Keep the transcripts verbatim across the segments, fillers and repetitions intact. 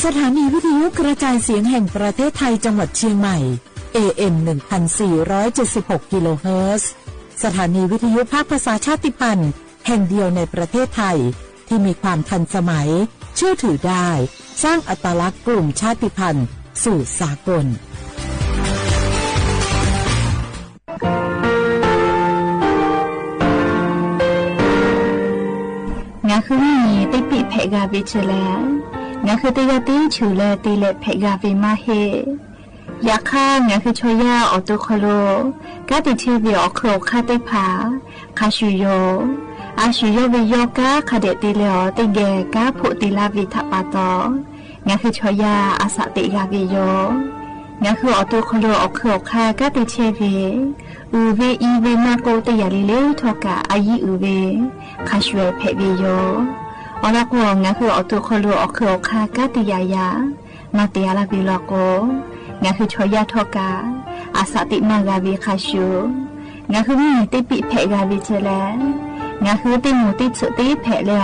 สถานีวิทยุกระจายเสียงแห่งประเทศไทยจังหวัดเชียงใหม่ เอเอ็ม หนึ่งพันสี่ร้อยเจ็ดสิบหก กิโลเฮิรตซ์ สถานีวิทยุภาคภาษาชาติพันธุ์แห่งเดียวในประเทศไทย ที่มีความทันสมัย เชื่อถือได้ สร้างอัตลักษณ์กลุ่มชาติพันธุ์สู่สากล ငါဃုမီး တ့ပ့းဖဲးဂၤဝဲဆဲလဲၣ်, ငါဃုတ့ယီၢ်တ့ဆူၣ်လၢတ့လဲၤဖဲးဂၤဝဲမးဟ့ၣ်. ယခါ ငါဃုဆီယၢ်အီၣ်တူၢ်ခီၣ်လိာ် ကါတံာ်ဆဲးဝဲ အိၣ်ခုၣ်အိၣ်ခါသ့ၣ်တဖၣ် ခးဆူၣ်ယီၤ, အါဆူၣ်ယီၤဝဲယီၤကါ ခးဒဲးတ့လဲၤအီၤ တ့ၢ်ဂဲၤကါဖိးတ့လၢဝဲထးပာ်တီၤ, ငါဃုဆီယၢ် အစးတ့ဂၤဝဲယီၤ. ငါဃုအီၣ်တူၢ်ခီၣ်လိာ် အိၣ်ခုၣ်အိၣ်ခါ ကါတံာ်ဆဲးဝဲ အုၣ်ဝဲအံၤဝဲမးကိး တ့ၢ်ယၤလံလၢထီၣ်ကး အယံၤအုၣ်ဝဲ ခးဆူၣ်ဖဲးဝဲယီၤ. အီၤလီၤကိး ငါဃုအီၣ်တူၢ်ခီၣ်လိာ် အိၣ်ခုၣ်အိၣ်ခါ ကါတ့ၢ်ယၤယၤ မၤတ့ၢ်အါလၢဝဲလီၤကိး, ငါဃုဆီယၢ်ထီၣ်ကး အစးတ့မးဂၤဝဲခးဆူၣ်. ငါဃုမီး တ့ပ့းဖဲးဂၤဝဲဆဲလဲၣ်, ငါဃုတ့မူးတ့ဆူၣ်တ့ဖဲးလဲ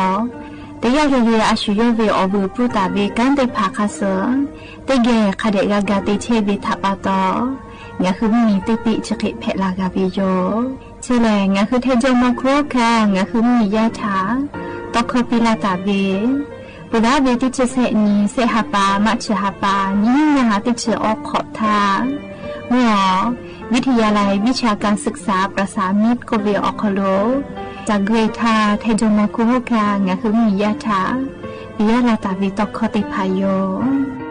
အီၤ, တ့ယီၢ်ဂ့ၤဂ့ၤ အါဆူၣ်ယီၤဝဲ အီၣ်ဝဲပူတၢ်ဝဲ ကါသ့ၣ်တဖၣ်ခးစၢၢ်, တ့ၢ်ဂဲၤ ခးဒဲးဂၤဂၤတ့ဆဲးဝဲထးပာ်တီၤ, ငါဃုမီး တ့ပ့းဆှ့ဖဲးလၢဂၤဝဲယီၤ. ဆဲလဲၣ် ငါဃုထဲယီၢ်မီၤခိၣ်ခါ ငါဃုမီးယါထး တီခီပံလၢတၢ်ဝဲ ပူၤဒၣ်ဝဲ တဆံဆၢနံၣ် ဆဲးဟးပာ် မးဆၢဟးပာ် နံၣ်နံၣ်ဟါ တဆံအီခီၣ်ထး မ့ၢ်အီၤ วิทยาลัยวิชาการศึกษาประสานมิตร ကိးဝဲ အိၣ်ခီၣ်လိာ် တၢ်ဂ့ၢ်ထါ ထဲယီၢ်မီၤခိၣ်ခါ ငါဃုမီးယါထး ပယါလၢတၢ်ဝဲတီခီသ့ၣ်တဖၣ်ယီၤ.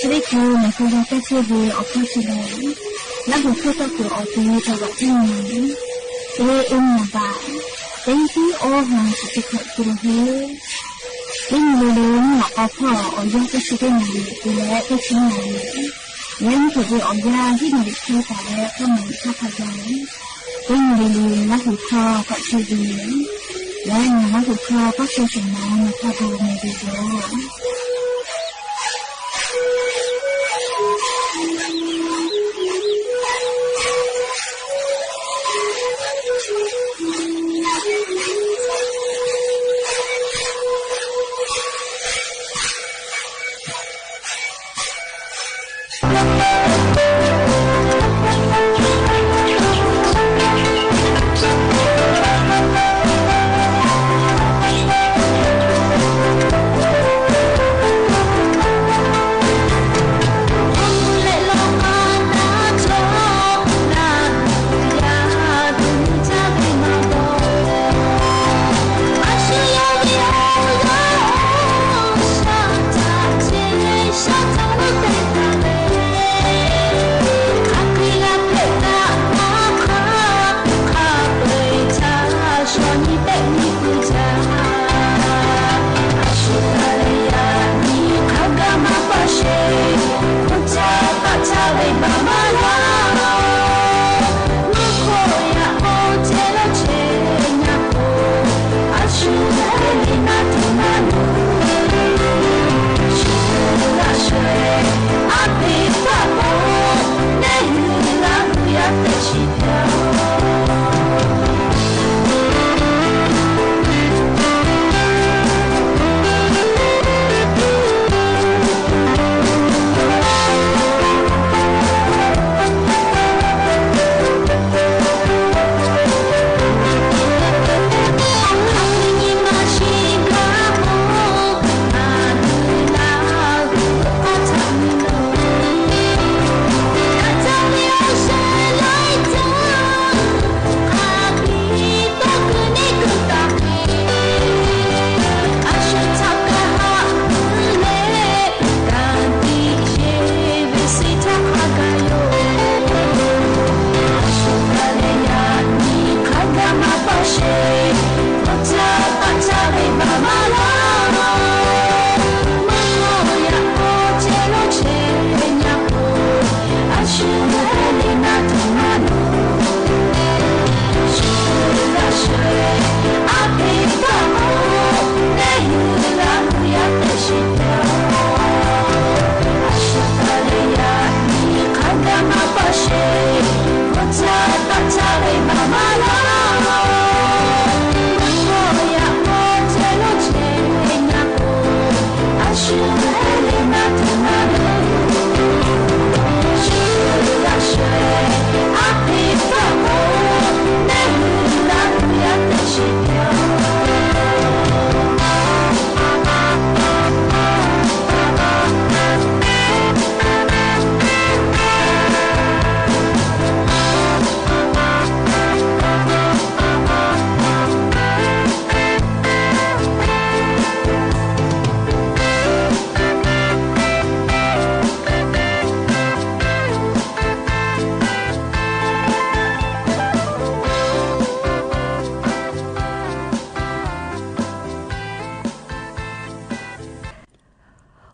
သ့ၣ်ကူ မၤဃုာ်ယၤတၢ်ဆၢဂ့ၤ အိၣ်ဖှိၣ်ဆၢလဲၣ်, လၢဟူးခိၣ်သီၣ်ကိၤအီၤ တဝီတဝီၣ်တနံၣ် เอเอ็ม หนึ่งพันสี่ร้อยเจ็ดสิบหก กิโลเฮิรตซ์ เอ็ม เรดิโอ นี่ ออกออกพ่อออกยอดก็ชื่อได้หน่อย ดูแลได้ชิ้นหน่อย และนี่ผมไปออกยาที่หน่วยใช้จ่ายและก็เหมือนค่าพยา เอ็ม เรดิโอ และหูคอก็ชื่อดี และงานและหูคอก็คือสิ่งนั้นนะครับ ดูในวิดีโอ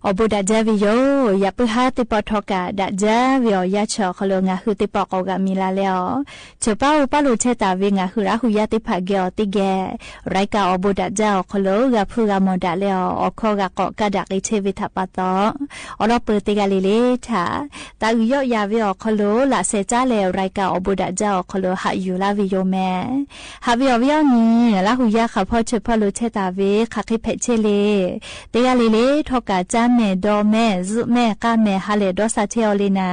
အီၣ်ဘိးဒၣ်ဒၢဝဲယိာ် ယၣ်ပုၢ်ဟါ သ့ၣ်ပီၣ်ထီၣ်ကၣ်ဒၣ်ဒၢဝဲအီၤ ယါဆၢၣ်အီၤခီလိာ် ငါဟုသ့ၣ်ပီၣ်ကိးဂၤမံၤလၢ်လၢအီၤ ဆၢၣ်ပၢ်အိၣ်ပၢ်လိာ်ထဲတၢ်ဝဲ ငါဟုလၢဟူယါသ့ၣ်တဖၣ် ကဲအီၤသ့ၣ်ဂဲၤ ရၢၢ်ကၣ်အီၣ်ဘိးဒၣ်ဒၢအီၤခီလိာ် ဂၤဖုဂၤမီၢ်ဒၣ်လၢအီၤ အီၣ်ခီဂၤကီးကဒါက့ၤထဲဝဲထးပာ်သီ အီလီၤပၢၢ်တဂၤလၢ်လၢ်ထး တၢ်အုၣ်ယီၣ်ယၤဝဲအီၤခီလိာ် လၢ်စဲးကၠါလဲၣ် ရၢၢ်ကၣ်အီၣ်ဘိးဒၣ်ဒၢအီၤခီလိာ် ဟးယူၢ်လၢ်ဝဲယိာ်မဲ ဟးဝဲအီၤဝဲအီၤန့ၣ် လၢဟူယါဃာ်ဖီဆၢၣ်ဖီလိာ်ထဲတၢ်ဝဲ ခးဃ့ဖဲးဆဲးလ့ၣ် တဂၤလၢ်လၢ် ထီၣ်ကၣ်ကၠါမဲာ်ဒီးမဲာ် စုမဲာ်ကါမဲာ် ဟးလဲၣ်ဒီးစးထဲအီၤလံနၤ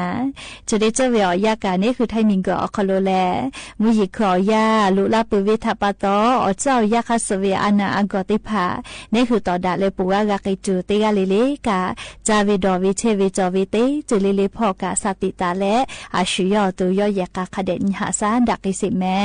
ဆၢၣ်ဒ့ဆၢၣ်ဝဲအီၤယါကၣ်န့ၣ် ဃုထၢမံၤကီၢ်အီၤခီလိာ်လဲၣ် မူယံၤခုၣ်အီၤယါ လိာ်လၢ်ပၢၢ်ဝဲထးပာ်သီ အီၣ်စၢၣ်အီၤယါခါစၢၣ်ဝဲအနၢ်အဂီၢ်သ့ၣ်တဖၣ် န့ၣ်ဃုာ်ဒီးဒၣ်လၢပှၤဂၤဂၤက့ၤတုၤ တဂၤလၢ်လၢ်ကၣ် ကၠါဝဲဒီးဝဲဆဲးဝဲကၠီဝဲသ့ တုၤလၢလၢ်ဖီၣ်ကၣ် စးသံၣ်သးလဲၣ် အၡူၣ်ယီၣ်အီၤတုၤယီၣ်ယဲၢ်ကၣ် ခးဒဲးနံၤဟးဆါဒၣ်က့ၤစ့ၢ်မဲ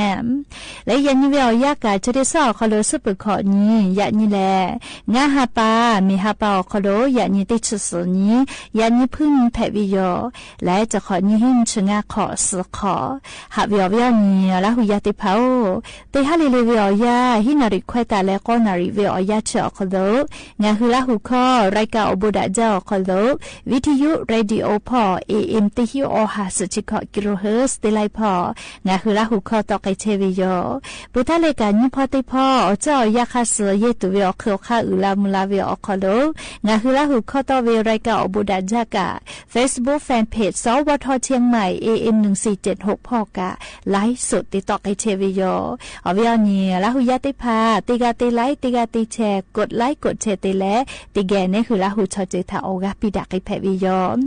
လၢယဲၢ်နံၤဝဲအီၤယါကၣ် ဆၢၣ်ဒ့ဆၢၣ်အီၤခီလိာ် ဆူပၢၢ်ခီၣ်နံၤ ယဲၢ်နံၤလဲၣ် ငါးဟးပာ် မ့ၢ်ဟးပာ်အီၤခီလိာ် ယဲၢ်နံၤတဆံသၢနံၤ ယဲၢ်နံၤဖုနံၤဖဲးဝဲယိာ် လၢတခီၣ်နံၤ ဟံးနံၤဆၢၣ်ငါးခီၣ်သၢခီၣ် ဟးဝဲအီၤဝဲအီၤန့ၣ် လၢဟူယါသ့ၣ်တဖၣ်ဧၢ သ့ၣ်ဟးလၢ်လၢ်ဝဲအီၤယါ ဟံးနၣ်ရံၣ်ခွဲးတၢ်လၢ ဃိးနၣ်ရံၣ်ဝဲအီၤယါဆၢၣ်အီၤခီလိာ် ငါဟုလၢဟူခီ ရၢၢ်ကၣ်အီၣ်ဘိးဒၣ်ဒၢအီၤခီလိာ် ဝံထယု ရေဒီယို ဖီၣ် AM တဆံ အီၣ်ဟး ဆူၣ်ဆံခီၣ် ကံရိၣ်ဟၢၣ် သ့လၢ်ဖီၣ် ငါဟုလၢဟူခီတီၣ်က့ၤထဲဝဲယိာ် ပှၤတၢ်လဲၤကၣ်ညံဖီသ့ၣ်ဖီ အီၣ်စၢၣ်အီၤယါခါစၢၣ် ယဲၢ်တုၤဝဲအီၤခုၣ်ခါအုၣ်လၢ်မုၢ်လၢ်ဝဲအီၤခီလိာ် ငါဟုလၢဟူခီတီၣ်ဝဲ ရၢၢ်ကၣ်အီၣ်ဘိးဒၣ်ဒၢကၣ် Facebook Fanpage စဝထ เชียงใหม่ AM หนึ่งสี่เจ็ดหก ဖီၣ်ကၣ် ไลฟ์สด တ့တီၣ်က့ၤထဲဝဲယိာ် အဝဲအီၤန့ၣ် လၢဟူယါသ့ၣ်တဖၣ် တ့ဂၤတ့ like တ့ဂၤတ့ share กดไลค์ กดแชร์ တ့လဲၣ် တ့ဂဲၤန့ၣ်ဃုာ်လၢဟူဆီၣ်ထွဲထီၣ်အီၤဂၤပံၤဒၣ်က့ၤဖဲးဝဲယိာ်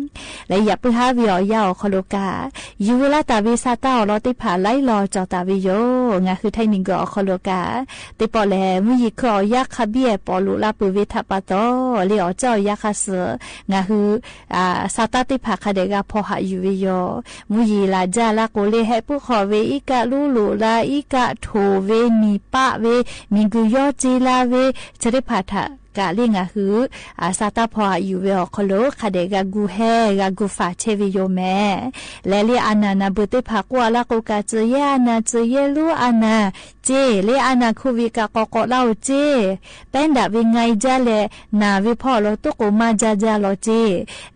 လၢယၣ်ပုၢ်ဟါဝဲအီၤယါအီၤခီလိာ်ကၣ် ယူၤဝဲလၢတၢ်ဝံစၢ်တၢ်အီၣ်လီၤသ့ၣ်တဖၣ် လၢလီၤကၠီၣ်တၢ်ဝဲယိာ် ငါဟုထၢမံၤကီၢ်အီၤခီလိာ်ကၣ် သ့ၣ်ပီၣ်လဲၣ် မူယံၤခုၣ်အီၤယါခးဘံၣ်အဲၣ်ပီၣ်လိာ်လၢ်ပၢၢ်ဝဲထးပာ်သီ လၢအီၣ်စၢၣ်အီၤယါခါစၢၣ် ငါဟု စၢ်တၢ်သ့ၣ်တဖၣ်ခးဒဲးဂၤဖီၣ်ဟးယူၤဝဲယိာ် မူယံၤလၢ်ဒၣ်လၢကိးလၢဟဲပူၤဃီၣ်ဝဲ အံကၣ်လူလိာ်လၢ အံကၣ်ထိၣ်ဝဲ မံၤပာ်ဝဲ မံၤဂုာ်ယီၣ်စ့လၢ်ဝဲ ဆၢသ့ၣ်တဖၣ်ထးကၣ်လၢငါဟု စၢ်တၢ်ဖီၣ်ဟးယူၤဝဲအီၤခီလိာ် ခးဒဲးဂၤဂုာ်ဟဲ ဂၤဂုာ်ဖးဆဲးဝဲယိာ်မဲ လၢလၢအနၢ်နၢ်ဘုၣ်သ့ၣ်တဖၣ်ကိးအလၢကိးကၣ် စၢၤယဲၢ်အနၢ် စၢၤယဲၢ်လူအနၢ် စ့ လၢအနၢ်ခိၣ်ဝံၣ်ကၣ်ကီးကီးလၢအိၣ်စ့ ပဲဒၣ်ဝဲငါအံၤဒၣ်လဲာ် နၢ်ဝဲဖီၣ်လီၤ တိၢ်ကိးမါဒၣ်ဒၣ်လီၤစ့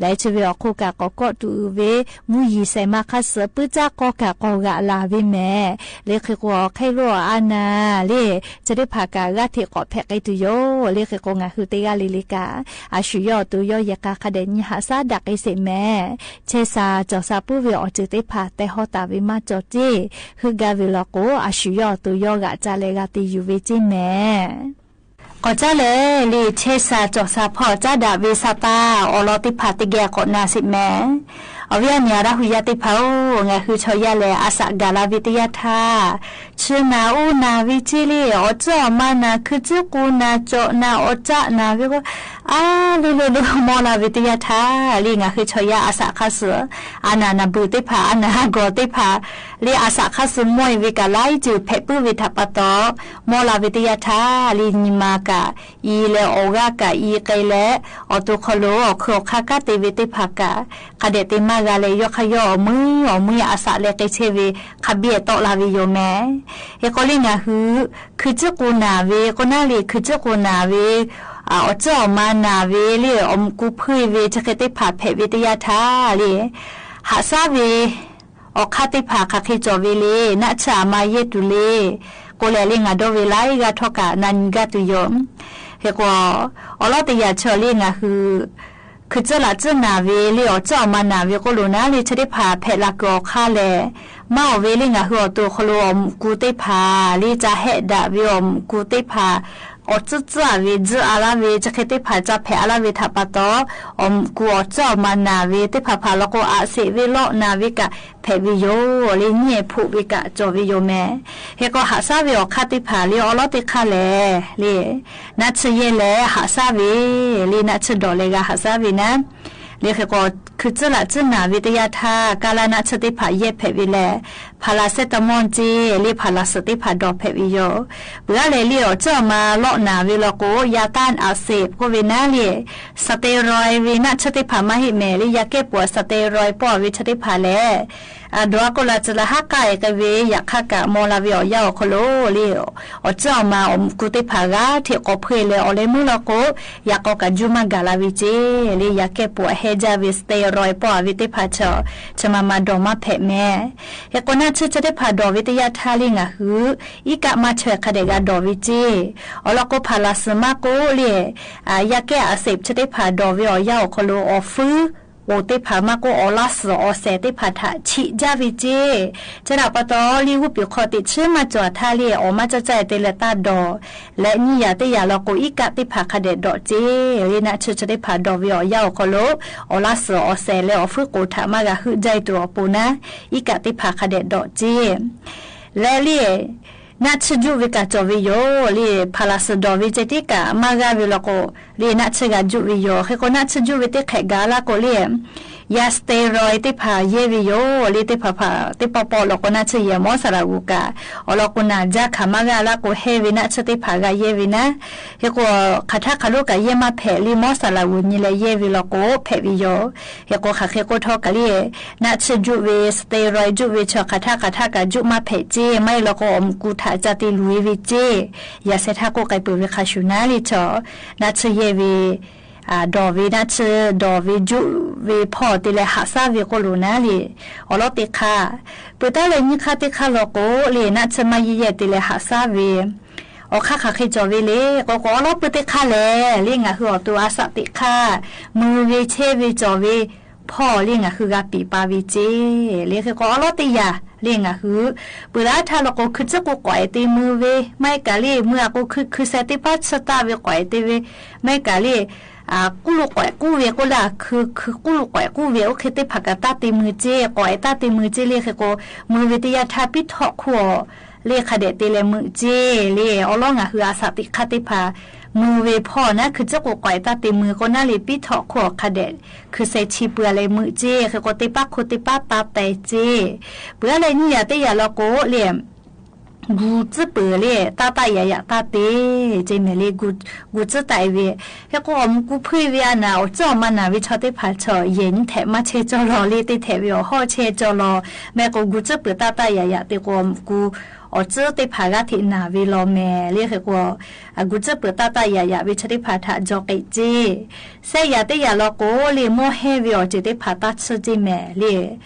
လၢဆၢဝဲအီၤခိၣ်ကၣ်ကီးကီးတုၤဝဲ မူယံၤစဲးမါခါစၢၣ် ပုၢ်စၢ်ကီၢ်ကၣ်ကီးဂၤလၢ်ဝဲမဲ လၢဃ့ၢ်ကီးခဲလိာ်အနၢ်လၢ ဆၢသ့ၣ်တဖၣ်ကၣ်ဂၤထံးကီးဖဲးက့ၤတုၤယိာ် လၢဃ့ၢ်ကီးငါဟုတဂၤလၢ်လၢ်ကၣ် အၡူၣ်ယီၣ်အီၤတုၤယီၣ်ယဲၢ်ကၣ် ခးဒဲးနံၤဟးဆါဒၣ်က့ၤစ့ၢ်မဲ ဆဲးစၢ်ကၠီၣ်စၢ်ပူၤဝဲအီၤစၢၤသ့ၣ်တဖၣ် တဲဟီတၢ်ဝံမၤကၠီၣ်စ့ ဟုးဂၤဝံၤလီၤကိး အၡူၣ်ယီၣ်အီၤတုၤယီၣ်ဂၤကၢ်လဲၣ်ဂၤတ့ယူၤဝဲစ့ၢ်မဲ ကီးကၢ်လဲၣ်လၢ ဆဲးစၢ်ကၠီၣ်စၢ်ဖီၣ် ကၢ်ဒၣ်ဝဲစၢ်တၢ်အီၣ်လီၤသ့ၣ်တဖၣ်တဂ့ၤအကိးနၢ်စ့ၢ်မဲ အဝဲအံၤန့ၣ် အရၣ်ဟူယါသ့ၣ်တဖၣ်ဧၢ ငါဟုဆီယါလဲၣ် အစးဂၤလၢ်ဝဲတယၢ်ထါ ဆၢနၢ်အိၣ်နၢ်ဝဲစ့ၢ်လၢ အီၣ်စၢၣ်အီၣ်မါနၢ် ခုးစုကူနၢ် ကၠီၣ်နၢ် အီၣ်စၢၣ်နၢ်ဝဲ အါ လိၤလိၤလိၤ မီလၢ်ဝဲတယၢ်ထါ လၢငါဟုဆီယါအစးခါစၢၣ် အနၢ်နၢ်ဘုၣ်သ့ၣ်တဖၣ် အနၢ်အဂီၢ်သ့ၣ်တဖၣ် လၢအစးခါစၢၣ်မီၢ်အံၤဝဲကၢ် လၢအံၤတုၤဖဲးပုၢ်ဝဲထးပာ်သီ မီလၢ်ဝဲတယၢ်ထါ လၢနံၤမၤကၣ်အံၤလဲၣ် အီၣ်ဂၤကၣ်အံၤကဲလဲၣ် အီၣ်တုၤခီလိာ် အီၣ်ခုၣ်အီၣ်ခါကၢ်သ့ဝဲသ့ၣ်တဖၣ်ကၣ် ခးဒဲးသ့မါဂၤလဲၣ် ယီၢ်ခါယီၢ်အီၣ်မှံ အီၣ်မှံအစးလဲၤက့ၤဆဲးဝဲ ခးဘံၣ်အဲၣ်တီလၢ်ဝဲယိာ်မဲ ဟ့ၣ်ကီးလၢငါဟု ခုးစုကူနၢ်ဝဲ ကိးနၢ်လၢခုးစုကူနၢ်ဝဲ အီၣ်စၢၣ်အီၣ်မါနၢ်ဝဲလၢ အီၣ်မုၢ်ကူဖုဝဲ ဆၢဃဲသ့ၣ်တဖၣ်ဖဲးဝဲတယၢ်ထါလၢ ဟးဆါဝဲ အီၣ်ခါသ့ၣ်တဖၣ်ခးဃ့ကၠီၣ်ဝဲလၢ နၢ်ဆၢၣ်အမါယဲၢ်တုၤလၢ ကိးလဲၣ်လၢငါဒီးဝဲလၢအဂၤထီၣ်ကၣ် နၢ်နံၤဂၤတုၤယိာ် ဟ့ၣ်ကီး အီလီၤတယၢ်ဆၢၣ်လၢငါဟု ခုးစၢၣ်လၢ်စၢၣ်နၢ်ဝဲလၢ အီၣ်စၢၣ်အီၣ်မါနၢ်ဝဲကိးလိာ်နၢ်လၢ ဆၢသ့ၣ်တဖၣ်ဖဲးလၢ်ကွံာ်အီၣ်ခါလဲၣ် မါအီၣ်ဝဲလၢငါဟုအီၣ်တုၤခီလိာ် အီၣ်မုၢ်ကူသ့ၣ်တဖၣ် လၢစးဟဲဒၣ်ဝဲအီၣ်မုၢ်ကူသ့ၣ်တဖၣ် အီၣ်စၢၣ်စၢၣ်ဝဲ စၢၣ်အါလၢ်ဝဲ ဆၢဃဲသ့ၣ်တဖၣ် စးဖဲးအါလၢ်ဝဲထးပာ်သီ အီၣ်မုၢ်ကူအီၣ်စၢၣ်အီၣ်မါနၢ်ဝဲသ့ၣ်တဖၣ်ဖးလီၤကိး အးစဲးဝဲလီၤနၢ်ဝဲကၣ် ဖဲးဝဲယိာ်လၢ ညဲၣ်ဖိးဝဲကၣ်ကၠီၣ်ဝဲယိာ်မဲ ဟ့ၣ်ကီးဟးဆါဝဲအီၣ်ခါသ့ၣ်တဖၣ်လၢ အီလီၤသ့ၣ်ခါလဲၣ်လၢ နၢ်ဆၢၣ်ယဲၢ်လဲၣ် ဟးဆါဝဲလၢ နၢ်ဆၢၣ်ဒီးလဲၤဂၤဟးဆါဝဲနၢ် လၢဟ့ၣ်ကီး ခုးစၢၣ်လၢ်စၢၣ်နၢ်ဝဲတယၢ်ထါ ကၢ်လၢနၢ်ဆၢၣ်သ့ၣ်တဖၣ်ယဲၢ်ဖဲးဝဲလဲၣ် ဖးလၢ်စဲးတမီၣ်စ့ၢ်လၢ ဖးလၢ်စၢၣ်သ့ၣ်တဖၣ်ဒီးဖဲးဝဲယိာ် ပှၤဂၤလဲၣ်လၢအီၣ်စၢၣ်အီၣ်မါလီၤနၢ်ဝဲလီၤကိး ယၤတၢ်အးစဲးကိးဝဲနၢ်လၢ စတဲရွဲးဝဲ နၢ်ဆၢၣ်သ့ၣ်တဖၣ်မၤဟ့ၣ်မဲာ်လၢ ယၤကဲပှၤစတဲရွဲးပီၢ်ဝဲဆၢၣ်သ့ၣ်တဖၣ်လဲၣ် အဒိးအကိၣ်လၢ် စၢလၢဟါကၢ်အံၤကဝေး ယၣ်ခါကၣ်မီလၢ်ဝဲအီၤယါအီၤခီလိာ်လံ အီၤစၢအီၤမၤအီၤမူကူသ့ၣ်တဖၣ်ဂၤ ထဲးကိးဖှ့ၣ်လၢအီၤလၢမုၢ်လီၤကိး ယၣ်ကိးကၣ်ယူၣ်မၤဂၣ်လၢ်ဝဲက့ၢ်လံ ယၤကဲပိာ်အဟဲကၢ်ဝဲ စတႄရွဲၣ် ပိာ်အဝဲသ့ၣ်တဖၣ်ဆီၣ် ဆၢမၤမၤဒီးမၤဖဲးမဲာ် ဟဲကိးနၢ်ဆၢဆၢသ့ၣ်တဖၣ်ဒီးဝဲတယၢ်ထါလံ ငါဟု အံကၣ်မၤထွဲခါဒဲးဂၤဒီးဝဲက့ၢ် အီၤလီၤကိးဖးလးစၢၤမးကိးလံ အယၤကဲအစ့းဆၢသ့ၣ်တဖၣ်ဒီးဝဲအီၤယါအီၤခီလိာ် အီၤဖု အိၣ်သ့ၣ်တဖၣ်မးကိး အီၤလါစၢၤအီၤစဲးသ့ၣ်တဖၣ် ထဲးဆံးကၢ်ဝဲက့ၢ် ဆၢဒၣ်ပှၤတီလံ ဂုၢ်ပံၤခီသ့ၣ်ဆၢမၤစၢၤထါလံ အီၤမၤကၢ်ကၢ်အံၤသ့လၢတၢ်ဒီး လၢနံၣ်ယၤတယၤလီၤကိး အံကၣ်သ့ၣ်တဖၣ်ခါဒဲးဒီးက့ၢ်လံ နၢ်ဆၢဆၢသ့ၣ်တဖၣ်ဒီးဝဲအီၤယါအီၤခီလိာ် အီၤလါစၢၤအီၤစဲးလၢအီၤဖုအိၣ်ထးမးဂၤဟုၣ်ကၠၢအံၤတြီၤအပူၤနၤ အံကၣ်သ့ၣ်တဖၣ်ခါဒဲးဒီးက့ၢ် လၢလံ နၢ်ဆၢယူၣ်ဝဲကၣ်ကၠီၤဝဲယိာ်လံ ဖးလးစၢၤဒီးဝဲက့ၢ် တံကၣ်မၤဂၤဝဲလီၤကိး လံနၢ်ဆၢဂၤယူၣ်ဝဲယိာ် ဃ့ကိးနၢ်ဆၢယူၣ်ဝဲသ့ၣ်ခဲးဂၤလၢကိးလံ ယၤစတၢၣ်ရွဲၣ်သ့ၣ်တဖၣ်ယဲၢ်ဝဲယိာ် လံသ့ၣ်တဖၣ်ဖး သ့ၣ်ပီၣ်ပီၣ်လီၤကိးနၢ်ဆၢယဲၢ် မီစၢလးဝူၤကၣ် အီၤလီၤကိးနၢ်ယါခးမၤဂၤလၢကိးဟဲဝဲနၢ်ဆၢသ့ၣ်တဖၣ်ဂၤယဲၢ်ဝဲနၤ ဃ့ကိး ခးထါခးလိကၣ်ယဲၢ်မၤဖဲးလံ မီစၢလးဝူၤနံၤလၢယဲၢ်ဝဲလီၤကိးဖဲးဝဲယိာ် ဃ့ကိးဃးဃ့ကိးထီၣ်ကၣ်လံ နၢ်ဆၢယူၣ်ဝဲ စတၢၣ်ရွဲၣ်ယူၣ်ဝဲဆီၣ် ခးထါခးထါကၣ်ယူၣ်မၤဖဲးက့ၢ် မ့ၢ်လီၤကိးအီၤမူကူထး ကၢ်တ့လွံၢ်ဝဲက့ၢ် ယၤဆဲးထါကိးကဲးပၢၢ်ဝဲခါဆူၣ်နၤလံဆီၣ် နၢ်ဆၢယဲၢ်ဝဲ ဒီးဝဲနၢ်ဆၢ ဒီးဝဲယူၣ်ဝဲဖီၣ်သ့လၢဟးဆါဝဲကိးလိာ်နၤလံ အီၤလီၤသ့ၣ်ခါ ပၢၢ်တၢ်လၢနံၣ်ခါသ့ၣ်ခါလီၤကိးလံ နၢ်ဆၢမၤယဲၢ်ယဲၢ်သ့လၢဟးဆါဝဲ အီၤခါခးဃ့ကၠီၤဝဲလံ ကိးကိးအီၤလီၤပၢၢ်သ့ၣ်ခါလဲၣ် လံငါဟုၣ်အီၤတိၤ အစးသ့ၣ်ခါ မုာ်ဝဲဆဲးဝဲကၠီၤဝဲ ဖီၣ်လံ ငါဟုၣ်ဂၤပံာ်ပာ်ဝဲက့ၢ် လံဃ့ကိးအီၤလီၤတယၤ လံငါဟုၣ် ပၢၢ်လၢထါလီၤကိး ခုၣ်စုကူၣ်ကွၢ်အဲၣ်သ့မုာ်ဝဲ မ့ၢ်ကၣ်လံ မုာ်အကိးခုၣ်ခုၣ်စဲးသ့ၣ်တဖၣ်ဆၢတၢ်ဝဲကွၢ်အဲၣ်သ့ဝဲ မ့ၢ်ကၣ်လံ အကူၣ်လိာ်ကွဲးကူၣ်ဝဲကိးလၢခုၣ် ခုၣ်ကူၣ်လိာ်ကွဲးကူၣ်ဝဲ အိၣ်ခ့သ့ၣ်တဖၣ်ကတၢၢ်သ့မုာ်က့ၢ် ကွၢ်အဲၣ်တၢ်သ့မုာ်က့ၢ် လံဃ့ကိး မုာ်ဝဲတယၤထါ ပံထီၣ်ခိၣ်အီၤ လံခးဒဲးသ့လၢမုာ်က့ၢ် လံအီၤလီၤ ငါဟုၣ်အစးသ့ၣ်ခါသ့ၣ်တဖၣ် မုာ်ဝဲဖီၣ်နၤ ခုၣ်စုကူၣ်ကွၢ်အဲၣ်တၢ်သ့မုာ် ကိးနၤလံ ပံထီၣ်ခိၣ်အီၤခးဒဲး ခုၣ်စဲးဆံးပှၤလၢမုာ်က့ၢ် ဃ့ကိးသ့ၣ်တဖၣ်ခိၣ်သ့ၣ်တဖၣ်တၢ်တဲက့ၢ် ပၢၢ်လၢနံၣ်ယၤတယၤလီၤကိးလံ ဂူၤကၠိပၢၢ်လံ တၢ်တၢ်ယၤယၤတၢ်သ့ က့ၢ်မ့ၢ်လံ ဂူၤကၠိတၢ်အံၤဝဲ ဟဲကိးအီၤမူကူဖှ့ၣ်ဝဲအနၢ် အီၤစၢအီၤမၤနၢ်ဝဲဆီသ့ၣ်တဖၣ်ဆီၣ် ယဲၢ်နံၣ်ထဲးမၤဆဲးကၠီၤလီၤလံ သ့ထဲးဝဲအီၤဟီၣ်ဆဲးကၠီၤလီၤ မ့ၢ်ကိးဂူၤကၠိပၢၢ်တၢ်တၢ်ယၤယၤသ့ကိးအီၤမူကူ အီၤစၢသ့ၣ်တဖၣ်ဂၤထဲးနၢ်ဝဲလီၤမ့ၢ်လံ ဃ့ကိး အဂူၤကၠိပၢၢ်တၢ်တၢ်ယၤယၤဝဲဆီသ့ၣ်တဖၣ်ထးကၠီၤက့ၢ်က့ၢ် စဲးယၤတယၤလီၤကိးလံ မီၢ်ဟဲဝဲအီၤစၢၤသ့ၣ်တဖၣ်တၢ်ဆၢက့ၢ်မ့ၢ်လံ အီ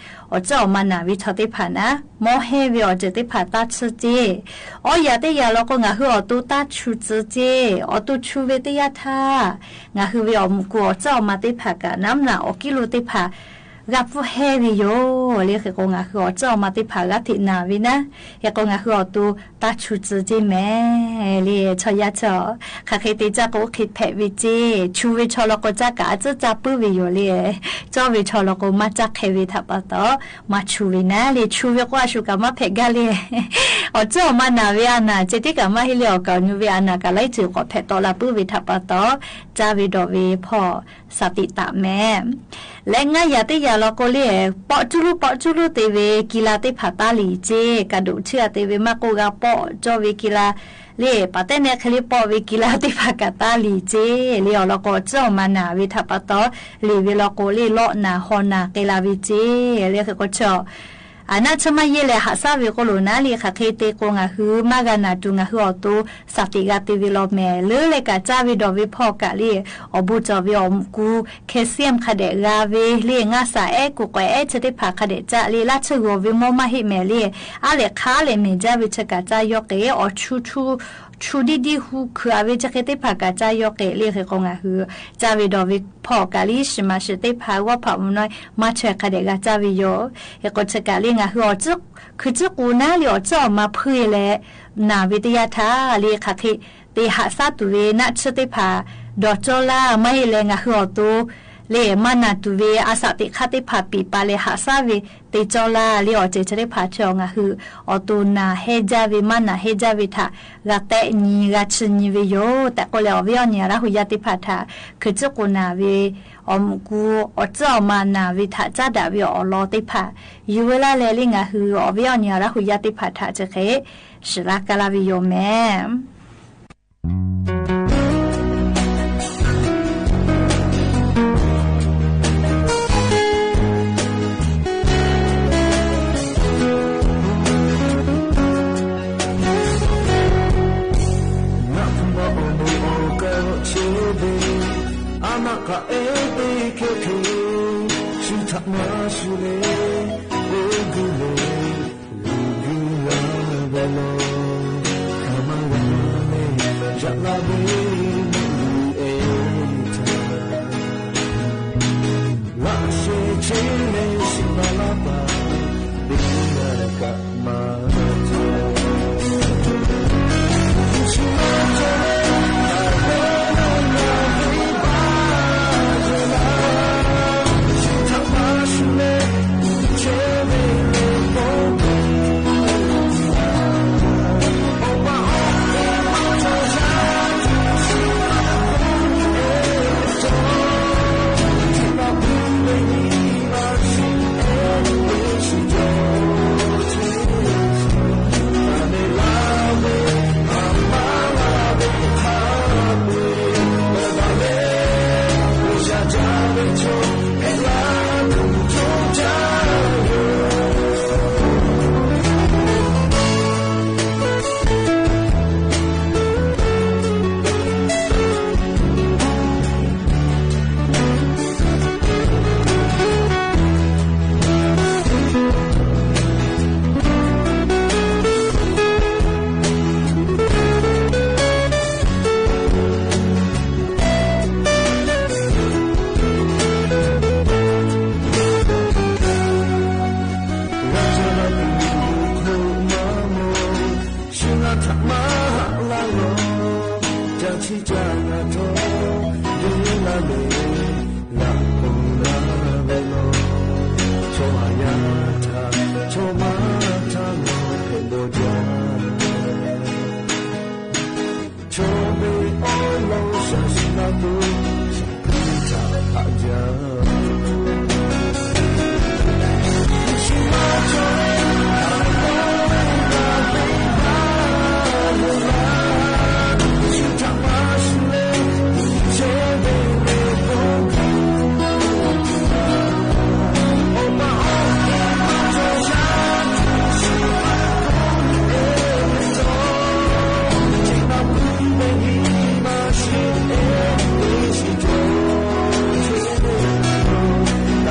ၤစၢအီၤမၤနၢ်ဝဲဆီသ့ၣ်တဖၣ်နၤ မီၢ်ဟဲဝဲအီၤစၢၤသ့ၣ်တဖၣ်တၢ်ဆၢက့ၢ် အီယၤတယၤလီၤကိး ငါဟုၣ်အီၤတိၤတၢ်ဆူးစၢၤက့ၢ် အီၤတိၤဆူးဝဲတယၤထါ ငါဟုၣ်ဝဲအီၤမူကူအီၤစၢအီၤမၤသ့ၣ်တဖၣ်ကနၣ်မနၤ အီၤကံလိာ်သ့ၣ်တဖၣ် ဂၤပူၤဟဲဝဲယိာ်လံ ဃ့ကိး ငါဟုၣ်အီၤစၢအီၤမၤသ့ၣ်တဖၣ်ဂၤထဲးနၢ်ဝဲနၤ ဃ့ကိး ငါဟုၣ်အီၤတိၤတၢ်ဆူးစၢၤက့ၢ်မ့ၢ်လံ ဆီယၤဆီၣ် ခးဃ့သ့ကၢ်ကိးအိၣ်ခ့ဖဲးဝဲက့ၢ် ဆူးဝဲဆီလီၤကိး ကၢ်ကအစၢကၢ်ပၢၢ်ဝဲယိာ်လံ ကၠီဝဲဆီလီၤကိး မၤကၢ်ခဲဝဲထးပာ်တီ မၤဆူးဝဲနၤလံ ဆူးဝဲကိးအဆူးကၢ်မၤဖဲးဂၤလံ အီၤစၢအီၤမၤနၢ်ဝဲအနၢ် စဲးသ့ကၢ်မၤဟ့လံ အီၤကၢ်နုာ်ဝဲအနၢ် ကၢ်လၢစၢၤကိးဖဲးတီလၢပၢၢ်ဝဲထးပာ်တီ ကၢ်ဝဲဒီးဝဲဖီၣ် စးသံးတၢ်မဲာ် လၢငါးယၤတယၤလီၤကိးလံ ပိာ်ကၠူလူပိာ်ကၠူလူသ့ဝဲ ကံလၤသ့ၣ်တဖၣ်တၢ်လံၤက့ၢ် ကးဒိၣ်ထံအသ့ဝဲ မၤကိးဂၤပိာ်ကၠီဝဲကံလၤ လံ ပာ်တဲနဲခဲလံ ပိာ်ဝဲကံလၤသ့ၣ်တဖၣ်ကတၢ်လံၤက့ၢ် လံအီၤလီၤကိး အီၤစၢအီၤမၤနၢ်ဝဲထးပာ်တီ လံဝဲလီၤကိးလံ လီၣ်နၢ်ဟီၣ်နၢ်က့ၤလၤဝဲက့ၢ် လံဃ့ကိးဆီၣ် အနၢ်ဆၢမၤယဲၢ်လၢဟးဆါဝဲကိးလိာ်နၤလံ ခးဃ့သ့ကိး ငါဟုၣ်မၤဂၤနၢ်တုၤ ငါဟုၣ်အီၤတိၤ စးသံးဂၤသ့ဝဲလီၤမ့ၢ် လၢလဲၤကၢ်ကၢ်ဝဲဒီးဝဲဖီၣ်ကၢ်လံ အီၤဘိၣ်ကၠီဝဲအီၤမူကူ calcium ခးဒဲးဂၤဝဲလံ ငါစၢ်အဲၣ်ကူးကွဲးအဲၣ်ဆၢသ့ၣ်တဖၣ်ခးဒဲးကၢ်လံ လၢဆၢဂီၤဝဲမီၢ်မးဟ့ၣ်မ့ၢ်လံ အါလဲၣ်ခါလဲၣ်မ့ၢ်ကၢ်ဝဲဆၢကၢ်ကၢ်ယီက့ၤ အီၤဆူးဆူး ဆူးဒ်ဒ်ဟူးခုးအဝဲဆၢဃ့သ့ၣ်တဖၣ်ကၢ်ကၢ်ယီက့ၤလံ ဃ့ကိးငါဟုၣ်ကၢ်ဝဲဒီးဝဲဖီၣ်ကၢ်လံ ရှံးမၤရှံးသ့ၣ်တဖၣ် ဂီၢ်ဖးမုၢ်နွံ မၤထွဲခးဒဲးဂၤကၢ်ဝဲယိာ် ဃ့ကိးဆၢကၢ်လံ ငါဟုၣ်အီၤ ခုၣ်ကၠူကူၣ်နၤလံ အီၤစၢအီၤမၤဖှ့ၣ်လဲၣ် နၢ်ဝဲတယၤထါလံ ခးဃ့သ့ဟးဆါတုၤဝဲ နၢ်ဆၢသ့ၣ်တဖၣ် ဒီးကၠီလါ မၤဟ့ၣ်လဲၣ် ငါဟုၣ်အီၤတိၤ လံ မၤနၢ်တုၤဝဲ အစးသံးခါသ့ၣ်တဖၣ်ပံာ်ပာ်လဲၣ် ဟးဆါဝဲ သ့ကၠီလါလံ အီၤစဲးဆၢသ့ၣ်တဖၣ်ထၢၣ်အီၤ ငါဟုၣ်အီၤတိၤနၢ်ဟဲကၢ်ဝဲ မၤနၢ်ဟဲကၢ်ဝဲထး ဂၤသဲးနံၤ ဂၤဆံးနံၤဝဲယိာ် တၢ်ကိးလၢအီၤဝဲအီၣ်နံၤအရၣ်ဟူးယါသ့ၣ်တဖၣ်ထး ခုၣ်ကၠူကူၣ်နၢ်ဝဲ အီၤမူကူ အီၤစၢအီၤမၤနၢ်ဝဲထး ကၢ်ဒၣ်ဝဲအီၤလီၤသ့ၣ်တဖၣ် ယုၢ်ဝဲလၢ်လဲၣ်လံ ငါဟုၣ်အီၤဝဲအီၣ်နံၤအရၣ်ဟူးယါသ့ၣ်တဖၣ်ထး ဆၢဃ့ ရှံးလါကၢ်လၢ်ဝဲယိာ်မ့ၢ် အနကအဲၣ်ဘၣ်ခဲခဲ သုတမၤဆူၣ်လဲၣ် အိၣ်ဂုၢ်လဲၣ် ဂုၢ်ဂုၢ်လၢ်ဘၣ်လီၤ. ကမၤဂၤလဲၣ် ယလၢဘ့ၣ် မ့ၢ်လူၤအဲၣ်တၢ် လၢဆဲးဆဲးလဲၣ် စံးဘၣ်လၢပၢ် ဒ်လၢကမၤ မံ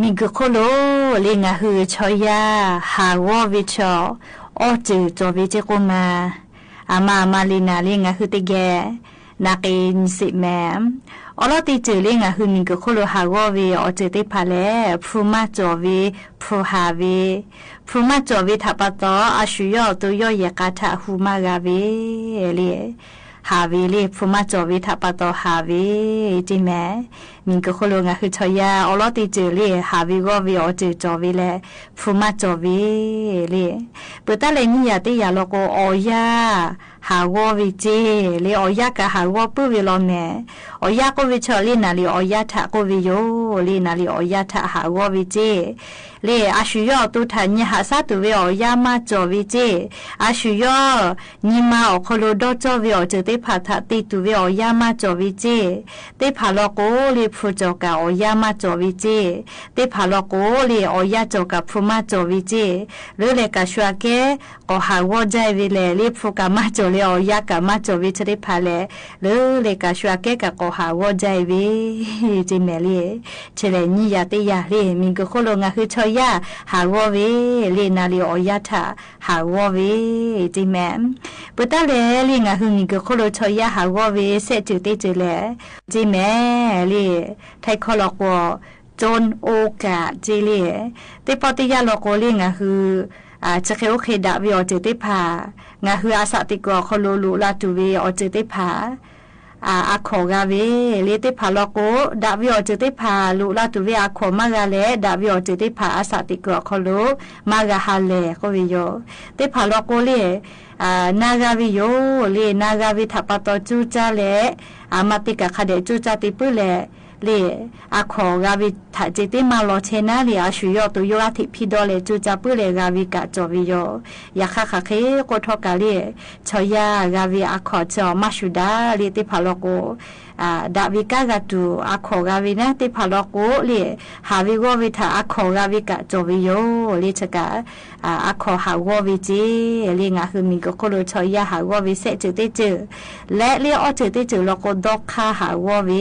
ၤကၢၢ်ခိၣ်လိၤလၢ ငါဟုၣ်ဆီယၢ် ဟးဂီၤဝဲဆီ အီၣ်တၢၤကၠီၤဝဲစ့ၢ်ကီးမး, အမၤ အမၤလံနၤလၢ ငါဟုၣ်တကဲ နၢ်က့နစံးမဲာ်, အီၤလီၤတ့ၢ်စ့ၢ်လၢ ငါဟုၣ်မံၤကၢၢ်ခိၣ်လိၤ ဟးဂီၤဝဲအီၤတၢၤသ့ၣ်တဖၣ်လဲၣ်, ဖုမၤကၠီၤဝဲ, ဖုဟးဝဲ, ဖုမၤကၠီၤဝဲထးပာ်တီၤ အဆူၣ်ယီၣ်အသိယီၣ်ယဲၢ်ကးထး ဟူးမၤဂၤဝဲလံ, ဟးဝဲလံ, ဖုမၤကၠီၤဝဲထးပာ်တီၤဟးဝဲ, တ့ၢ်မဲာ်, မံၤကၢၢ်ခိၣ်လိၤ ငါဟုၣ်ဆီယၢ် အီၤလီၤတ့ၢ်စ့ၢ်လံ ဟးဝဲဂီၤဝဲအီၤတၢၤကၠီၤဝဲလဲၣ်, ဖုမၤကၠီၤဝဲလံ, ပတၢ်လဲၤနံၣ်ယၤတ့ၢ်ယၤလီၤကီး အီၤယၢ် ဟးဂီၤဝဲက့ၤ လၢ အီၣ်ယၣ်ကးဟးဂီၤပုၢ်ဝဲလီၤမဲာ်. အီၣ်ယၣ်ကိးဝဲဆီလၢ နးလံာ်အီၣ်ယၣ်ထးကိးဝဲယိာ် လၢ နးလံာ်အီၣ်ယၣ်ထးဟးဂီၤဝဲက့ၤ လၢ အစူၢ်ယီၣ်အသိးထး ညၣ်ဟးဆၣ်တူာ်ဝဲအီၣ်ယၣ် မၤစၢၤဝဲက့ၤ အစူၢ်ယီၣ် ညၣ်မၤအီၤခီလိာ် ဒီကၠီဝဲအီၤ စၢၤသ့ၣ်တဖၣ်ထး တ့တူာ်ဝဲအီၣ်ယၣ် မၤစၢၤဝဲက့ၤ သ့ၣ်တဖၣ်လီၤကိး လၢ ဖုစၢၤကးအီၣ်ယၣ် မၤစၢၤဝဲက့ၤ သ့ၣ်တဖၣ်လီၤကိး လၢ အီၣ်ယၣ်စၢၤကးဖု မၤစၢၤဝဲက့ၤ လၢ လဲၤကးဆှၢကဲ ကိးဟးဂီၤဒ်အံၤဝဲလဲၣ် လၢ ဖုကးမၤစၢၤ လၢ အီၣ်ယၣ်ကးမၤစၢၤဝဲ စၢၤသ့ၣ်တဖၣ်လဲၣ် လၢ လဲၤကးဆှၢကဲ ကးကိးဟးဂီၤဒ်အံၤဝဲ က့ၤမဲာ်လံ. ဆဲးလဲၣ် နံၣ်ယၤတ့ၢ်ယၤလံ မ့ၢ်ဂ့ၤဃိလိာ် ငါဟုဆီယၣ်ဟးဂီၤဝဲ လၢ နးလံာ်အီၣ်ယၣ်ထးဟးဂီၤဝဲ က့ၤမဲာ်. ပတၢ်လဲၣ်လၢ ငါဟုမ့ၢ်ဂ့ၤဃိလိာ် ဆီယၣ်ဟးဂီၤဝဲ စဲးစၢၤသ့ၣ်စၢၤလဲၣ် က့ၤမဲာ်လံ. ထဲခီလီၤကိး ကၠိအိကး က့ၤလံ. သ့ၣ်ပီၣ်သ့ၣ်ယၢ်လီၤကိးလၢ ငါဟု စၢၤဃ့အိၣ်ဃ့ဒးဝဲအီၤ စၢၤသ့ၣ်တဖၣ် ငါဟုအစးသ့ၣ်ကီးခီလိာ် လိးလၢတူၢ်ဝဲအီၤ စၢၤသ့ၣ်တဖၣ် အခိးဂၤဝဲ လၢ သ့ၣ်တဖၣ်လီၤကိး ဒးဝဲအီၤ စၢၤသ့ၣ်တဖၣ် လိးလၢတူၢ်ဝဲအခိး မၤဂၤလဲၣ် ဒးဝဲအီၤ စၢၤသ့ၣ်တဖၣ် အစးသ့ၣ်ကီးခီလိာ် မၤဂၤဟါလဲၣ် ကိးဝဲယိာ်. သ့ၣ်တဖၣ်လီၤကိးလၢ နါဂၤဝဲယိာ် လၢ နါဂၤဝဲထးပာ်တီၤ ကၠိၣ်ကၠၢ်လဲၣ် အမၤသ့ၣ်ကးခါဒဲး ကၠိၣ်ကၠၢ်သ့ပုၢ်လဲၣ် လၢ အခိးဂၤဝဲထး စၢၤသ့ၣ်မၤလီၤဆဲးနၤလၢ အစူၢ်ယီၣ်အသိး ယိၣ်အါထံးဖံဒီလဲၣ် ကၠိၣ်ကၠၢ်ပုၢ်လဲၣ် ဂၤဝဲကးစၢၤဝဲယိာ်. ယခါခးဃ့ကိးထီၣ်ကးလၢ ဆီယၣ်ဂၤဝဲအခိးဆၢအီၤ မၤဆူၣ်ဒၣ်လၢ သ့ၣ်တဖၣ်လီၤကိး ဒးဝဲကါဂၤတူၢ် အခိးဂၤဝဲနၤ သ့ၣ်တဖၣ်လီၤကိးလၢ ဟးဝဲဂီၢ်ဝဲထး အခိးဂၤဝဲကးစၢၤဝဲယိာ် လၢဆၢကး အခိးဟးဂီၤဝဲက့ၤ လၢ ငါဟုမ့ၢ်ဂ့ၤဃိလိာ် ဆီယၣ်ဟးဂီၤဝဲ စဲးစၢၤသ့ၣ်စၢၤ လၢ လၢအီၣ်စၢၤသ့ၣ်စၢၤလီၤကိး ဒီခါဟးဂီၤ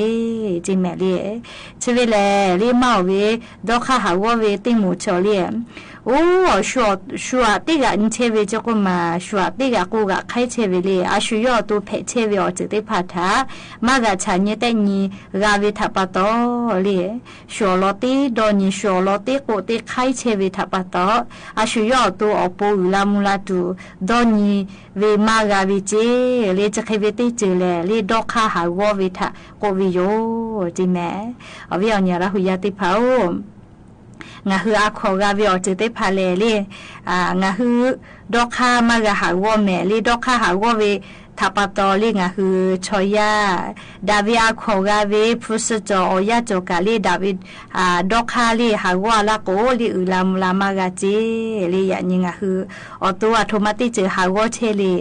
ဝဲ က့ၤမဲာ်လံ. ဆၢဝဲလဲၣ် လၢမၤအီၣ်ဝဲ ဒီခါဟးဂီၤဝဲ သ့ၣ်မူၤဆီလံ အိၣ် စူၢ်အတ့ၢ်ဂၤအံဆဲးဝဲ ကၠိကိမး စူၢ်အတ့ၢ်ဂၤကိးဂၤ ခါဆဲးဝဲလံ အစူၢ်ယီၣ်အသိး ဖဲးဆဲးဝဲအီၤ စၢၤသ့ၣ်တဖၣ်ထး မၤဂၤဆးညါ တ့ၢ်ညါ ဂၤဝဲထးပာ်တီၤလံ စူၢ်အီၤလီၤတ့ၢ်ဒီနံၤ စူၢ်အီၤလီၤတ့ၢ်ကိးတ့ၢ် ခါဆဲးဝဲထးပာ်တီၤ အစူၢ်ယီၣ်အသိး အီၣ်ပိာ်အုၣ်လၢမူလၢတူၢ် ဒီနံၤဝဲ မၤဂၤဝဲက့ၤ လၢ စၢၤဃ့ဝဲသ့ၣ်စၢၤလဲၣ် လၢ ဒီခါဟးဂီၤဝဲထး ကိးဝဲယိာ် က့ၤမဲာ်. အဝဲအီၤ နံၣ်ရဟူယၤသ့ၣ်တဖၣ်ဧၢ ငါဟုအခိးဂၤဝဲအီၤ စၢၤသ့ၣ်တဖၣ်လဲၣ်လၢ ငါဟု ဒီခါမၤဂၤဟးဂီၤမဲာ်လံ ဒီခါဟးဂီၤဝဲထးပာ်တီၤလံ ငါဟုဆီယၣ် ဒးဝဲအခိးဂၤဝဲ ဖုစၢၤစၢၤအီၣ်ယၣ်စၢၤကးလံ ဒးဝဲ ဒီခါလံ ဟးဂီၤအလၢကိးလံ အုၣ်လၢမူလၢမၤဂၤက့ၤလံ ယၤနံၣ် ငါဟုအီၤ သိအထိးမးသ့ၣ်စၢၤဟးဂီၤဆဲးလံ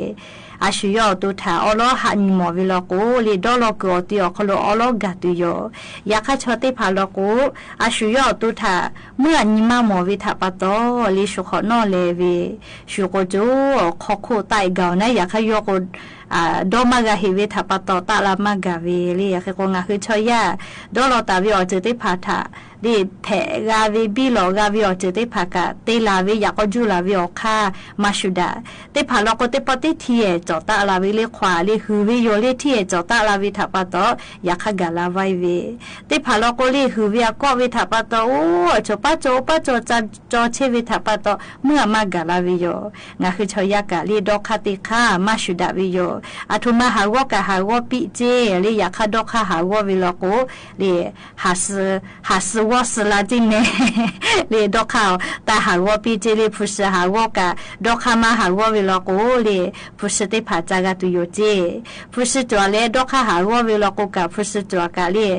အစူၢ်ယီၣ်အသိးထး အီလီၤဟးနံၤမီၢ်ဝဲလီၤကိးလံ ဒီလီၤကုာ်အီၤ တုၤအီၤခီလိာ်အီလီၤဂာ်တုၤယိာ် ယခါဆီသ့ၣ်တဖၣ်လီၤကိး အစူၢ်ယီၣ်အသိးထး မုၢ်အနံၤမၤမီၢ်ဝဲထးပာ်တီၤလံ စူၢ်ဃီနီၣ်လဲၤဝဲ စူၢ်ကိးကၠိ ခီခိၣ်သၣ်အံၤဂၤအီၤနၤ ယခါယီၤကိး ဒီမၤဂၤဟ့ၣ်ဝဲထးပာ်တီၤ သၣ်လၢမၤဂၤဝဲလံ ဃ့ကိး ငါဟုဆီယၣ် ဒီလီၤတၢ်ဝဲအီၤ စၢၤသ့ၣ်တဖၣ်ထး လၢဖဲးဂၤဝဲ ဘံၣ်လီၤဂၤဝဲအီၤ စၢၤသ့ၣ်တဖၣ်ကး တ့လၢ်ဝဲ ယၤကီၢ်ယူၢ်လၢ်ဝဲအီၤခါ မၤဆူၣ်ဒၣ် သ့ၣ်တဖၣ်လီၤကိး သ့ၣ်ပီၣ်သ့ၣ်ထံအဲၣ် ကၠီၤသၣ်လၢ်ဝဲလၢခွါလံ ဟုၣ်ဝဲယိာ်လၢထံအဲၣ် ကၠီၤသၣ်လၢ်ဝဲထးပာ်တီၤ ယခါဂၤလၢ်ဝဲဝဲ သ့ၣ်တဖၣ်လီၤကိးလံ ဟုၣ်ဝဲအကိးဝဲထးပာ်တီၤ အိၣ် အစီၤပၢ်စီၤ အိၣ်ပၢ်စီၤ ကၠီၤဆဲးဝဲထးပာ်တီၤ မုၢ်အမၤဂၤလၢ်ဝဲယိာ် ငါဟုဆီယၣ်ကးလံ ဒီခါသ့ၣ်ခါ မၤဆူၣ်ဒၣ်ဝဲယိာ် အထိးမးဟးဂီၤကးဟးဂီၤပံးက့ၤ လၢယခါဒီခါဟးဂီၤဝဲလီၤကိး လၢ ဟးစၢၤဝီစၢၤလၢ်က့ၤမဲာ် လၢဒီခါအီၤ တၢ်ဟးဂီၤပံးက့ၤလံ ဖုစၢၤဟးဂီၤကး ဒီခါမးဟးဂီၤဝဲလီၤကိးလံ ဖုစၢၤသ့ၣ်တဖၣ်စၢ်ဂၤတုၤယိာ်က့ၤ ဖုစၢၤစၢၤလၢဒီခါဟးဂီၤဝဲလီၤကိးကး ဖုစၢၤစၢၤကးလံ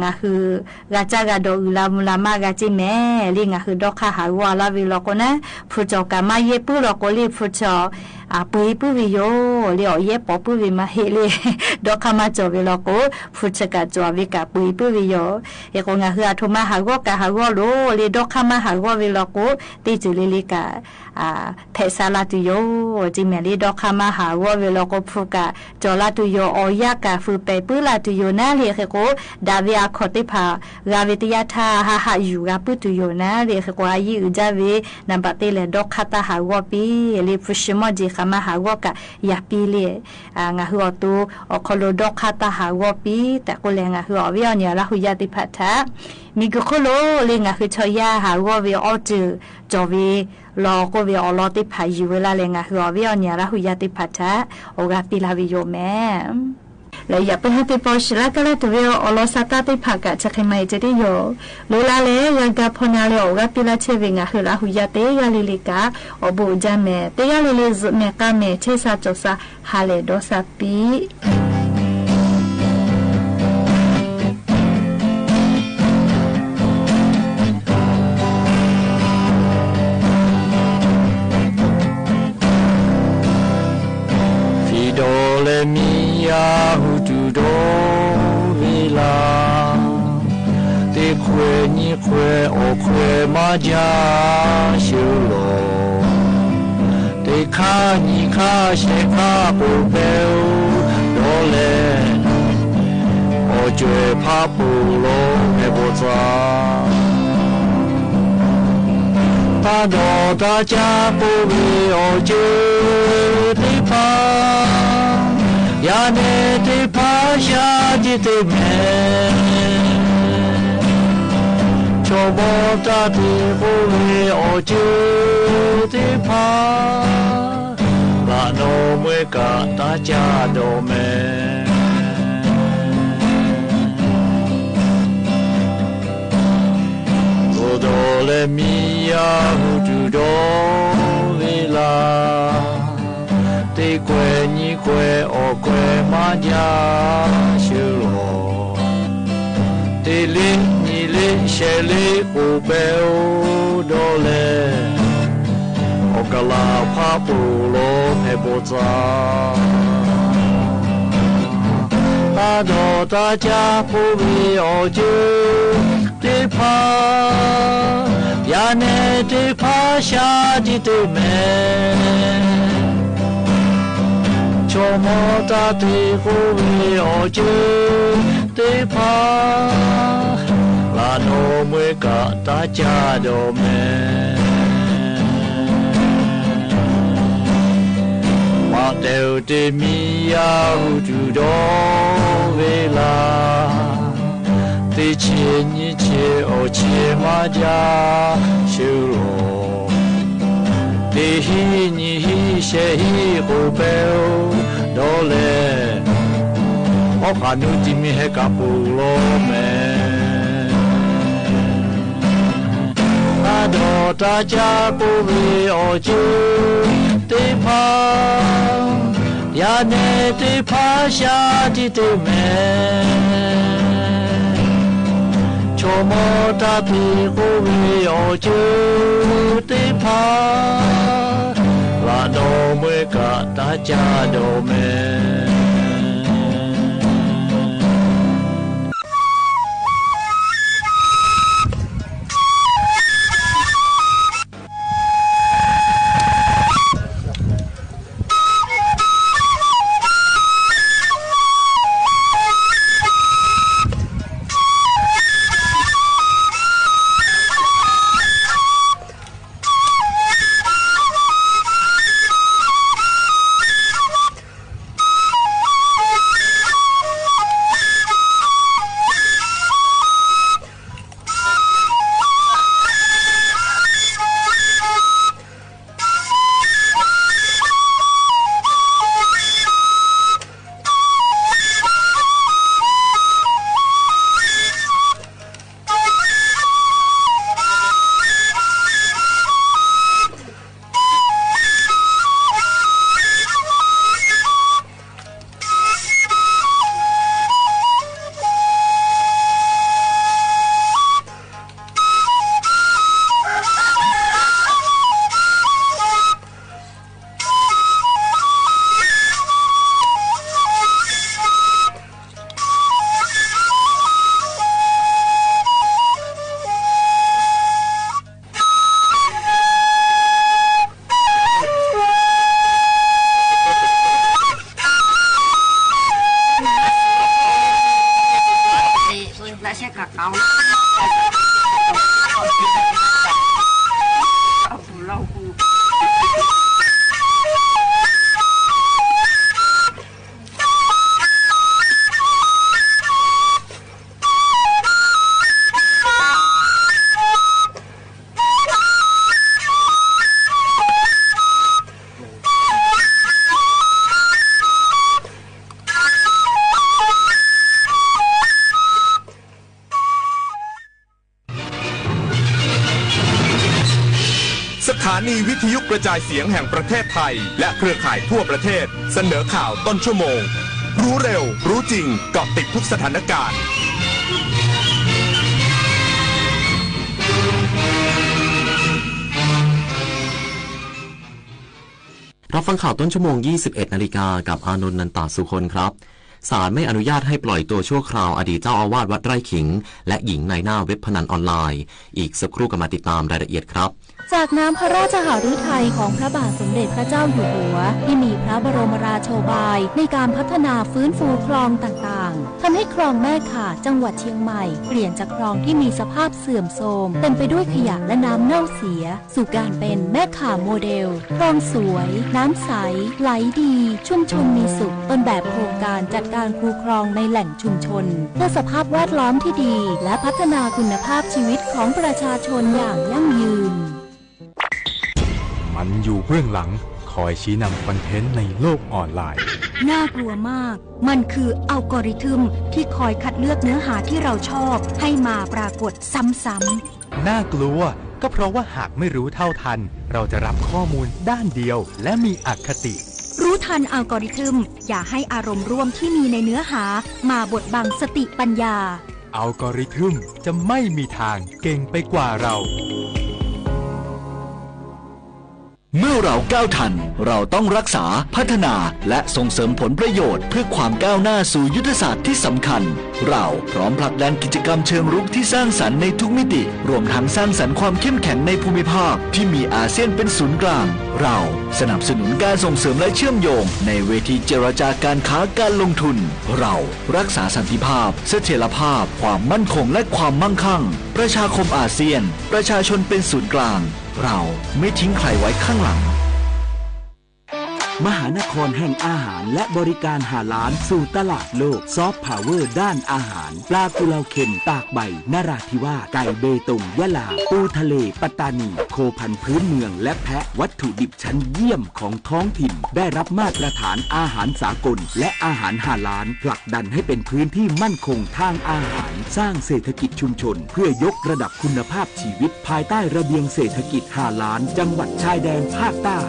ငါဟု ဂၤစၢ်ဂၤဒီးအုၣ်လၢမူလၢမၤဂၤက့ၤမဲာ် လၢငါဟုဒီခါဟးဂီၤလၢ်ဝဲလီၤကိးနၤ ဖုစၢၤကးမၤယဲၢ်ပုၢ်လီၤကိးလံ ဖုစၢၤ ပှ့ၤပုၢ်ဝဲယိာ်လံ အီၣ်ယဲၢ်ပီပုၢ်ဝဲမၤဟ့ၣ်လံ ဒီခါမၤစၢၤဝဲလီၤကိး ဖုစၢၤကးစၢၤဝဲကးပှ့ၤပုၢ်ဝဲယိာ် ဃ့ကိး ငါဟုအထိးမးဟးဂီၤကးဟးဂီၤလိာ်လံ ဒီခါမးဟးဂီၤဝဲလီၤကိး သ့ၣ်စၢၤလံလံကး ဖဲးစၢ်လၢ်တုၤယိာ် က့ၤမဲာ်လံ ဒီခါမးဟးဂီၤဝဲလီၤကိး ဖုကးစၢၤလၢ်တုၤယိာ် အီၣ်ယၣ်ကး ဖုပဲာ်ပုၢ်လၢ်တုၤယိာ်နၤ လၢဃ့ကိး ဒးဝဲအခီၣ်သ့ၣ်တဖၣ် ဂၤဝဲတယၣ်ထါ ဟးဟးယူၤဂၤပုၢ်တုၤယိာ်နၤ လၢဃ့ကိး အယံာ်အုၣ်ဒၣ်ဝဲ နဘၣ်သ့လဲၣ် ဒီခါတၢ်ဟးဂီၤပံး လၢဖုစၢၤမီၢ်က့ၤ ဃမၤဟးဂီၤကးယၤပံးလံ ငါဟုအီၤသိ အီၣ်ခီလိာ်ဒီခါတၢ်ဟးဂီၤပံး တၢ်ကိးလဲၣ် ငါဟုအီၣ်ဝဲအီၤ နံၣ်ရဟူယၤသ့ၣ်တဖၣ်ထး မ့ၢ်ဂ့ၤဃိလိာ်လၢ ငါဟုဆီယၣ်ဟးဂီၤဝဲအီၣ်စၢၤ ကၠီၤဝဲ လီၤကိးဝဲအီၤလီၤသ့ၣ်တဖၣ် ယံာ်ဝဲလၢ်လဲၣ် ငါဟုအီၣ်ဝဲအီၤ နံၣ်ရဟူယၤသ့ၣ်တဖၣ်ထး အီၣ်ဂၤပံးလၢ်ဝဲယိာ်မဲာ် လႄႈ ယွၼ်ၽိူဝ်ၶႃၣ်တေပေႃႈ ရှဲလၢ်ကလၢၢ်တဝ့ဢေႃႈ လီၤသးတၢ်သ့ၣ်တဖၣ် ကးဆၢၣ်ခဲမး အံၤကၠၢၢ်တံယိူဝ်ႈ လိူဝ်လၢ်လႄႈ ယွၤကၢ်ဖီၣ်နၢ်လႄႈ အိၣ်ဂၢၢ်ပံလၢ်ဆၢၣ်ဝေၢ် ငၢ်ဟၢၣ်လၢ်ဟူးယၢၢ်တ့ၢ်ယွၤလီလီကး အိၣ်ဘူးကၠၢၢ်မဲာ် တ့ၢ်ယွၤလီလီ ယုၢ်မဲာ်ဃၣ်မဲာ် ဆ့ဆာကၠိသး ဟးလၢာ်ဒီးသးပံ သီဒီးလၢမံယၤဟူးတူၢ်ဒီးဝ့ၢ်လၢ် သ့ၣ်ခွဲးညံခွဲး အီၣ်ခွဲးမၤဒ်ဆၢလီၤ သ့ၣ်ခါညံခါ ရှဲခါ ပိာ်ပဲအိၣ်ဒီးလဲၣ် အီၣ်ကွဲးဖးပိာ်လီၤ မဲာ်ပိာ်သၣ် တၢ်ဒီးတၢ်ကၢ်ပိာ်ဝ့ၢ်အီၣ်ကၢၢ်သ့ၣ်တဖၣ် ယၤနဲသ့ၣ်တဖၣ် ရှးတံၢ်တ့ၢ်မဲာ် ဆိကမိၣ်တၢ်သ့ၣ်ပိာ်ဝ့ၢ်အီၣ်ကၢၢ်သ့ၣ်တဖၣ် လၢနီၢ်မွဲကးတၢ်ကၢ်ဒီးမဲာ် သိးဒီးလၢမံယၤဟူးတူၢ်ဒီးဝ့ၢ်လၢ် သ့ၣ်ခွဲးညံခွဲး အီၣ်ခွဲးမၤဒ်ဆၢလီၤ သ့ၣ်လ့ညံလ့ ရှဲလ့ ပိာ်ပဲအိၣ်ဒီးလဲၣ် အီၣ်ကလၢ်ဖးပိာ်လီၤ မဲာ်ပိာ်သၣ် တၢ်ဒီးတၢ်ကၢ်ပိာ်ဝ့ၢ်အီၣ်ကၢၢ် သ့ၣ်တဖၣ် ယၤနဲသ့ၣ်တဖၣ် ရှးတံၢ်တ့ၢ်မဲာ် ဆိကမိၣ်တၢ်သ့ၣ်ပိာ်ဝ့ၢ်အီၣ်ကၢၢ်သ့ၣ်တဖၣ် လၢနီၢ်မွဲကးတၢ်ကၢ်ဒီးမဲာ် မၤတဲဝဲတ့ၢ်မံယၤဟူးတူၢ်ဒီးဝ့ၢ်လၢ် သ့ၣ်ဆဲးညံဆဲး အီၣ်ဆဲးမၤဒ်ဆၢလီၤ သ့ၣ်ဟံးညံဟံး ရှဲဟံး ပိာ်ပဲအိၣ်ဒီးလဲၣ် အီၣ်ဃာ်နူတံၤမံၤ ဟဲကးပိာ်လီၤမဲာ် တၢ်ဒီးတၢ်ကၢ်ပိာ်ဝ့ၢ်အီၣ်ကၢၢ်သ့ၣ်တဖၣ် ယၤနဲသ့ၣ်တဖၣ် ရှးတံၢ်တ့ၢ်မဲာ် ဆိကမိၣ်တၢ်သ့ၣ်ပိာ်ဝ့ၢ်အီၣ်ကၢၢ်သ့ၣ်တဖၣ် လၢနီၢ်မွဲကးတၢ်ကၢ်ဒီးမဲာ် กระจายเสียงแห่งประเทศไทย และเครือข่ายทั่วประเทศ เสนอข่าวต้นชั่วโมง รู้เร็ว รู้จริง เกาะติดทุกสถานการณ์ รับฟังข่าวต้นชั่วโมง ยี่สิบเอ็ดนาฬิกา กับอานนท์ นันตสุคนครับ ศาลไม่อนุญาตให้ปล่อยตัวชั่วคราวอดีตเจ้าอาวาสวัดไร่ขิง และหญิงนายหน้าเว็บพนันออนไลน์ อีกสักครู่กลับมาติดตามรายละเอียดครับ จากน้ำพระราชหฤทัยของพระบาทสมเด็จพระเจ้าอยู่หัว ที่มีพระบรมราโชบายในการพัฒนาฟื้นฟูคลองต่างๆ ทำให้คลองแม่ข่าจังหวัดเชียงใหม่ เปลี่ยนจากคลองที่มีสภาพเสื่อมโทรม เต็มไปด้วยขยะและน้ำเน่าเสีย สู่การเป็นแม่ข่าโมเดล คลองสวย น้ำใส ไหลดี ชุมชนมีสุข ต้นแบบโครงการจัดการคูคลองในแหล่งชุมชน เพื่อสภาพแวดล้อมที่ดี และพัฒนาคุณภาพชีวิตของประชาชนอย่างยั่งยืน มันอยู่เบื้องหลัง คอยชี้นำคอนเทนต์ในโลกออนไลน์ น่ากลัวมาก มันคืออัลกอริทึมที่คอยคัดเลือกเนื้อหาที่เราชอบให้มาปรากฏซ้ำๆ น่ากลัว ก็เพราะว่าหากไม่รู้เท่าทัน เราจะรับข้อมูลด้านเดียว และมีอคติ รู้ทันอัลกอริทึม อย่าให้อารมณ์ร่วมที่มีในเนื้อหามาบดบังสติปัญญา อัลกอริทึมจะไม่มีทางเก่งไปกว่าเรา เมื่อเราก้าวทัน เราต้องรักษา พัฒนา และส่งเสริมผลประโยชน์เพื่อความก้าวหน้าสู่ยุทธศาสตร์ที่สำคัญ เราพร้อมผลักดันกิจกรรมเชิงรุกที่สร้างสรรค์ในทุกมิติ รวมทั้งสร้างสรรค์ความเข้มแข็งในภูมิภาคที่มีอาเซียนเป็นศูนย์กลาง เราสนับสนุนการส่งเสริมและเชื่อมโยงในเวทีเจรจาการค้าการลงทุน เรารักษาสันติภาพ เสถียรภาพ ความมั่นคง และความมั่งคั่ง ประชาคมอาเซียน ประชาชนเป็นศูนย์กลาง เราไม่ทิ้งใครไว้ข้างหลัง มหานครแห่งอาหารและบริการฮาลาลสู่ตลาดโลก ซอฟต์พาวเวอร์ด้านอาหาร ปลากุเลาเค็มตากใบ นราธิวาส ไก่เบตง ยะลา ปูทะเล ปัตตานี โคพันธุ์พื้นเมือง และแพะ วัตถุดิบชั้นเยี่ยมของท้องถิ่น ได้รับมาตรฐานอาหารสากล และอาหารฮาลาล ผลักดันให้เป็นพื้นที่มั่นคงทางอาหาร สร้างเศรษฐกิจชุมชน เพื่อยกระดับคุณภาพชีวิต ภายใต้ระเบียงเศรษฐกิจฮาลาล จังหวัดชายแดนภาคใต้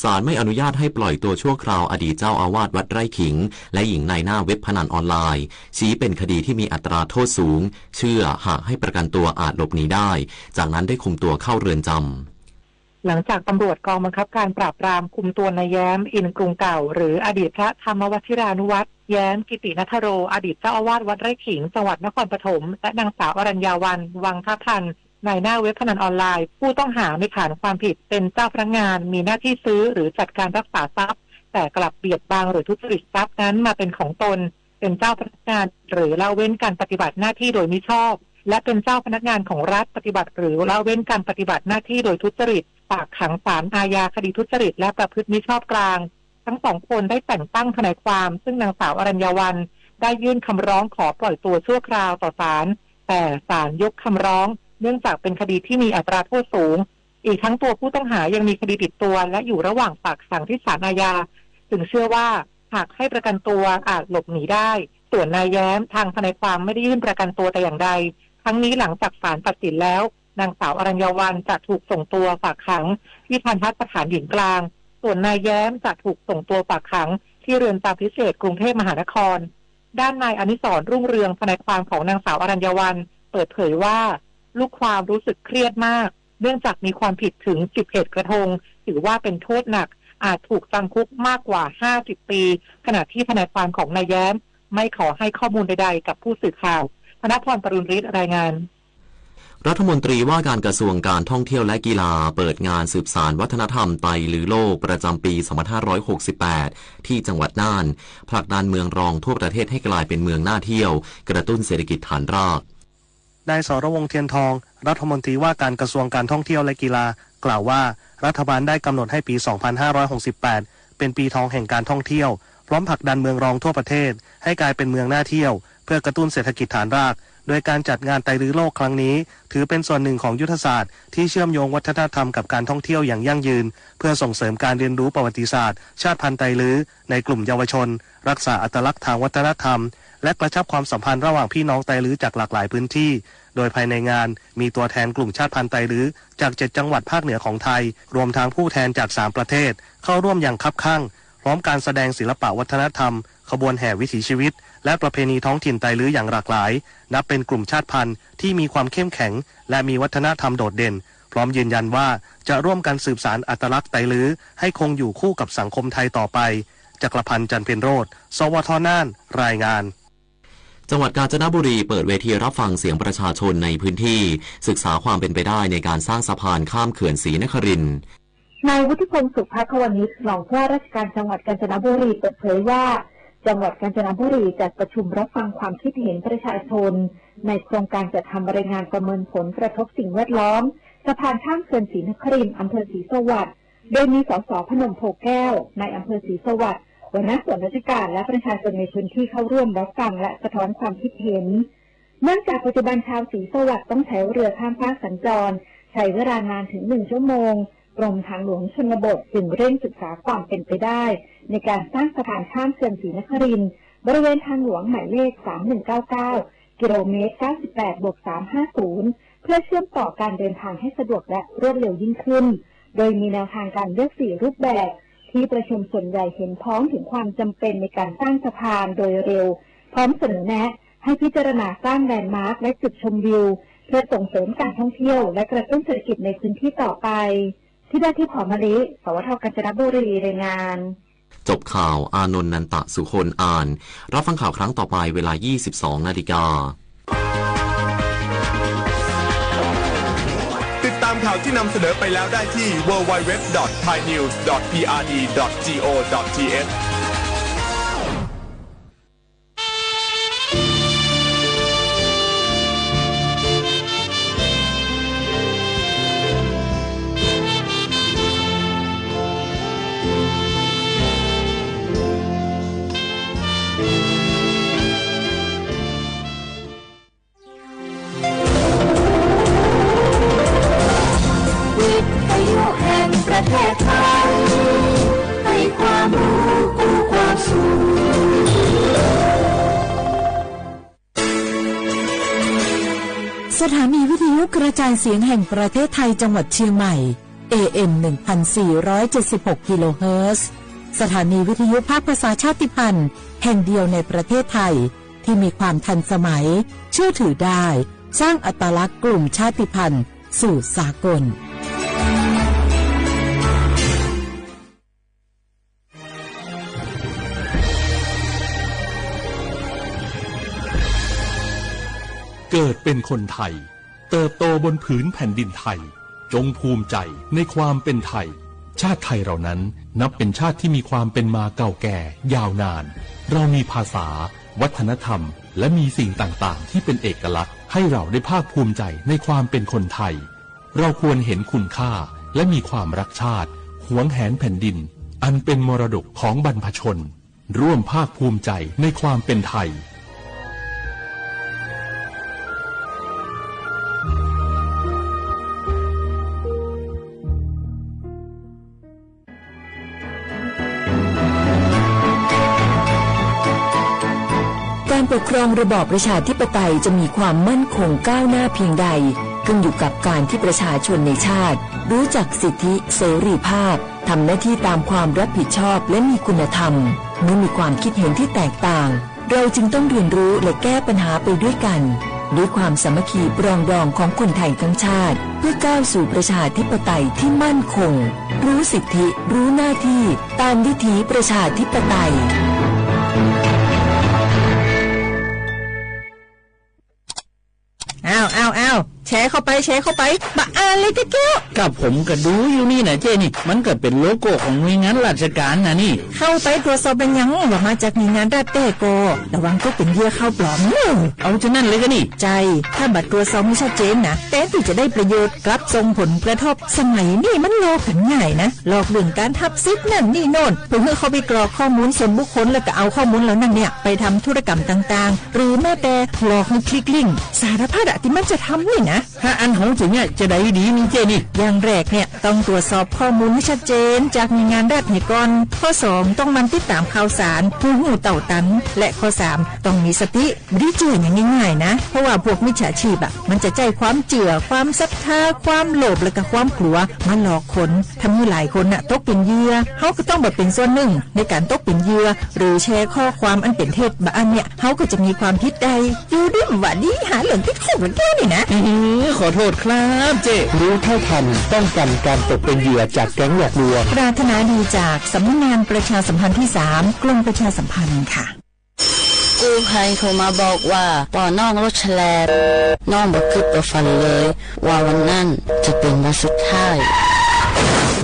ศาลไม่อนุญาตให้ปล่อยตัวชั่วคราวอดีตเจ้าอาวาสวัดไร่ขิง และหญิงนายหน้าเว็บพนันออนไลน์ ชี้เป็นคดีที่มีอัตราโทษสูง เชื่อหากให้ประกันตัวอาจหลบหนีได้ จากนั้นได้คุมตัวเข้าเรือนจำ หลังจากตำรวจกองบังคับการปราบปรามคุมตัวนายแย้ม อินกรุงเก่า หรืออดีตพระธรรมวชิรานุวัตร แย้ม กิตินัทโร อดีตเจ้าอาวาสวัดไร่ขิง จังหวัดนครปฐม และนางสาวอรัญญาวัลย์ วังทพันธ์ นายหน้าเว็บพนันออนไลน์ ผู้ต้องหาในฐานความผิดเป็นเจ้าพนักงาน มีหน้าที่ซื้อหรือจัดการรักษาทรัพย์ แต่กลับเบียดบังหรือทุจริตทรัพย์นั้นมาเป็นของตน เป็นเจ้าพนักงาน หรือละเว้นการปฏิบัติหน้าที่โดยมิชอบ และเป็นเจ้าพนักงานของรัฐปฏิบัติหรือละเว้นการปฏิบัติหน้าที่โดยทุจริต ฝากขังศาลอาญาคดีทุจริตและประพฤติมิชอบกลาง ทั้งสองคนได้แต่งตั้งทนายความ ซึ่งนางสาวอรัญญาวัลย์ได้ยื่นคำร้องขอปล่อยตัวชั่วคราวต่อศาล แต่ศาลยกคำร้อง เนื่องจากเป็นคดีที่มีอัตราโทษสูง อีกทั้งตัวผู้ต้องหายังมีคดีติดตัว และอยู่ระหว่างฝากขังที่ศาลอาญา จึงเชื่อว่าหากให้ประกันตัวอาจหลบหนีได้ ส่วนนายแย้ม ทางทนายความไม่ได้ยื่นประกันตัวแต่อย่างใด ทั้งนี้หลังจากศาลตัดสินแล้ว นางสาวอรัญญาวัลย์จะถูกส่งตัวฝากขังที่ทัณฑสถานหญิงกลาง ส่วนนายแย้มจะถูกส่งตัวฝากขังที่เรือนจำพิเศษกรุงเทพมหานคร ด้านนายอนิสร รุ่งเรือง ทนายความของนางสาวอรัญญาวัลย์ เปิดเผยว่า ลูกความรู้สึกเครียดมาก เนื่องจากมีความผิดถึงสิบเอ็ดกระทง ถือว่าเป็นโทษหนัก อาจถูกจำคุกมากกว่าห้าสิบปี ขณะที่ทนายความของนายแย้ม ไม่ขอให้ข้อมูลใดๆ กับผู้สื่อข่าว ธนพร ปรุณฤทธิ์ รายงาน รัฐมนตรีว่าการกระทรวงการท่องเที่ยวและกีฬา เปิดงานสืบสานวัฒนธรรมไตรลือโลกประจำปี สองพันห้าร้อยหกสิบแปด ที่จังหวัดน่าน ผลักดันเมืองรองทั่วประเทศให้กลายเป็นเมืองน่าเที่ยว กระตุ้นเศรษฐกิจฐานราก นาย สรวงศ์ เทียนทอง รัฐมนตรีว่าการกระทรวงการท่องเที่ยวและกีฬา กล่าวว่า รัฐบาลได้กำหนดให้ปี สองพันห้าร้อยหกสิบแปด เป็นปีทองแห่งการท่องเที่ยว พร้อมผลักดันเมืองรองทั่วประเทศ ให้กลายเป็นเมืองน่าเที่ยว เพื่อกระตุ้นเศรษฐกิจฐานราก โดยการจัดงานไตรลือโลกครั้งนี้ ถือเป็นส่วนหนึ่งของยุทธศาสตร์ที่เชื่อมโยงวัฒนธรรมกับการท่องเที่ยวอย่างยั่งยืน เพื่อส่งเสริมการเรียนรู้ประวัติศาสตร์ ชาติพันธุ์ไตรลือ ในกลุ่มเยาวชน รักษาอัตลักษณ์ทางวัฒนธรรม และกระชับความสัมพันธ์ระหว่างพี่น้องไตลื้อจากหลากหลายพื้นที่ โดยภายในงานมีตัวแทนกลุ่มชาติพันธุ์ไตลื้อจากเจ็ดจังหวัดภาคเหนือของไทย รวมทั้งผู้แทนจากสามประเทศ เข้าร่วมอย่างคับคั่ง พร้อมการแสดงศิลปะวัฒนธรรม ขบวนแห่วิถีชีวิต และประเพณีท้องถิ่นไตลื้ออย่างหลากหลาย นับเป็นกลุ่มชาติพันธุ์ที่มีความเข้มแข็ง และมีวัฒนธรรมโดดเด่น พร้อมยืนยันว่าจะร่วมกันสืบสานอัตลักษณ์ไตลื้อให้คงอยู่คู่กับสังคมไทยต่อไป จักรพันธ์ จันทร์เพ็ญโรจน์ สวท น่าน รายงาน จังหวัดกาญจนบุรีเปิดเวทีรับฟังเสียงประชาชนในพื้นที่ ศึกษาความเป็นไปได้ในการสร้างสะพานข้ามเขื่อนศรีนครินทร์ นายวุฒิพงษ์ สุภควณิช รองผู้ว่าราชการจังหวัดกาญจนบุรีเปิดเผยว่า จังหวัดกาญจนบุรีจัดประชุมรับฟังความคิดเห็นประชาชน ในโครงการจัดทำรายงานประเมินผลกระทบสิ่งแวดล้อม สะพานข้ามเขื่อนศรีนครินทร์ อำเภอศรีสวัสดิ์ โดยมี สส พนม โพแก้ว นายอำเภอศรีสวัสดิ์ หัวหน้าส่วนราชการ และประชาชนในพื้นที่เข้าร่วมรับฟังและสะท้อนความคิดเห็น เนื่องจากปัจจุบันชาวศรีสวัสดิ์ต้องใช้เรือข้ามฟากสัญจร ใช้เวลานานถึงหนึ่งชั่วโมง กรมทางหลวงชนบทจึงเร่งศึกษาความเป็นไปได้ ในการสร้างสะพานข้ามเขื่อนศรีนครินทร์ บริเวณทางหลวงหมายเลข สามหนึ่งเก้าเก้า กิโลเมตร เก้าสิบแปดบวกสามห้าศูนย์ เพื่อเชื่อมต่อการเดินทางให้สะดวกและรวดเร็วยิ่งขึ้น โดยมีแนวทางการเลือกสี่รูปแบบ ที่ประชุมส่วนใหญ่เห็นพ้องถึงความจำเป็นในการสร้างสะพานโดยเร็ว พร้อมเสนอแนะให้พิจารณาสร้างแลนด์มาร์คและจุดชมวิว เพื่อส่งเสริมการท่องเที่ยวและกระตุ้นเศรษฐกิจในพื้นที่ต่อไป ธิดาทิพย์ หอมมะลิ สวท กาญจนบุรี รายงาน จบข่าว อานนท์ นันตะสุคน อ่าน รับฟังข่าวครั้งต่อไปเวลา ยี่สิบสองนาฬิกา ติดตามข่าวที่นำเสนอไปแล้วได้ที่ ดับเบิลยู ดับเบิลยู ดับเบิลยู ดอท ไทยนิวส์ ดอท พีอาร์ดี ดอท จี โอ ดอท ที เอช วิทยุแห่งประเทศไทย ให้ความรู้คู่ความสุข สถานีวิทยุกระจายเสียงแห่งประเทศไทยจังหวัดเชียงใหม่ เอ เอ็ม หนึ่งพันสี่ร้อยเจ็ดสิบหก กิโลเฮิรตซ์ สถานีวิทยุภาคภาษาชาติพันธุ์แห่งเดียวในประเทศไทย ที่มีความทันสมัย เชื่อถือได้ สร้างอัตลักษณ์กลุ่มชาติพันธุ์สู่สากล เกิดเป็นคนไทย เติบโตบนผืนแผ่นดินไทย จงภูมิใจในความเป็นไทย ชาติไทยเรานั้นนับเป็นชาติที่มีความเป็นมาเก่าแก่ยาวนาน เรามีภาษา วัฒนธรรม และมีสิ่งต่างๆ ที่เป็นเอกลักษณ์ ให้เราได้ภาคภูมิใจในความเป็นคนไทย เราควรเห็นคุณค่า และมีความรักชาติ หวงแหนแผ่นดิน อันเป็นมรดกของบรรพชน ร่วมภาคภูมิใจในความเป็นไทย การปกครองระบอบประชาธิปไตยจะมีความมั่นคงก้าวหน้าเพียงใด ขึ้นอยู่กับการที่ประชาชนในชาติ รู้จักสิทธิเสรีภาพ ทำหน้าที่ตามความรับผิดชอบและมีคุณธรรม เมื่อมีความคิดเห็นที่แตกต่าง เราจึงต้องเรียนรู้และแก้ปัญหาไปด้วยกัน ด้วยความสามัคคีปรองดองของคนไทยทั้งชาติ เพื่อก้าวสู่ประชาธิปไตยที่มั่นคง รู้สิทธิ รู้หน้าที่ ตามวิถีประชาธิปไตย อ้าว อ้าว อ้าว แชร์เข้าไป แชร์เข้าไป บ่อ่านเลยกะแก้ว กะผมกะดูอยู่นี่นะเจ้นี่ มันกะเป๋นโลโก้ของหน่วยงานราชการนะนี่ เข้าไปตรวจสอบแม่นยัง ว่ามาจากหน่วยงานรัฐแต๊ก่อ ระวังตกเป๋นเหยื่อข่าวปลอมเน่อ เอาจานั้นเลยกะนี่ ใจ้ ถ้าบ่ตรวจสอบหื้อชัดเจนนะ แตนตี้จะได้ประโยชน์ กลับส่งผลกระทบ สมัยนี้มันหลอกกั๋นง่ายนะ หลอกเรื่องก๋านฮับสิทธิ์นั่นนี่โน่น เพื่อหื้อเข้าไปกรอกข้อมูลส่วนบุคคล แล้วกะเอาข้อมูลเหล่านั้นเนี่ย ไปทำธุรกรรมต่างๆ หรือแม้แต่หลอกหื้อคลิกลิงก์ สารพัดอะตี้มันจะทำนี่นะ อะ หาอันเฮาจะเยียะจะใดดีนี่เจ๊นี่ อย่างแรกเนี่ย ต้องตรวจสอบข้อมูลหื้อชัดเจนจากหน่วยงานรัฐเหียก่อน ข้อสอง ต้องหมั่นติดต๋ามข่าวสารหื้อฮู้เต้าตัน และข้อสาม ต้องมีสติ บ่ดีเจื้อหยังง่ายๆ นะ เพราะว่าพวกมิจฉาชีพอะ มันจะใจ๊ความเจื้อ ความศรัทธา ความโลภ และก็ความกลัว มาหลอกคน ทำหื้อหลายคนน่ะ ตกเป๋นเหยื่อ เฮาก็ต้องบ่เป๋นส่วนหนึ่งในก๋านตกเป๋นเหยื่อ หรือแชร์ข้อความอันเป๋นเท็จ บ่อั้นเนี่ย เฮาก็จะมีความผิดได้ อยู่ดีบ่ดี หาเรื่องติดคุกแต๊ๆ นี่นะ อื้อหือ ขอโทษครับเจ๊ รู้เท่าทัน ป้องกันการตกเป็นเหยื่อจากแก๊งหลอกลวง ปรารถนาดีจากสำนักงานประชาสัมพันธ์ที่สาม กรมประชาสัมพันธ์ค่ะ กู้ภัยโทรมาบอกว่า ป้อน้องรถแฉลบ น้องบ่กึ๊ดบ่ฝันเลย ว่าวันนั้นจะเป๋นวันสุดท้าย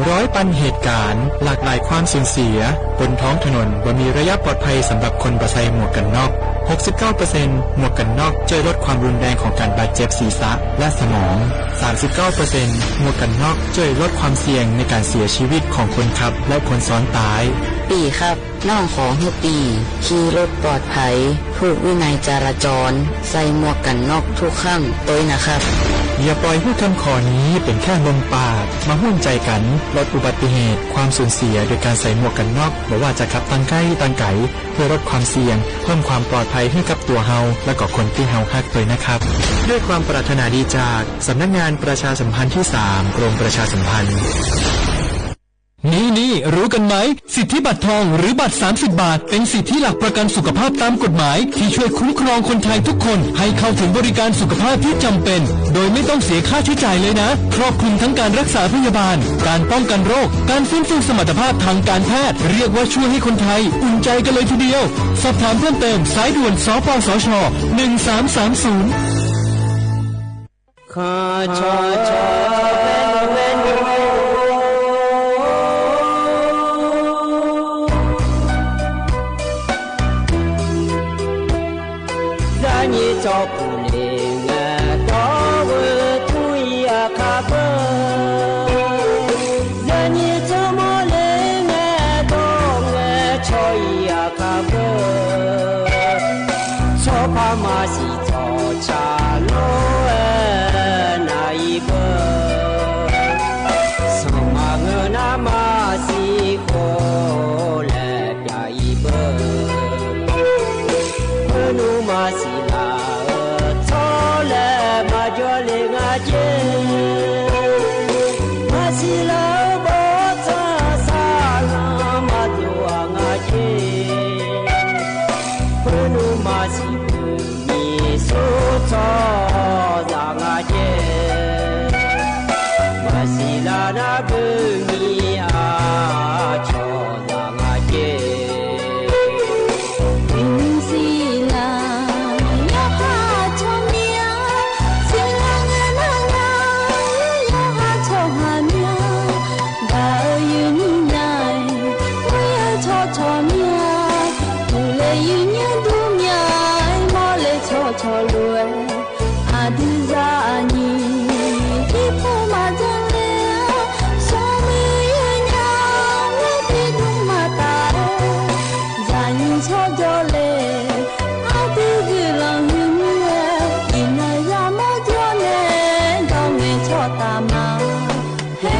ร้อยปันเหตุก๋ารณ์ หลากหลายความสูญเสีย บนท้องถนนบ่มีระยะปลอดภัยสำหรับคนบ่ใส่หมวกกั๋นน็อก หกสิบเก้าเปอร์เซ็นต์ หมวกกั๋นน็อกจ้วยลดความรุนแรงของก๋านบาดเจ็บศีรษะและสมอง สามสิบเก้าเปอร์เซ็นต์ หมวกกั๋นน็อกจ้วยลดความเสี่ยงในก๋านเสียชีวิตของคนขับและคนซ้อนต๊าย ปี้ครับ น้องขอหื้อปี้ขี่รถปลอดภัย ถูกวินัยจราจร ใส่หมวกกั๋นน็อกทุกครั้งตวยนะครับ อย่าปล่อยหื้อคำขอนี้เป๋นแค่ลมปาก มาฮ่วมใจ๋กั๋นลดอุบัติเหตุ ความสูญเสียโดยก๋านใส่หมวกกั๋นน็อก บ่ว่าจะขับตางใก้ตางไก๋ เพื่อลดความเสี่ยง เพิ่มความปลอดภัยหื้อกับตั๋วเฮา และก็คนตี้เฮาฮักตวยนะครับ ด้วยความปรารถนาดีจากสำนักงานประชาสัมพันธ์ที่สาม กรมประชาสัมพันธ์ นี่ๆ รู้กันไหม สิทธิบัตรทองหรือบัตรสามสิบบาท เป็นสิทธิหลักประกันสุขภาพตามกฎหมาย ที่ช่วยคุ้มครองคนไทยทุกคนให้เข้าถึงบริการสุขภาพที่จำเป็น โดยไม่ต้องเสียค่าใช้จ่ายเลยนะ ครอบคลุมทั้งการรักษาพยาบาล การป้องกันโรค การฟื้นฟูสมรรถภาพทางการแพทย์ เรียกว่าช่วยให้คนไทยอุ่นใจกันเลยทีเดียว สอบถามเพิ่มเติม สายด่วน สปสช. หนึ่งสามสามศูนย์ ข้าชอชอแว่นแว่น ยานีจอผู้เลง ตอเวอทุยอาคาเบอ ยานีจอมอเลง ตองชอยอาคาเบอ ชอพามาสี จอชาโลเอนาอีเบอ สมาเงอนามาสีโคแลปยาอีเบอ เบอหนูมาสีลาเออ ทอแลมาจอเลงาเจ มาสีลาเออบอจาสาลามาตัวงาเจ เบอหนูมาสีเบอ มีสุทอจางอาเจ มาสีลานาบึงมีอาชอจางอาเจ มีสีลายาหาชอเมีย สีลางานางายาหาชอหาเมีย ดาเออยืนนี่นาย เมียชอชอเมีย ดูเลยยืนเมียดูเมีย มอเลยชอชอรวย อาทิตย์จาอันนี้ ที่ผู้มาจังเลย สองมือยืนยาว ไม่ติดลงมาตาย จายิงชอจอเลย อาทิตย์ยืนหลังยืนเมีย อีนายามอจอเลย ต้องเมชอตามมา เฮ้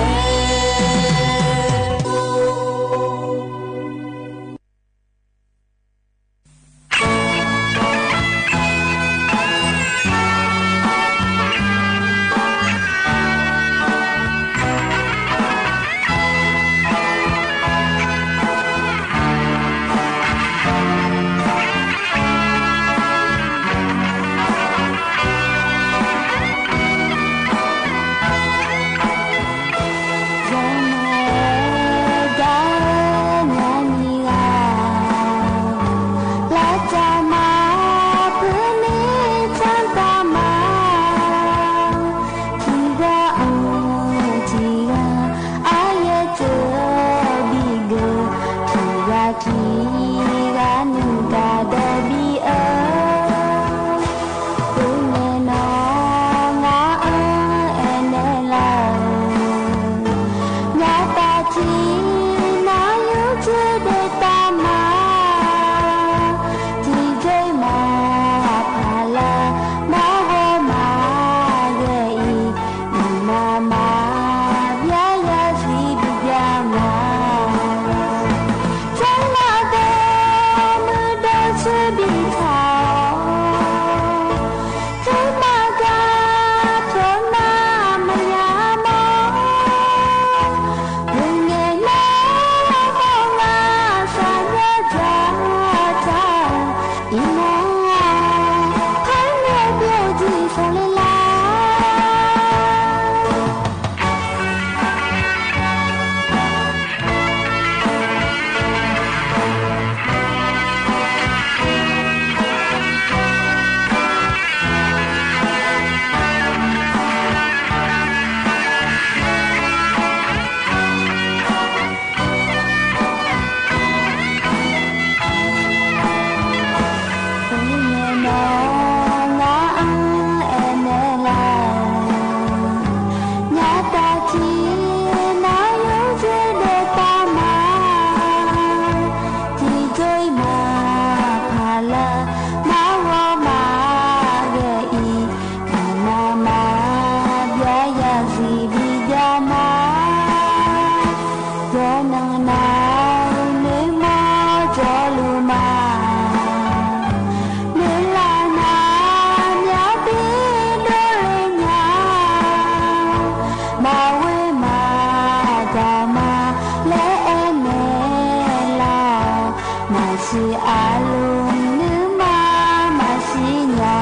အလိုမ်းနုမးမၤသ့ၣ်ညါ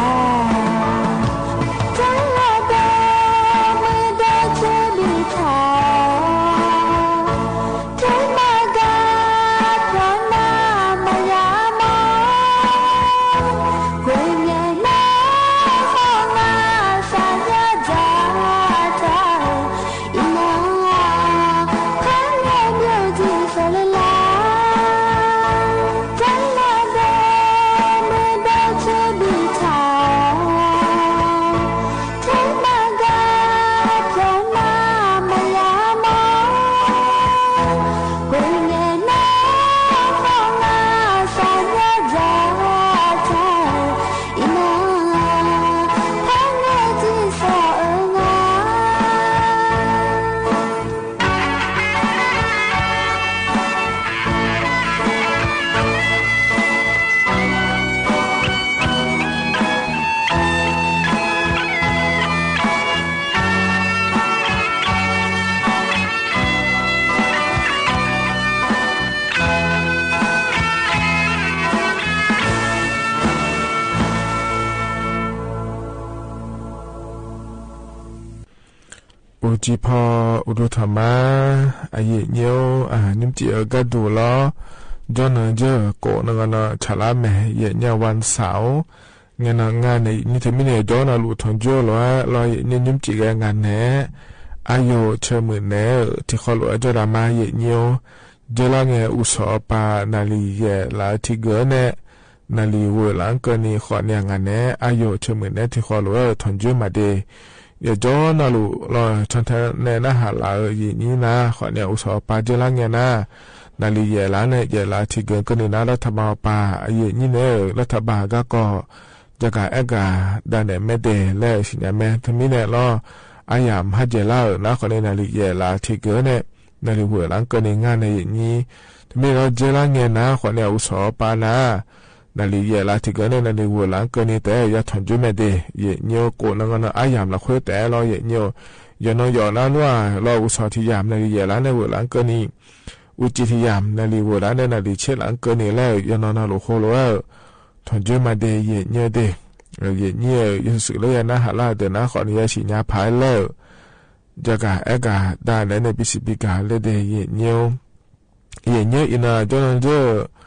တၢ်လၢဘၢမုၢ်ဒိၣ်ထူဘံထၢ ထဲမၤဂၤဖျီနၤမၤယါမီၤ ကွဲၤငဲၤနီၢ် ဟီၣ်ငါသးယါဒၣ်တၢ် အံၤနီၤ ဖဲလဲၣ် beautiful လၢ်လၢ် တၢ်လၢဘၢမုၢ်ဒိၣ်ထူဘံထၢ ထဲမၤဂၤဖျီနၤမၤယါမီၤ ကွဲၤငဲၤနီၢ် ဟီၣ်ငါသးယါဒၣ်တၢ် အံၤနီၤ ဖဲလဲၣ် ဒ်သိးအၢငါ အိၣ်ကံၢ်ဖီ အိၣ်ဒိၣ်ထီၣ်မး အယိာ်ညိ အနွံကၠံၣ်အဂၤဒိၣ်လီၤ ကၠီနၢၤယဲၢ် ကိးနဂီၢ်နီၢ် ဆၢလၢမဲာ် ယဲၢ်ညိ ဝၢၼ်သး ငဲၤနီၢ် ငါန့ၣ် နံၣ်တမံၤန့ၣ် ကၠီနၢၤလူၢ်ထီၣ်ကၠိလီၤ လီၤ ယဲၢ်ညိ နွံကၠံၣ်ဂၤ ငါနဲ အယိာ် ဆၢမုၢ်နဲ ထံၣ်ဃီလိာ်ဝဲ ကၠီဒၣ်မါ ယဲၢ်ညိ ယဲၢ်လၢငဲၤ အိၣ်ဆီၣ်အပၢ် နၢ်လံၣ်ယဲၢ်လါထံဂၢၢ်နဲ နၢ်လံၣ်ဝဲၢ်လၢကၢၢ်နံၤ ဃိးနံၣ် ငါနဲ အယိာ် ဆၢမုၢ်နဲ ထံၣ်ဃီလိာ်ဝဲ ထီၣ်ကၠိမၤဒ့ ယဲၢ်ကၠီနၢၤလူၢ်လီၤ ဆီၣ်ထွဲနဲနဟးလၢ်ဧၢ ယဲၢ်ညိနၤ ဃိးနံၣ် အိၣ်ဆီၣ်အပၢ် ယဲၢ်လၢငဲၤနၤ နၢ်လံၣ်ယဲၢ်လါနဲ ယဲၢ်လါထံဂၢၢ်ကၢၢ်နံၤနၤ လၢထးဘၣ်အပၢ် အယဲၢ်ညိန့ၣ် လၢထးဘၣ်အဂၤကီၢ် ယကၤအဲၣ်ကၤ ဒၣ်နဲမဲဒဲး လၢစံၣ်ညါမဲ တမံၤနဲၣ်လီၤ အယၢ်မၤဟဲယဲၢ်လါဧၢ နၤ ဃိးနံၣ် နၢ်လံၣ်ယဲၢ်လါထံဂၢၢ်နဲ နၢ်လံၣ်ဝဲၢ်လၢကၢၢ်နံၤ ငါနဲ ယဲၢ်ညိ တမံၤလီၤ ယဲၢ်လၢငဲၤနၤ ဃိးနံၣ် အိၣ်ဆီၣ်အပၢ်နၤ နၢ်လံၣ်ယဲၢ်လါထံဂၢၢ်နဲ နၢ်လံၣ်ဝဲၢ်လၢကၢၢ်နံၤ တၢ်ယၤထီၣ်ကၠိမၤဒ့ ယဲၢ်ညိ ကိးနဂီၢ်နီၢ် အယၢ်လီၤဃုတၢ်လီၤ ယဲၢ်ညိ ယနီၢ်ယီၢ်နၤနွါ လီၤအိၣ်ဆီၣ်ထံယၢ် နၢ်လံၣ်ယဲၢ်လါနဲ ဝဲၢ်လၢကၢၢ်နံၤ အိၣ်ကၠံၣ်ထံယၢ် နၢ်လံၣ်ဝဲၢ်လၢနဲ နၢ်လံၣ်ဆ့လၢကၢၢ်နံၤလၢ ယနီၢ်နၢ်လူၢ်ဃိလိာ်ဧၢ ထီၣ်ကၠိမၤဒ့ ယဲၢ်ညိဒ့ ယဲၢ်ညိဧၢ ယဆိၣ်ဂ့ၤလၢယၤနၤ ဟးလၢအဒၢးနၤ ဃိးနံၣ် ယဲၢ်စံၣ်ညါဖးလၢ ယကၤအဲၣ်ကၤ ဒၣ်နဲနဲ ဘံၣ်စံးဘံၣ်ကၤလၢဒ့ ယဲၢ်ညိ ယဲၢ်ညိ အံၤနၤ ကၠီနၢၤယဲၢ်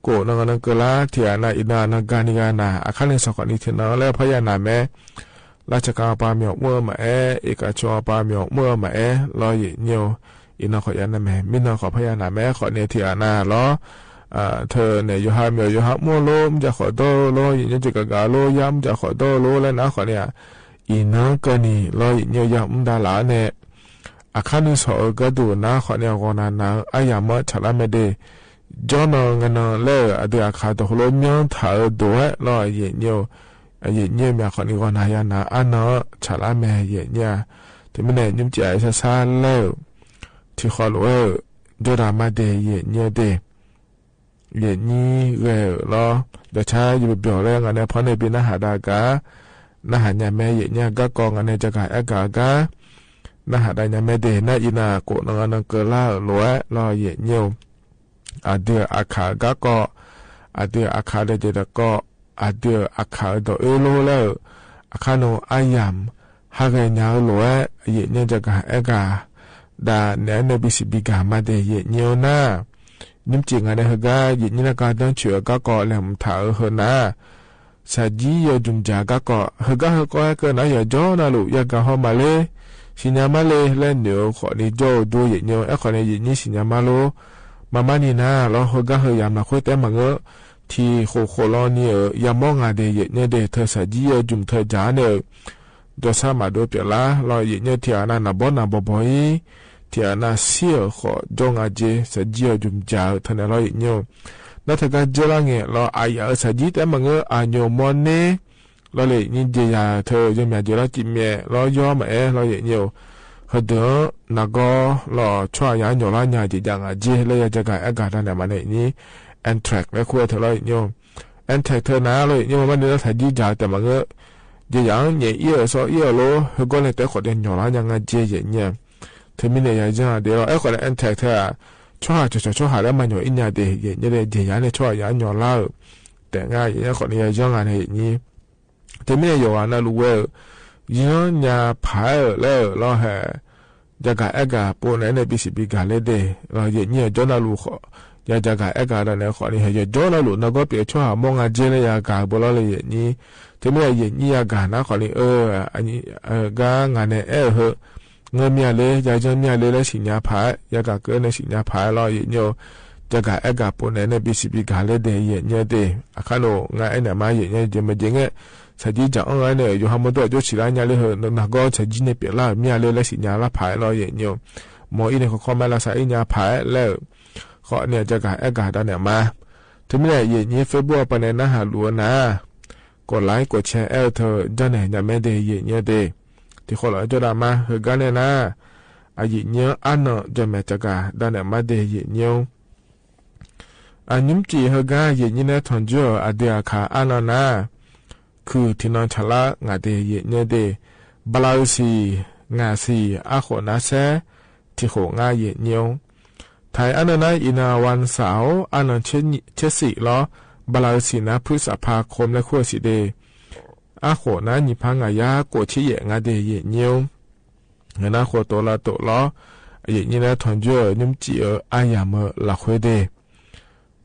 ကိးနဂီၢ်နီၢ်ကၢၤလါ ထံၣ်အနၤ အံၤနၤ နဂၤနံၤဂၤနၤ အခါန့ၣ် ဆီၣ်ဃိးနံၣ်ထံၣ်နၤလၢဖီယၢ်နၤမဲ လၢဆၢကၤအပၢ်မၠီၣ်မုၣ်အမၤအဲၣ် အ့ၣ်ကၤဆိအပၢ်မၠီၣ်မုၣ်အမၤအဲၣ်လီၤ ယဲၢ်ညိဧိၤ အံၤနၤ ဃိးယၤနၤမဲ မ့ၢ်နၤ ဃိးဖီယၢ်နၤမဲ ဃိးနံၣ်ထံၣ်အနၤလီၤ ထၢၣ်နဲၣ် ယိၤဟၣ်မၠီၣ် ယိၤဟၣ်မုၣ်လိၤ မ့ၢ်ယၤဃိးဒီလိၤ ယဲၢ်ညိ ယကၤဂၤလိၤ ယၤမ့ၢ်ယၤဃိးဒီလိၤ လၢနၤ ဃိးနံၣ်ဧါ အံၤနၤ ကၢၢ်နံၤလီၤ ယဲၢ်ညိ ယၤမ့ၢ်ဒၣ်လၢနဲ အခါနုၤဆီၣ်အၢကဲဒိၣ်နၤ ဃိးနံၣ် ဂီၤနၤနၤ အယၢ်မၢဆၢလၢမဲာ်ဒ့ ကၠီနီၢ် ငဲၤနီၢ် လၢအဒုးအခး ဒီးဃိလိမၠီထၣ်အၢဒိၣ်ဝဲလီၤ ယဲၢ်ညိ ယဲၢ်ညိ မ့ၢ်ဃိးနံၣ် ဂီၤနၤယၤနၤ အါနီၢ်ဆၢလၢမဲာ် ယဲၢ်ညိ တမံၤနဲၣ် ညွံကၠံၣ်အဆါဆါလၢ ထံၣ်ဃီလိာ်ဝဲ ကၠီဒၣ်မါဒ့ ယဲၢ်ညိဒ့ ယဲၢ်ညိဂဲၤလီၤ ဒီးဆါယဘၣ်ဘၣ်လၢ ငါနဲ ဖီန့ၣ် ဘံၣ်နၢ်ဟးဒၣ်ဂၤ နၢ်ဟးညါမဲ ယဲၢ်ညိ အဂၤကီၢ် ငါနဲ ယကၤအဲၣ်ကၤအဂၤ နၢ်ဟးဒၣ်ညါမဲဒ့ နၤ အံၤနၤ ကိးနဂီၢ်နီၢ်ကၢၤလါလိာ်ဝဲလီၤ ယဲၢ်ညိ အဒုးအခးအဂၤကီၢ် အဒုးအခးဒီးယဲၢ်ဒီးကီၢ် အဒုးအခးဒီးအၢလိၤလၢ အခါနုၤအယၢ် ဟးဂဲၤညါအၢလိာ်ဝဲ ယဲၢ်ညိ ယကၤအဲၣ်ကၤ ဒၣ်နဲနဲ ဘံၣ်စံးဘံၣ်ကၤမါဒ့ ယဲၢ်ညိနၤ ညွံကၠံၣ် ငါနဲ ဟဲဂၤ ယဲၢ်ညိ နကၤဒၢဆူၣ်အဂၤကီၢ် လဲၤမုၢ်ထးအၢဟၢနၤ စၢ်ကၠံယီၤယုၢ်မုၢ်ကၠၢ်အဂၤကီၢ် ဟဲဂၤဟဲကီဟဲကၢနၤ ယီၤကၠီနၤလိာ် ယကၤဟီမးလ့ စံၣ်ညါမးလ့ လၢန့ၣ်အဃိန့ၣ် ကၠီအိၣ်ဒိ ယဲၢ်ညိ အဲၣ်ဃိးန့ၣ် ယဲၢ်ညိ စံၣ်ညါမးလိာ် မၤမါနံၤနၤလီၤ ဟဲဂၤဟဲယၤမၤဃုတဲမၤငၢၢ် ထံၣ်ဃိးဃိးလီၤနံၤဧၢ ယၤမီၢ်ငါဒ့ ယဲၢ်ညိဒ့ ထၢၣ်စၢ်ကၠံယီၤယုၢ်မုၢ်ထၢၣ်ကၠၢ်န့ၣ် ဒီးဆၢမၤဒိပၠးလါလီၤ ယဲၢ်ညိ ထံၣ်အနၤ နၢ်ဘီနၢ်ဘီဘီအံၤ ထံၣ်အနၤ ဆံးအဃိး ကၠီငါကၠ့ စၢ်ကၠံယီၤယုၢ်မုၢ်ကၠၢ် ထၢၣ်န့ၣ်လီၤ ယဲၢ်ညိ နထၢၣ်ဂၤကၠိလၢငဲၤလီၤ အယၤအၢ စၢ်ကၠံတဲမၤငၢၢ် အညိၣ်မီၢ်န့ၣ် လီၤလၢယဲၢ်ညိ ယဲၢ်ယၤထၢၣ် ယီၤမၠးကၠ့လီၤ ကၠံမဲာ်လီၤ ယီၤမးအဲၣ်လီၤ ယဲၢ်ညိ ဟဲဒုး နၤဂီၢ်လီၤ ဆှၢယၤညိၣ်လီၤညါ ယဲၢ်ယၤငါကၠ့ လၢယၤယကၤအဲၣ်ကၤတၢ်န့ၣ်မးန့ၣ် ယဲၢ်ညိ N track လၢခိၣ်ဝဲထၢၣ်လီၤ ယဲၢ်ညိ N track ထၢၣ်နၤလီၤ ယဲၢ်ညိ မၤမါန့ၣ်လၢစၢ်ကၠံကၠၢ်တဲမၤငၢၢ် ယဲၢ်ယၤညဲၣ်အံၤအၢစီအံၤအၢလိၤ ဟဲဂီၢ်န့ၣ်တဲဃိးဒီးညိၣ်လီၤညါငါကၠ့ ယဲၢ်ညိ ထၢၣ်မံၤန့ၣ် ယၤယၤဒ့လီၤ အဲၣ်ဃိးဒီး N track ထၢၣ် ชอหา จอดจอดชอหาแล้วมาหยอดอิ้งยาเด เยกเนี้ยเด เจ๋งยาเนี่ย ชอหาหยอดลาเออ แต่งาเยกเนี้ย ขอเนี้ย ย้อนงานเฮเยกเนี้ย เตมี้เฮยานาลูเวอ ย้อนยาผายเออ แล้วเออ ลอแห่ ยากาแอ๊กา โปะแหนในปีสี่ปีกาเล่นเด ลอเยกเนี้ย ย้อนนาลูขอ ยายากาแอ๊กา ดาแหนขอนี้ เฮยาย้อนนาลู นาก็เปียชอหามองอาเจนและยากา บ่ลอเลยเยกเนี้ย เตมี้เฮยาเยกเนี้ย ยากานาขอนี้ เออ อันนี้ เออ ก้างานในแอ๊เฮอ เงยเมียเลย ยายเจินเมียเลย แล้วสิญญาผาย ยากาเกินในสิญญาผาย ลอเยกเนี้ย ยากาแอ๊กา โปะแหนในปีสี่ปีกาเล่นเด เยกเนี้ยเด อะคะโน งาแอ๊เนี่ย มาเยกเนี้ย เจ๋งมาเจ๋งเอ๊ะ สะจี้จ๋าอ้องไอ้เนี่ย อยู่หามอเตอร์ โจ้ฉีดละเนี้ยเลยเฮอ นาก็สะจี้ในเปียละ เมียเลย แล้วสิญญาละผาย ลอเยกเนี้ย หมออี้เนี่ย ขอคอมเมนต์ละสายอิ้งยาผาย แล้ว ขอเนี้ย ยากาแอ๊กา ดาแหนมา เตมี้เฮยาเยกเนี้ย เฟซบุ๊ก ไปในนาหาลูนา กดไลก์ กดแชร์ แอ๊เธอ ดาแหน ยาแม่เด เยกเนี้ยเด ตี้ขอลอโจ้ดามา เฮอก้าเนี่ยนา อะเยกเนี้ย อะเนาะ ยาแม่ยากา ดาแหนมาเด เยกเนี้ย อะ ยุ้มจี่ เฮอก้า เยกเนี้ย แน่ถอนเจื้อ อะเดียขา อะเนาะนา คือตี้นอนฉะละ งาเด เยกเนี้ยเด บาลาอือสี่ งาสี่ อะโขนาแซ ตี้โขงา เยกเนี้ย ไทย อะเนาะนา อีนาวันเสาร์ อะเนาะเช็ดสี่ ลอ บาลาอือสี่นา พฤษภาคม และขั้วสี่เด อะโขนา หยี่พันงายา โกะเช็ดแยะ งาเด เยกเนี้ย เฮอนา โขโตละโตะ ลอ เยกเนี้ย แน่ถอนเจื้อ ยุ้มจี่เออ อะหยามเออ ละเควเด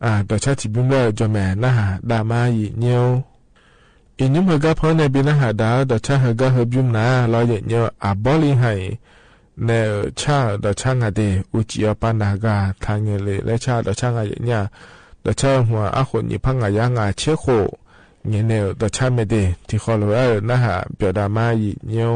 อะ ดอกช้าตี้บุ้มเล่อ จอมแหม่ นาหาดามา เยกเนี้ย อีกยุ้มเฮอก้า เพิ่นในปีนาหาดา ดอกช้าเฮอก้า เฮอบุ้มนา ลอเยกเนี้ย อะ บอลลีไห่ แน่เออ ช้า ดอกช้างาเด อุจิออปานาก้า ทางเงยเลย และช้า ดอกช้างา เยกเนี้ย ดอกช้าหัว อะโข หยี่พันงายา งาเช็ดโข เงยแน่เออ ดอกช้าแม่เด ตี้ขอลอเออ นาหา เปียวดามา เยกเนี้ย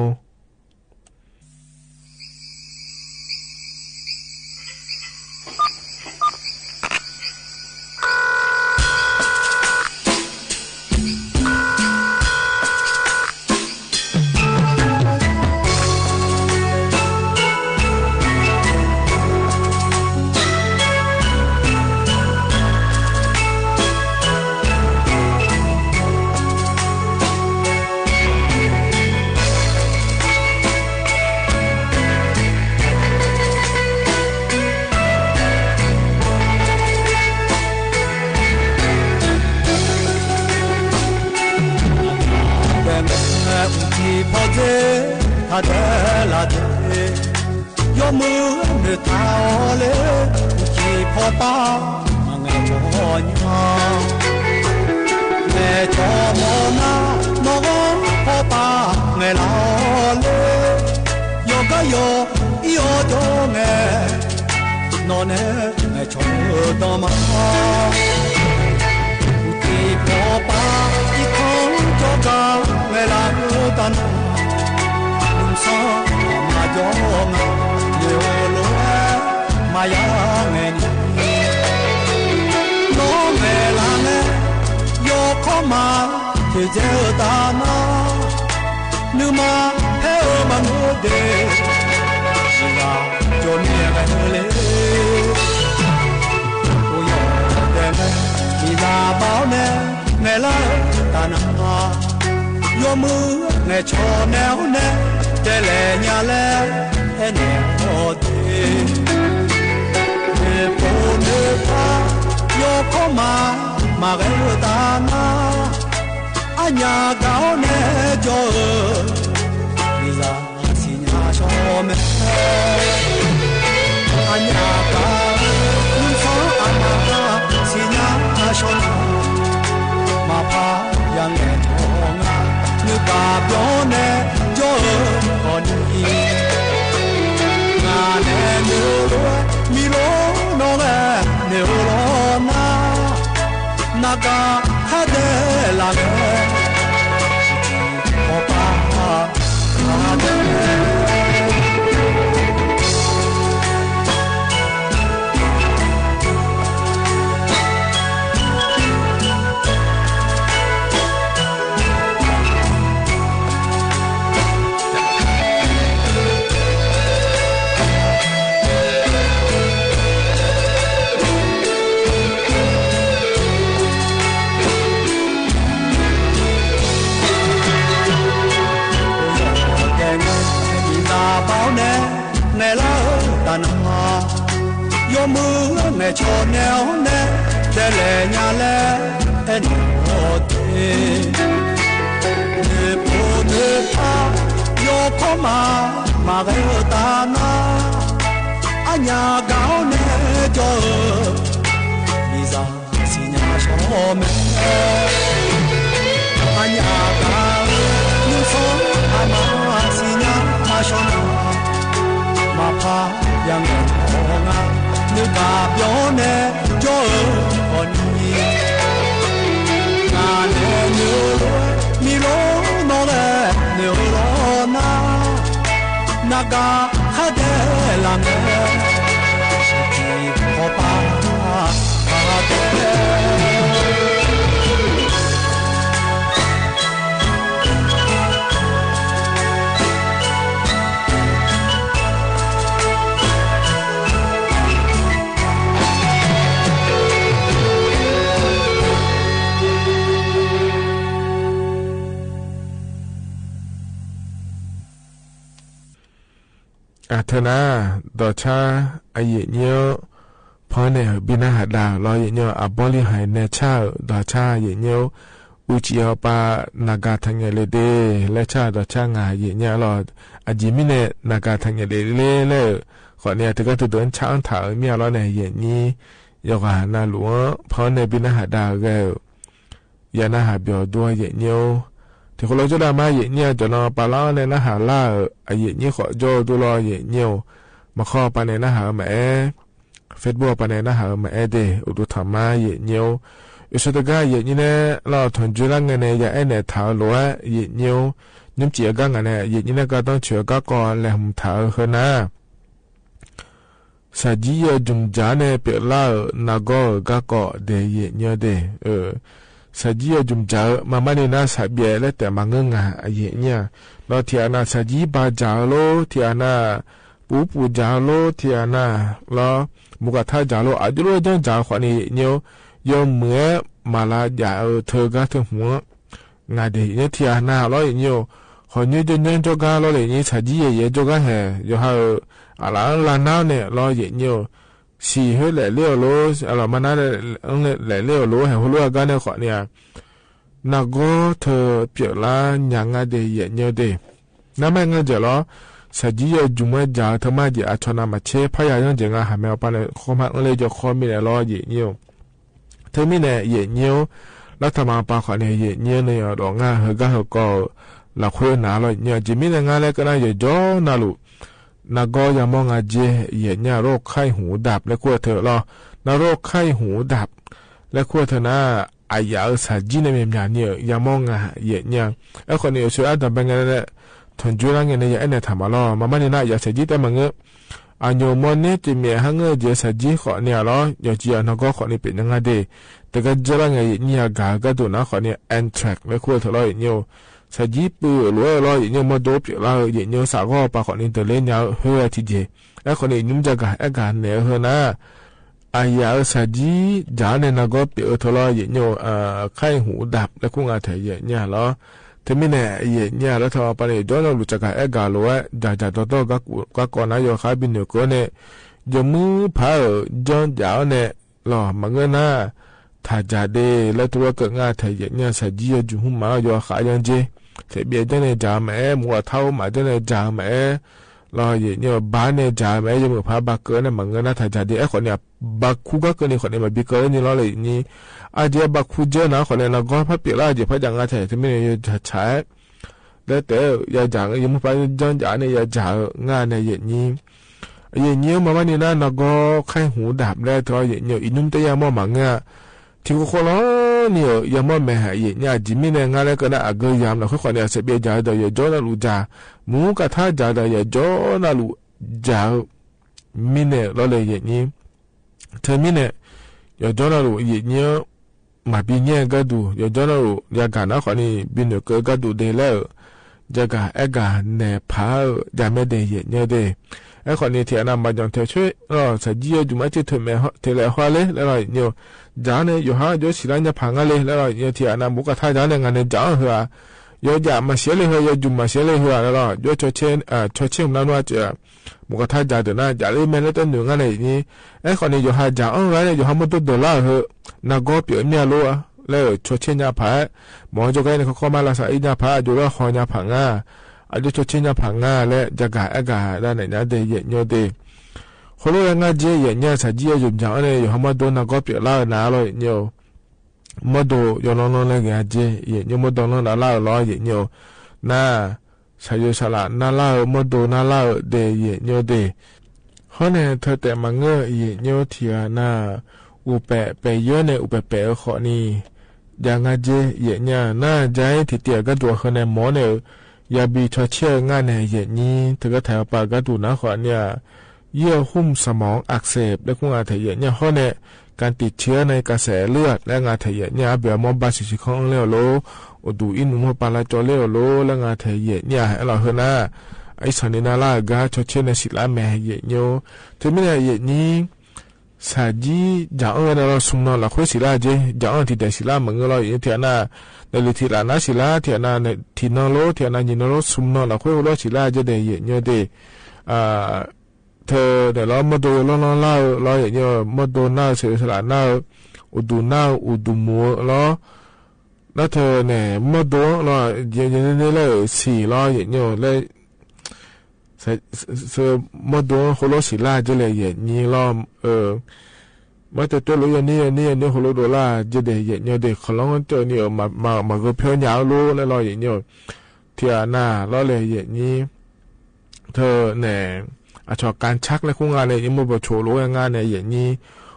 မုၢ်နံၤချော်နဲၣ်နဲၣ် ဒဲးလဲၣ်ညါလဲၣ် အဲၣ်နၢ်အီၤတ့ၢ် နၢ်ဖိနၢ်ဖါ ယီၤခီမး မၤဂ့ၤတၢ်နၤ အညၣ်ကၤန့ၣ် ကၠီဧၢ မံၤစၢ် စံၣ်ညါဆီမဲာ် အညၣ်ကၤဧၢ နုၢ်ဆီအမါ စံၣ်ညါဆီနၤ မၤဖးယၤ ငဲၤနီၢ်ငါ နုၢ်ကၤပျီၣ်နဲၣ် ကၠီဧၢ အီၤနံၤ နၤနဲၣ်နုၢ်လိၤ မံၤလိၤနီၢ်လဲၣ် နုၢ်လိၤနၤ နၤကၤ ခါဒဲးလၢမဲာ် ဟီၣ်ပၢ် ဟီၣ်ပၢ် အထၢၣ်နၤ ဒီးဆၣ် အယဲၢ်ညိ ဖီနဲၣ် ဘံနၢ်ဟးဒါလီၤ ယဲၢ်ညိ အဘီလံဟဲနဲၣ်ဆၣ်ဧၢ ဒီးဆၣ် ယဲၢ်ညိ အူကၠံအီၤပၢ် နၤကၤထၣ်ညၣ်လ့ဒ့ လဲဆၣ် ဒီးဆၣ် ငါယဲၢ်ညိလီၤ အယံၤမံၤနဲၣ် နၤကၤထၣ်ညၣ်လ့လ့လဲၣ် ဃိးနံၤ အတကးတဒိးဆၣ်ထၣ်အမံၤအလီၢ်န့ၣ် ယဲၢ်ညိ ယဂၤနၢ်လူၤဧၢ ဖီနဲၣ် ဘံနၢ်ဟးဒါဂ့ၤဧၢ ယနၢ်ဟးပျီၣ်ဒိၣ်ယဲၢ်ညိ တံၤဃိလီၤကၠိဒၣ်မါ ယဲၢ်ညိ ကၠီနီၤ ပာ်လီၤန့ၣ်နၢ်ဟးလၢ်ဧၢ အယဲၢ်ညိ ဃိးကၠိဒိၣ်လီၤ ယဲၢ်ညိ မၤခီပၢ်န့ၣ်နၢ်ဟးမၤအဲၣ် Facebook ပၢ်န့ၣ်နၢ်ဟးမၤအဲၣ်ဒ့ၣ် အိၣ်ဒိၣ်ထီၣ်မါ ယဲၢ်ညိ ယဆိကမိၣ်တဂၤယဲၢ်ညိန့ၣ် လီၤထီၣ်ကၠိလၢငါန့ၣ် ယအဲၣ်နဲၣ်ထၢ်အလိၤဧၢ ယဲၢ်ညိ ညွှန်ကြည့်အဂၤငါန့ၣ် ယဲၢ်ညိန့ၣ် ကါတီဆှၢကါကီလဲၤမုာ်ထၢ်ဧၢ ဟၢနၤ ဆၣ်ကၠံယဲၢ် ယုမ်ၣ်ကၠၣ်န့ၣ် ပၠီလၢ်ဧၢ နၤဂီၢ်ဧၢ ကါကီဒ့ၣ် ယဲၢ်ညိဒ့ၣ် ဆၣ်ကၠံယဲၢ် ယုမ်ၣ်ကၠၣ်ဧၢ မၤမးန့ၣ်နၤ ဆၣ်ဘျဲၣ်လဲၣ် တဲမၤငၢၢ်ငါ အယဲၢ်ညိ ဒီးထံၣ်အနၢ် ဆၣ်ကၠံဘါကၠၣ်ဧၢလီၤ ထံၣ်အနၢ် ပူၤပူၤကၠၣ်ဧၢလီၤ ထံၣ်အနၢ် လီၤ မူကထါကၠၣ်ဧၢလီၤ အဒိၣ်လီၤ ယဲၢ်ကၠၣ်ဃိးနံၤ ယဲၢ်ညိ ယမုၢ်အဲၣ် မၤလၤယၤဧၢ ထၢဂၤထၢမူ ငါဒ့ၣ် ယဲၢ်ညိ ထံၣ်အနၢ်လီၤ ယဲၢ်ညိ ဃိးညိ ယဲၢ်ညိ ကၠီဂၤလီၤ ယဲၢ်ညိ ဆၣ်ကၠံယဲၢ် ယဲၢ်ကၠီဂၤဟဲ ယိၤဟၣ်ဧၢ အလၢ်လၢ်နၤန့ၣ်လီၤ ယဲၢ်ညိ ဆံးဟဲလဲၣ်လ့အီၤလီၤ အလီၤမၤနၤလဲၣ်လ့အီၤလီၤ ဟဲဟိလိအဂၤန့ၣ်ဃိးနံၤဧါ နၤဂီၢ်ထၢပၠီလၢ်ညါ ငါဒ့ၣ် ယဲၢ်ညိဒ့ၣ် နမ့ၢ်ငၢၢ်ကၠၢၣ်လီၤ ဆၣ်ကၠံယဲၢ် ယုမ်ၣ်ဝဲကၠၣ် ထၢမးယဲၢ် အဆီၣ်နၤမၤဆဲး ဖးယၤယီၣ်ကၠၢၣ် ငါဟးမဲအီၤပၢ်န့ၣ် ခီမးအၢလၢယီၤခီမ့ၢ်န့ၣ်လီၤ ယဲၢ်ညိ ထၢမံၤန့ၣ် ယဲၢ်ညိ လၢထးမၤပၢ်ဃိးနံၤ ယဲၢ်ညိန့ၣ် ယဒီးငါဟၢဂၤဟၢကီၢ် လၢခွ့နၤလီၤ ယဲၢ်ညိ ယံၤမံၤန့ၣ် ငါလဲၤကနၣ်ယဲၢ်ကၠီနၢ်လူၤ နၤဂီၢ်ယၤမီၢ်ငါကၠ့ ယဲၢ်ညိ โรคไข้หูดับလဲၤခူၣ်ထၢၣ်လီၤ နၤ โรคไข้หูดับလဲၤခူၣ်ထၢၣ်နၤ အယၤဧၢ ဆၣ်ကၠံန့ၣ်မ့ၢ်မၠးနံၤဧၢ ယၤမီၢ်ငါ ယဲၢ်ညိ အဲၣ်ဃိးနံၤ အိၣ်ဆိးအါတၢ်ဘၣ်ငါလဲၣ် ထီၣ်ကၠိလၢငါန့ၣ် ယအဲၣ်နဲၣ်ထၢ်မးလီၤ မၤမးန့ၣ်နၤ ယၤဆၣ်ကၠံတဲမၤငၢၢ် အညိၣ်မီၢ်န့ၣ် တမ့ၢ်ဟါငၢၢ်ကၠ့ ဆၣ်ကၠံဃိးနံၤဧါလီၤ ယီၤကၠံအနၤဂီၢ်ဃိးနံၤ ပ့ၤညါငါဒ့ၣ် တကးကၠိလၢငါ ယဲၢ်ညိအဂၤဂၤဒိၣ်နၤဃိးနံၤ anthraxလဲၤခူၣ်ထၢၣ်လီၤ ယဲၢ်ညိ ဆၣ်ကၠံပၢၢ်လိာ်လီၤ ယဲၢ်ညိ မီၢ်ဒိပၠီလၢ်ဧၢ ယဲၢ်ညိ စးဂီၢ်ပၢ်ဃိးနံၤ တလ့ညါဧၢ ဟၢအထံၣ်ကၠ့ အဲၣ်ဃိးနံၤ ယုမ်ၣ်ကၠၢၣ်ကၤအဲၣ်ကၤနဲၣ်ဧၢ ဟၢနၤ အယၤဧၢ ဆၣ်ကၠံကၠၣ်န့ၣ် နၤဂီၢ်ပၠီအၢထၢၣ်လီၤ ယဲၢ်ညိ ไข้หูดับလဲၤခူၣ်ငါထၢၣ် ယဲၢ်ညိလီၤ ထၢမံၤန့ၣ် ယဲၢ်ညိ လၢထးမၤပၢ်န့ၣ် ယီၤနီၢ်လူၤ ကၠၢၣ်ကၤအဲၣ်ကၤလိာ်ဝဲ ကၠၢ်ကၠၢ်တီတီ ကါကီနၤ ယီၤဃါဘံၣ်နုာ်ကၢန့ၣ် ယမုၢ်ဖးဧၢ ယီၤကၠၢ်န့ၣ် လီၤ မၤငၢၢ်နၤ ထၢၣ်ကၠၢ်ဒ့ၣ် လၢတရူးကၢၣ်ငါထၢၣ် ယဲၢ်ညိ ဆၣ်ကၠံယီၤ ယုမ်ၣ်ဟူမး ယီၤဃါယီၤကၠ့ သဲးဘံၣ်အကၠၢ်န့ၣ် ကၠၢ်မးအဲၣ် မူအထါအိၣ်မးကၠၢ်န့ၣ် ကၠၢ်မးအဲၣ် လီၤ ယဲၢ်ညိ ဘါန့ၣ် ကၠၢ်မးအဲၣ် ယမုၢ်ဖးဘါကၢန့ၣ် မၤငၢၢ်နၤ ထၢၣ်ကၠၢ်ဒ့ၣ် အဲၣ်ဃိးနံၤ ဘါခူကၢ်ကၢန့ၣ် ဃိးနံၤ မၤဘံၣ်ကၢန့ၣ်လီၤ လၢယဲၢ်ညိ အဒ့ၣ်ဘါခူကၢနၤ ဃိးနံၤ နၤဂီၢ်ဖးပၠီလၢ် ယဖးကၠၢ်ငါထၢၣ် ထၢမံၤန့ၣ် ယဆၣ် လၢတဲ ယၤကၠၢ် ယမုၢ်ဖးကၠၢ်ကၠၢ်န့ၣ် ယၤကၠၢ်ဧၢ ငါန့ၣ် ယဲၢ်ညိ ယဲၢ်ညိ မၤမးန့ၣ်နၤ နၤဂီၢ် ไข้หูดับလဲၤထၢၣ်လီၤ ယဲၢ်ညိ အံၤနုၢ်တယၤမီၢ်မၤငၢၢ် ထံခိၣ်ဃီလီၤန့ၣ်ဧၢ ယၤမီၢ်မဲာ်ဟး ယဲၢ်ညိ ယံၤမံၤန့ၣ် ငါလဲၤကနၣ်အဂ့ၢ်ယၤမနုၤ ဃိခွါန့ၣ် အစဲးဘျဲၣ်ကၠၢ်ဒီး ယီၤကၠီနၢ်လူၤကၠၢ် မူကထါကၠၢ်ဒီး ယီၤကၠီနၢ်လူၤကၠၢ်ဧၢ မံၤန့ၣ်လီၤလၢယဲၢ်ညိ ထၢမံၤန့ၣ် ယီၤကၠီနၢ်လူၤ ယဲၢ်ညိ မၤဘံၣ်ညၣ်ကၢဒူၣ် ယီၤကၠီနၢ်လူၤ ယၤဂၤနၤဃိန့ၣ် ဘံၣ်နုာ်ကၢကၢဒူၣ်ဒဲးလဲၣ်ဧၢ ယၤဂၤအဲၣ်ဂၤနဲၣ်ဖးဧၢ ယၤမဲာ်ဒဲးယဲၢ်ညိဒဲး အဲၣ်ဃိန့ၣ် ထံၣ်အနၢ်မၤညီထၢၣ်ဆွ့လီၤ ဆၣ်ကၠံယီၤ ယုမ်ၣ်အီၣ်ထၢၣ်မဲာ် ထံၣ်လဲၤဟီလဲၣ်လီၤ ယဲၢ်ညိ ယၤန့ၣ် ယိၤဟၣ် ယိၤဆံးလါညါဖးငါလဲၣ်လီၤ ယဲၢ်ညိ ထံၣ်အနၢ်မူကထါယၤန့ၣ် ငါန့ၣ် ယၤအီၤဟၢဧါ ယိၤယၣ်မၤသျၢၤလၢၢ်ဟို ယိၤယုမ်ၣ်မၤသျၢၤလၢၢ်ဟို လၢ်လၢ် ယိၤဆီဆ့ ဆီဆ့မနုၤနွံ မူကထါ ယၢ်ဒုးနၢ် ယၢ်လၢမဲာ်လၢတၢ်နုာ်ငါန့ၣ် ယဲန့ၣ် အဲၣ်ဃိးန့ၣ် ယိၤဟၣ်ယၢ်အီၣ်ဂၤန့ၣ် ယိၤဟၣ်မီၢ်ဒိၣ် ဒိၣ်လၢၢ်ဟို နၢ်ဂီၢ်ပၠးမ့ၢ်အလိ လၢဆီဆ့ညါဖး မီၢ်ယိၤကဲန့ၣ် ခီခီမး လၢ်သးအံၤညါဖး ယိၤလၢဃီညါဖးငါ အယိၤဆီဆ့ညါဖးငါ လၢယကၤအဲၣ်ကၤဒၣ် နဲၣ်ညါဒဲး ယဲၢ်ညိဒဲး ဃိလိၣ်လၢငါဒဲး ယဲၢ်ညိ သးဒ်ယိၤယုမ်ၣ်ယၢ်အီၣ်န့ၣ် ယိၤဟၣ်မီၢ်ဒိၣ် နၢ်ဂီၢ်ပၠးလၢ်နၤလီၤ ယဲၢ်ညိ မီၢ်ဒိၣ်ယိၤလီၤလီၤလၢဂ့ၤအဒဲး ယဲၢ်ညိ မီၢ်ဒိၣ်နီၢ်နၤလၢ်လီၤ ယဲၢ်ညိ နၤ သးယိၤသးလးနၤလၢ် မီၢ်ဒိၣ်နၤလၢ်ဒဲး ယဲၢ်ညိဒဲး ဃိန့ၣ် ထၢၣ်တဲာ်မၤငၢၢ် ယဲၢ်ညိ ထံၣ်အနၢ် အိၣ်ပဲးပဲးယၢန့ၣ် အိၣ်ပဲးပဲးအဃိန့ၣ် ယၤငါဒဲး ယဲၢ်ညိ နၤ ယၤအံၤ ထံၣ်တ့ၢ်အကါဒိၣ်အဃိန့ၣ် မီၢ်န့ၣ် ယၤဘံၣ်ဆီဆ့အဂၤန့ၣ် ယဲၢ်ညိ တဂၤထဲးပာ်ကါဒိၣ်နၤဃိန့ၣ် เยื่อหุ้มสมองอักเสบ လၢခူငါထဲး ယဲၢ်ညိ ဃိန့ၣ် การติดเชื้อในกระแสเลือด လၢငါထဲး ယဲၢ်ညိ အဘၢၣ်အမီၢ်ဘၣ်ဆံးဆံးခီလၢအလိၤ အိၣ်ဒူၣ်အံၣ်နူၣ်မီၢ်ပာ်လၢကၠီလၢအလိၤ လၢငါထဲး ယဲၢ်ညိ ဟဲလီၤဟိုနၤ အံၤဆီၣ်န့ၢ်နၤလၢ်အဂၤ ဆီဆ့န့ၣ် စံးလၢအမဲာ် ယဲၢ်ညိ ထံၣ်မ့ၢ်န့ၣ် ယဲၢ်ညိ သးဒ်ယၢ်အီၣ်ဝဲဒၣ်လီၤ ဆူၣ်မနီၤလၢ်ခွ့ စံးလၢ်အက့ ယၢ်အီၣ်ထံၣ်ဒဲး စံးလၢ်မၤငၢၢ်လီၤ ယဲၢ်ညိ ထံၣ်အနၢ် နလုၢ်ထံၣ်လၢ်နၤ စံးလၢ် ထံၣ်အနၢ် ထံၣ်နီၤလိ ထံၣ်အနၢ် ညီၣ်နီၤလိ ဆူၣ်မနီၤလၢ်ခွ့ ဃိလိၣ် စံးလၢ်အက့ဒဲး ယဲၢ်ညိဒဲး ထၢၣ်န့ၣ်လီၤ မီၢ်ဒိၣ်ယိၤလီၤလီၤလၢ်ဧၢ လီၤ ယဲၢ်ညိ မီၢ်ဒိၣ်နၤဧၢ သးယိၤသးလးနၤဧၢ အိၣ်ဒူၣ်နၤဧၢ အိၣ်ဒူၣ်မူဧၢလီၤ နၤထၢၣ်န့ၣ် မီၢ်ဒိၣ်လီၤ ယဲၢ်ညိန့ၣ်လၢ စံးလီၤ ယဲၢ်ညိ လၢ မီၢ်ဒိၣ် ဃိလိၣ် စံးလၢ်က့လၢ ယဲၢ်ညိလီၤ မ့ၢ်တတဲလိာ် ယဲၢ်ညိ ယဲၢ်ညိ ယဲၢ်ညိ ဃိလိၣ်ဒိၣ်လၢ်က့ဒဲး ယဲၢ်ညိဒဲး ခီလီၤ တၢ်န့ၣ် မၤဂ့ၤဖဲညါအလိၤ လၢလီၤ ယဲၢ်ညိ ထံၣ်အနၢ်လီၤလၢ ယဲၢ်ညိ ထၢၣ်န့ၣ် အဆီၣ် การชัก လၢခူငါန့ၣ် ယဲၢ်ညိ မိၢ်ပဆိးလိာ်ဝဲငါန့ၣ် ယဲၢ်ညိ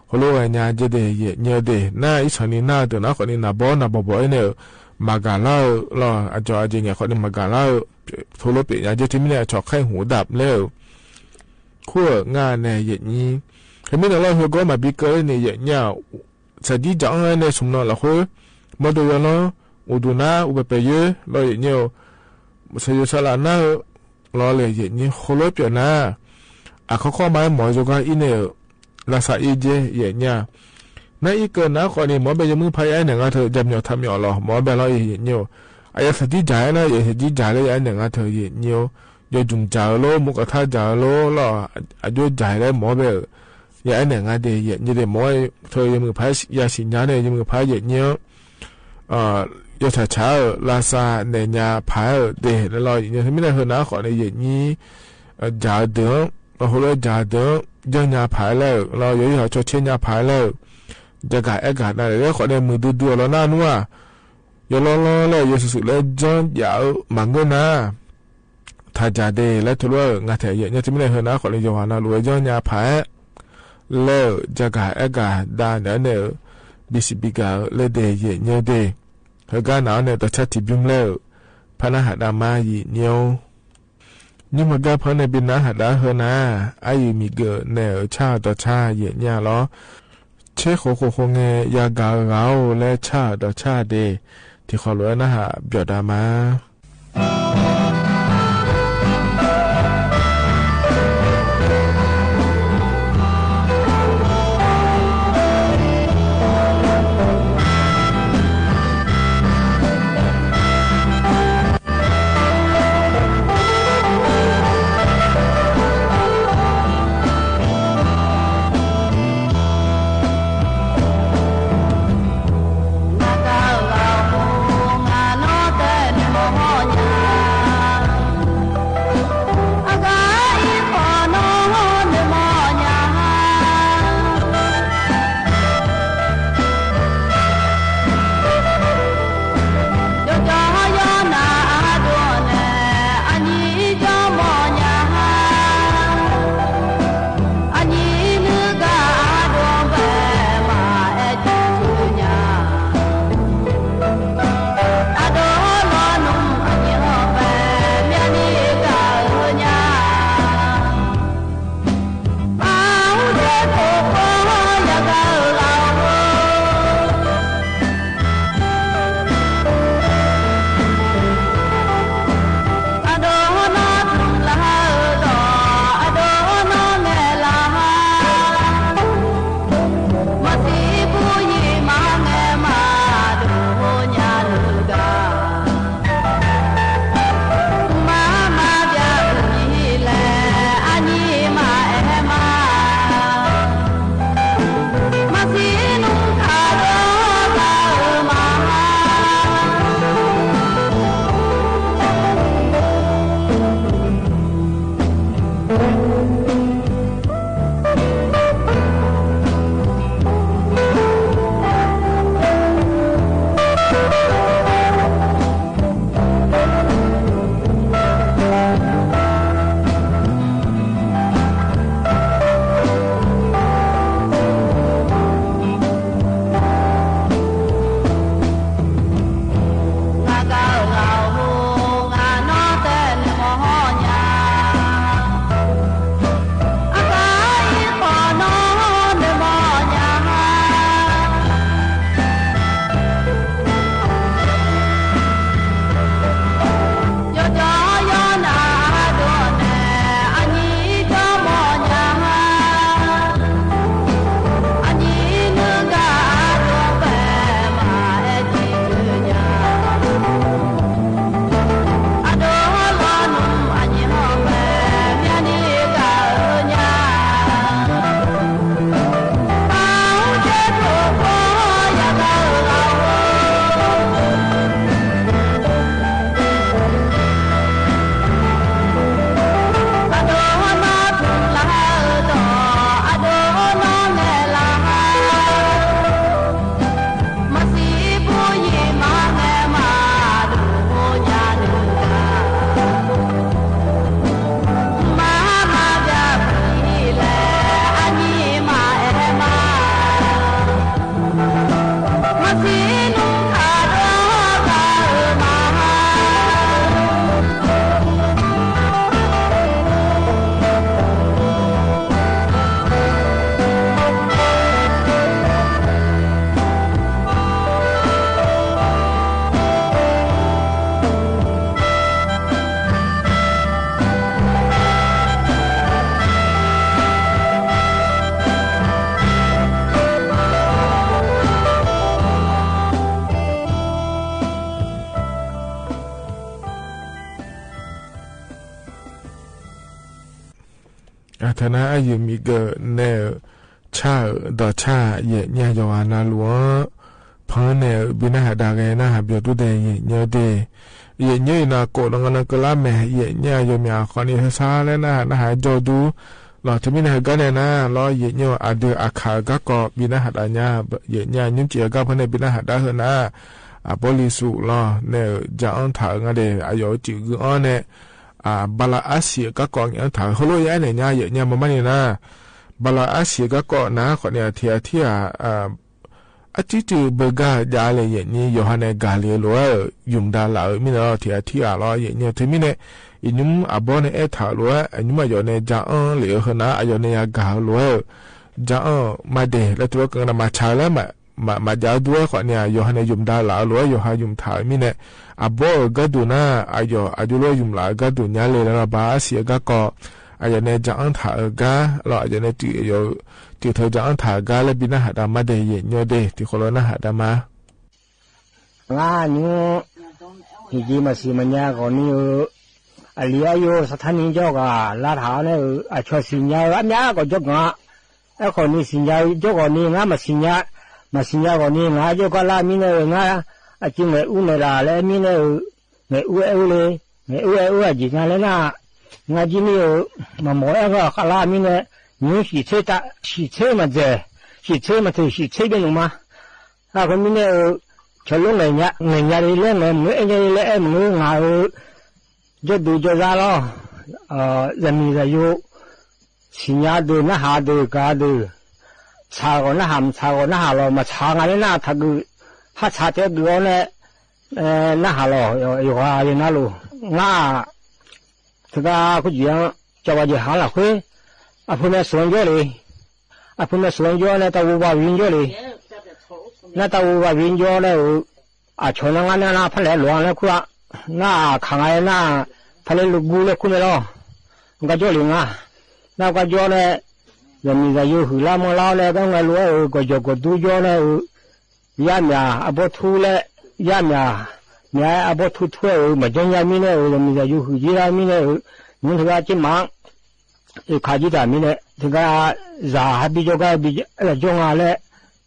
ဃိလိၣ်ဝဲညါက့ဒဲး ယဲၢ်ညိဒဲး နၤ အံၤဆီၣ်န့ၢ်နၤ တၢ်နၤဃိန့ၣ် နၢ်ဘီနၢ်ဘီဘီအံၤန့ၣ် မၤဂ့ၤလၢ်လီၤ အကၠီအက့ညါဃိန့ၣ် မၤဂ့ၤလၢ် ဆိလိပျဲၢ်ညါက့ ထံၣ်မ့ၢ်န့ၣ် အဆီၣ် ไข้หูดับ လၢ ခူငါန့ၣ် ယဲၢ်ညိ ထံၣ်မ့ၢ်န့ၣ်လီၤ ဟဲကီမၤဘံကၢန့ၣ် ယဲၢ်ညိ သးဒ်ယၢ်အီၣ်န့ၣ် ဆူၣ်မနီၤလၢ်ခွ့ မီၢ်ဒိၣ်ယိၤလီၤ အိၣ်ဒူၣ်နၤ အိၣ်ပဲးပဲးယၢလီၤ ယဲၢ်ညိ သးယိၤသးလးနၤဧၢ လီၤလၢ ယဲၢ်ညိ ဃိလိၣ်ပၠးနၤ အခီခီမး မီၢ်ယိၤကီအံၤန့ၣ် လၢ်သးအံၤက့ ယဲၢ်ညိ နၤအံၤကၢၢ်နၤဃိန့ၣ် မ့ၢ်ဘၣ်ယမုၢ်ဖး ယအဲၣ်နဲၣ်ငါထၢၣ် ယမျီထးမျီလီၤ မ့ၢ်ဘၣ်လီၤ ယဲၢ်ညိ အယၤသးဒ်ယၢ်န့ၣ် ယဲၢ်ညိ သးဒ်ယၢ်လၢ ယအဲၣ်နဲၣ်ငါထၢၣ် ယဲၢ်ညိ ယိၤယုမ်ၣ်ယၢ်လီၤ မူကထါယၢ်လီၤလီၤ အယိၤယၢ်လၢ မ့ၢ်ဘၣ် ယအဲၣ်နဲၣ်ငါဒဲး ယဲၢ်ညိဒဲး မ့ၢ်ထၢၣ်ယမုၢ်ဖး ယၤစံၣ်ညါန့ၣ် ယမုၢ်ဖး ယဲၢ်ညိ ယဆၣ်ဆၣ်ဧၢ လၢ်သးနဲၣ်ညါဖးဧၢ ဒဲးလီၤ ယဲၢ်ညိ ထံၣ်မ့ၢ်န့ၣ် ဟဲနၤဃိန့ၣ် ယဲၢ်ညိ ယၢ်ဒုး ဃိလိၣ်ယၢ်ဒုး ယၢ်ညါဖးလၢ်လီၤ ယိၤယုမ်ၣ်ဆီဆ့ညါဖးလၢ် ယကၤအဲၣ်ကၤနၤလၢဃိန့ၣ် မုၢ်ဒုဒုအီၤလီၤနၤနူၤဧါ ယိၤလီၤလီၤလၢ် ယိၤဆူၣ်ဆူၣ်လၢယၢ်ယၢ်ဧၢ မၤငၢၢ်နၤ ထၢၣ်ယၢ်ဒဲး လၢထူလိာ် ငါထဲး ယဲၢ်ညိ ထံၣ်မ့ၢ်န့ၣ် ဟဲနၤဃိန့ၣ် ယိၤဟၣ်နၤလိာ်ဝဲ ယၢ်ညါဖးလၢ် ယကၤအဲၣ်ကၤဒၣ် နဲၣ်န့ၣ် ဘံၣ်စံးဘံၣ်ကၤလၢဒဲး ယဲၢ်ညိဒဲး ဟဲကါနၤန့ၣ် တၢ်ဆါတံၢ်ဘုမလဲၣ် ဖးနါဟးဒါမါ ယဲၢ်ညိ နံၣ်မကါဖဲန့ၣ် ဘံနါဟးဒါဟဲနၤ အါယုၢ်မံၤဂၢၢ်နဲၣ်ဧၢ ဆၣ်ဒီးဆၣ် ယဲၢ်ညိလီၤ ဆဲးဃိးဃိးဃိးငဲၤ ယၤဂၤဂၤဧိၤလၢဆၣ်ဒီးဆၣ်ဒဲး ထံၣ်ဃီလိာ်ဝဲနါဟး ပၠီၣ်ဒါမါ နာ်အယုၢ်မံၤကၢၢ်နဲၣ်ဧၢ, ဆၣ်ဧၢ, ဒီးဆၣ်, ယဲၢ်ညါယွၤနၤလူၤဧၢ, ဖၢန့ၣ်ဧၢ, ဘုနၢ်ဟဒါဂဲၤနၢ်ဟးပျီၤတူၢ်ဒဲး ယဲၢ်ညါဒဲး, ယဲၢ်ညါအံၤနၤကိးလီၤ နကလါမဲာ် ယဲၢ်ညါယွၤမၢ်အဃိန့ၣ် ဟဲဆါလၢနၢ်ဟး နၢ်ဟးကၠီဒူ လီၤ တမံၤနဟဲကါနဲၣ်နၤလီၤ ယဲၢ်ညါအဒုးအခးအဂၤကီး ဘုနၢ်ဟဒါညါ, ယဲၢ်ညါညွံစံးအဂၤဖဲန့ၣ် ဘုနၢ်ဟဒါဟၢနၤ, အဘီလံၤစူးလီၤ နဲၣ်ဧၢ, ကၠၣ်အၣ်ထးအဂၤဒဲး အယီၤစံးဂုာ်အီၤနဲၣ် အဘါလါအါစံးအဂၤကီး ငဲၣ်အၣ်ထး ဟိလိယဲၢ်နဲၣ်ညါ ယဲၢ်ညါမၤမးန့ၣ်နၤ, ဘါလါအါစံးအဂၤကီးနၤ ဃိန့ၣ် အထံအထံဧါ အစုစုဘၢဂၤဒ်လဲၣ် ယဲၢ်ညါယွၤဟဲနဲၣ် ဂၤလံဧၢလိၤဧၢ, ယုၢ်မတၤလၢ်ဧၢ မံၤန့ၣ်လီၤ ထံအထံဧါလီၤ ယဲၢ်ညါ တမံၤန့ၣ် အညွံအဘီန့ၣ်အဲၣ်ထးလိၤဧၢ, အညွံအယီၤန့ၣ် ကၠၣ်အၣ်လံဧၢ ဟၢနၤ အယီၤန့ၣ်ယၤဂၤလိၤဧၢ, ကၠၣ်အၣ်မၤဒဲး လၢတဝဲကနၤ မၤဆါလၢ မၤ မၤဒ်ဒူဝဲဃိန့ၣ် ယွၤဟဲနဲၣ် ယုၢ်မတၤလၢ်ဧၢလိၤဧၢ ယွၤဟဲယုၢ်မထးမံၤန့ၣ်, အဘီဧၢဂၤဒိၣ်နၤ အယီၤအဒိၣ်လိၤ ယုၢ်မလးအဂၤဒိၣ်ညါလံလီၤ ဘါအါစံးအဂၤကီး, အယီၤန့ၣ် ကၠၣ်အၣ်ထးအဂၤလီၤ အယီၤန့ၣ် တုၤအယီၤ တုၤထၢကၠၣ်အၣ်ထးအဂၤလၢ ဘုနၢ်ဟဒါမၤဒဲး ယဲၢ်ညါဒဲး တံၤဃီလၢနၢ်ဟဒါမး လၢညါ ဟ့ၣ်ဂ့ၤမၤစံးမၤညါဂီၢ်န့ၣ်ဧၢ, အလံာ်အါယိ စထါနံကၠီဂၤ လါထးန့ၣ်ဧၢ, အဆီၣ်သ့ၣ်ညါဧၢ အမ့ၢ်ဂီၢ်ကၠီဂၤ, အဃိန့ၣ်သ့ၣ်ညါကၠီဂီၢ်န့ၣ် ငါမၤသ့ၣ်ညါ, မၤသ့ၣ်ညါဂီၢ်န့ၣ် ငါကၠီကီလါမံၤန့ၣ်ဧၢ, ငါအစ့ငဲၤအူနဲၣ်လၢ်လၢအမံၤန့ၣ်ဧၢ, ငဲၤအူအဲၣ်အူလံ, ငဲၤအူအဲၣ်အူအယံၤညါလၢနၤ, ငါကၠီန့ၣ်ဧၢ, မၤမီၢ်အဲၣ်ဂီၢ်ဃာ်လၢအမံၤန့ၣ်, ညိဟံၣ်ဆ့တၢ်, ဟံၣ်ဆ့မၤစၢၤ, ဟံၣ်ဆ့မၤထူၣ် ဟံၣ်ဆ့ဘ့ၣ်နုာ်မး အဃိမံၤန့ၣ်ဧၢ, ဆီၣ်လိငဲၤညါ, ငဲၤညါလံလၢ ငဲၤမုၢ်အဲၣ်ညါလံလၢ အဲၣ်မုၢ်ဧၢ ငါဧၢ, ကၠီဒိၣ်ကၠီဒါလီၤ, ယမံၤယၤယိ သ့ၣ်ညါဒုး နၢ်ဟးဒုး ကၤဒုး, ဆးဂီၢ်နၢ်ဟး မဆးဂီၢ်နၢ်ဟးလီၤ, မဆးငါလၢနၢ်ဟး ထးဂုာ်, ဟးဆးတဲဂုာ်အီၤန့ၣ်, နၢ်ဟးလီၤ, ယွၤယနၤလိၤ, ငါ တဂၤခိၣ်ယံၤ ကၠီဝါယဟးလီၤဃ့, အဖုမ့ၢ်စိၤယီလံ, အဖုမ့ၢ်စိၤယီန့ၣ် တၢ်ဝူဘၣ်ဝံၤယီလံ, နတၢ်ဝူဘၣ်ဝံၤယီန့ၣ်ဧၢ, အဆီၣ်နၤငါနၤနၤ ဖဲလဲၣ်လိၤနၤခူၣ်ဧါ, နခးငါနၤ, ဖဲလဲၣ်လိၤဂူလၢခူၣ်န့ၣ်လီၤ, ကၠီလံငါ, နကၠီန့ၣ်, ယမံၤယၤယိ ဟုၣ်လါမုၢ်လါန့ၣ် ကငဲၤလိၤဧၢ, ကီၢ်ယီၤကီၢ်ဒူယီန့ၣ်ဧၢ, ယါမၠးအဘီထူလၢ, ယါမၠး, မၠးအဘီထူထွဲဧၢ, မၤကၠီညါမံၤန့ၣ်ဧၢ, ယမံၤယၤယိ ဟုၣ်ယံၤဒၣ်မံၤန့ၣ်ဧၢ, နုၤတဂၤက့မး အ့ၣ်ခးယံၤတၢ်မံၤန့ၣ် တဂၤ, ယၤဟးဘံယီၤဂၤ ဘံယၤလၢယီၤငါလဲၣ်,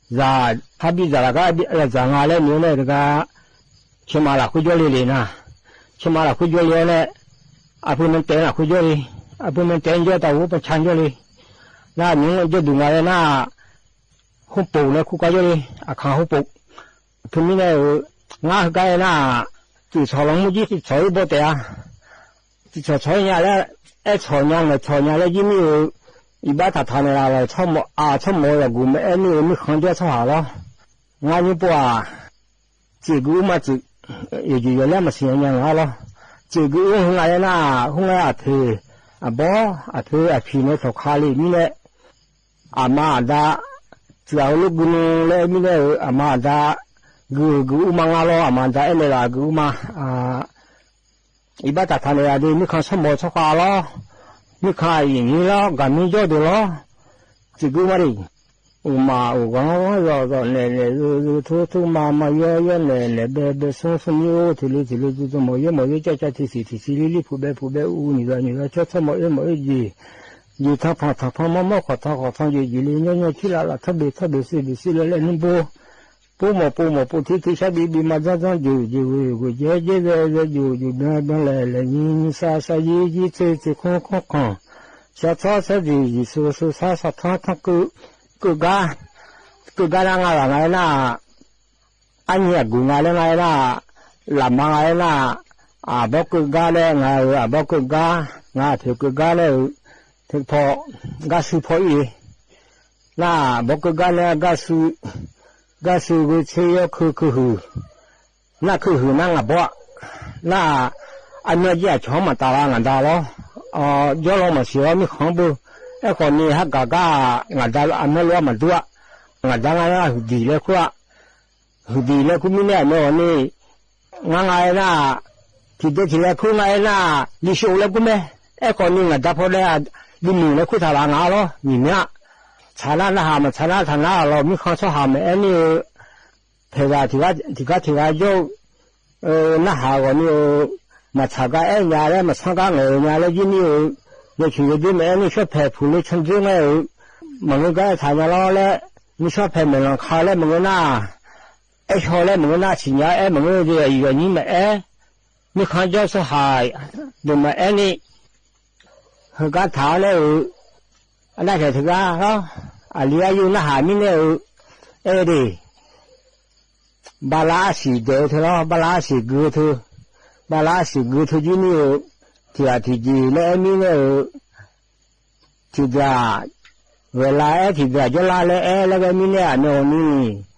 ယၤဟးဘံယၤလၢဂၤ ဘံယၤလၢယၤငါလဲၣ်န့ၣ်န့ၣ်တဂၤ, ဆ့မၤလၢ်ဃုယီၤလံလံနၤ, ဆ့မၤလၢ်ဃုယီၤလံန့ၣ်, အဖုမ့ၢ်တဲလၢ်ဃုယီၤလံ, အဖုမ့ၢ်တဲယီၤတၢ်ဝူပဆါယီၤလံ, နၤနုၤယီၤဒုးငါလၢနၤ ဟူပိာ်လၢခူၣ်ကီယီၤလံ, အခါဟူပိာ်, ဖဲမံၤန့ၣ်ဧၢ, ငါဟူကါအံၤနၤ, တုၤဆီၣ်လီၤမူကံ ဆီၣ်အံၤဘီတဲဧါ, တုၤဆီၣ်ဆီၣ်ညါလၢ, အဲၣ်ဆီၣ်ညါ ငဲၤဆီၣ်ညါလၢယံၤမံၤဧၢ, အံၤဘၣ်တၢ်ထးန့ၣ်လီၤ, အဆီၣ်မီၢ်ယွၤဂုာ်မ့ၢ်အဲၣ်မ့ၢ်ဧၢ မ့ၢ်ဃီကၠီဆီၣ်ဟးလီၤ, ငါညိပှၤ စံးကအိၣ်မးစံး, ယယီၤလၢမၤစံးညါလီၤ, စံးကအိၣ်ဟူငါလၢနၤ, ဟူငါအဖံး, အဘီ, အဖံးအဖံးန့ၣ် ဆီၣ်ခါလံမံၤန့ၣ်, အမၤအဒါ, စံးအအိၣ်လၢဂုာ်နူလၢမံၤန့ၣ်ဧၢ, အမၤအဒါ, ဂုာ်ဂုာ်အိၣ်မးငါလီၤ, အမၤအဒါအဲၣ်လၢလၢဂုာ်အိၣ်မး, အံၤဘၣ်တၢ်ထးန့ၣ်ဒီး မ့ၢ်ခီဆီၣ်မီၢ်ဆီၣ်ဃါလီၤ, မ့ၢ်ခီအံၤမံၤလီၤ, ဂၤမံၤယီၤဒိၣ်လီၤ, စံးကအိၣ်မးဒံး အိၣ်မးအိၣ်ဂီၤဂီၤ ယီၤဂီၤ နဲၣ်နဲၣ် ယိယိ ထူထူ မၤမၤ ယီယီ နဲၣ်နဲၣ် ဘဲဘဲ ဆိဆိ မံအိၣ် ထံလံထံလံ ဆိဆိမီၢ်ယီမီၢ်ယီ ကၠီကၠီ ထံဆံထံဆံ လံလံ ဖုဘဲဖုဘဲ အူအူ နံၤဂၤနံၤဂၤ ဆီဆီမီၢ်အ့မီၢ်အ့ ယံာ်ယံာ် ထီၣ်ဖီၣ်ထီၣ်ဖီၣ် မီၢ်မီၢ် ခီၣ်ထီၣ်ခီၣ်ထီၣ် ယံာ်ယံာ်လံ ညီညီ ထံလၢ်လၢ် ထီၣ်ဘ့ၣ်ထီၣ်ဘ့ၣ် စံးဘ့ၣ်စံးလၢ်လၢ် နူဘိ ပိမီၢ်ပိမီၢ် ပိထံထံ ဆါဘံဘံ မၤစီစီ ယိာ်ယိာ်ဝ့ဝ့ ယဲယဲဝဲဝဲ ယိာ်ယိာ် ဘျီဘျီ လဲၤလဲၤ ယံၤယံၤ စးစး ယံၤယံၤ ဆ့ဆ့ ခီခီခီ ဆီဆီဆီ ယံာ်ယံာ် ဆိဆိ ဆါဆါ ထီထီ ကုာ် ကုာ်ဂၤ ကုာ်ဂၤ နၤ ငါဂၤ ငါလၢနၤ အါနံၣ်အကူာ် ငါလၢနၤ လၢနၤ လၢမါ ငါလၢနၤ အဘီကုာ်ဂၤလၢ ငါဧၢ အဘီကုာ်ဂၤ ငါအဖံးကုာ်ဂၤလၢ ထံဖီ ဂၤဆူဖီအံၤ နၤ ဘီကုာ်ဂၤလၢ ဂၤဆူ ဂၤဆူ ဂုာ်ဆ့ယီၤ ခုခုဟုၣ် နၤခုဟုၣ် နၤ ငါဘီ နၤ အမ့ၢ်က့ၤအဆီၣ်မၤတၢ်လၢ ငါဒါလီၤ ယီၤလီၤမၤစၢၤလီၤ မ့ၢ်ခီဘိ အဲၣ်ဃီၤန့ၣ် ဟးကၤကၤ ငါဒါအမ့ၢ်လီၤမၤဒူဧါ ငါဒါ ငါဟုၣ်ဒံၣ်လၢခိၣ် ဟုၣ်ဒံၣ်လၢခိၣ်မံၤန့ၣ် အမ့ၢ်အီၤန့ၣ် ငါ ငါလၢနၤ ထံၣ်ဒ့ထံၣ်လၢခိၣ် ငါလၢနၤ လံာ်ၡိလၢခိၣ်မဲ အဲၣ်ဃီၤန့ၣ် ငါဒါဖီဒဲ လံာ်မုၢ်လၢခိၣ်ထးလၢ ငါလီၤ မံၤမ့ၢ် ဆါနၤ နဟးမၤဆါနၤ ထးနၤလီၤ မ့ၢ်ခီဆီၣ်ဟးမၤအဲၣ်န့ၣ် ဖဲဂၤ ထံၣ်ဂၤ ထံၣ်ဂၤ ယိာ် နဟးဂီၤန့ၣ် မၤဆါကါအဲၣ်ညါလၢ မၤဆါကါငဲၤညါလၢ ယံၤန့ၣ် ယွၤဆိၣ်ယွၤဒုမ့ၢ်အဲၣ်န့ၣ် ဆီဖဲးဖူးလိဆၣ်ဒိၣ်ငါဧၢ, မ့ၢ်ငိုၢ်ကါအဲၣ်ထးညါလီၤလၢ မ့ၢ်ဆီဖဲးမဲာ်လီၤခါလၢမ့ၢ်ငိုၢ်နၢ် အဲၣ်ဆီလၢမ့ၢ်ငိုၢ်နၢ် ဆံၣ်ညါအဲၣ်မ့ၢ်ငိုၢ်ဒီး ယွၤနံၤမ့ၢ်အဲၣ် မ့ၢ်ခီကၠီဆၢဟး ဒုးမ့ၢ်အဲၣ်န့ၣ် ဟၢကါထးန့ၣ်ဧၢ, အနၢ်ထဲးတဂၤလီၤ, အလံအယုၢ်နၢ်ဟးမံန့ၣ်ဧၢ, အဲၣ်ဒံး ဘၣ်လၢအစံၣ်ဒဲးထၢလီၤ, ဘၣ်လၢအစံၣ်ဂုာ်ထၢ, ဘၣ်လၢအစံၣ်ဂုာ်ထၢဒ်န့ၣ်ဧၢ, ထံၣ်အထံၣ်က့ၤလၢအဲၣ်မံန့ၣ်ဧၢ, ထံၣ်တဂၤ ဝဲၢ်လါအဲၣ် ထံၣ်တဂၤကၠီလါလၢအဲၣ်လၢဂဲၤမံန့ၣ် အမ့ၢ်အီၤန့ၣ်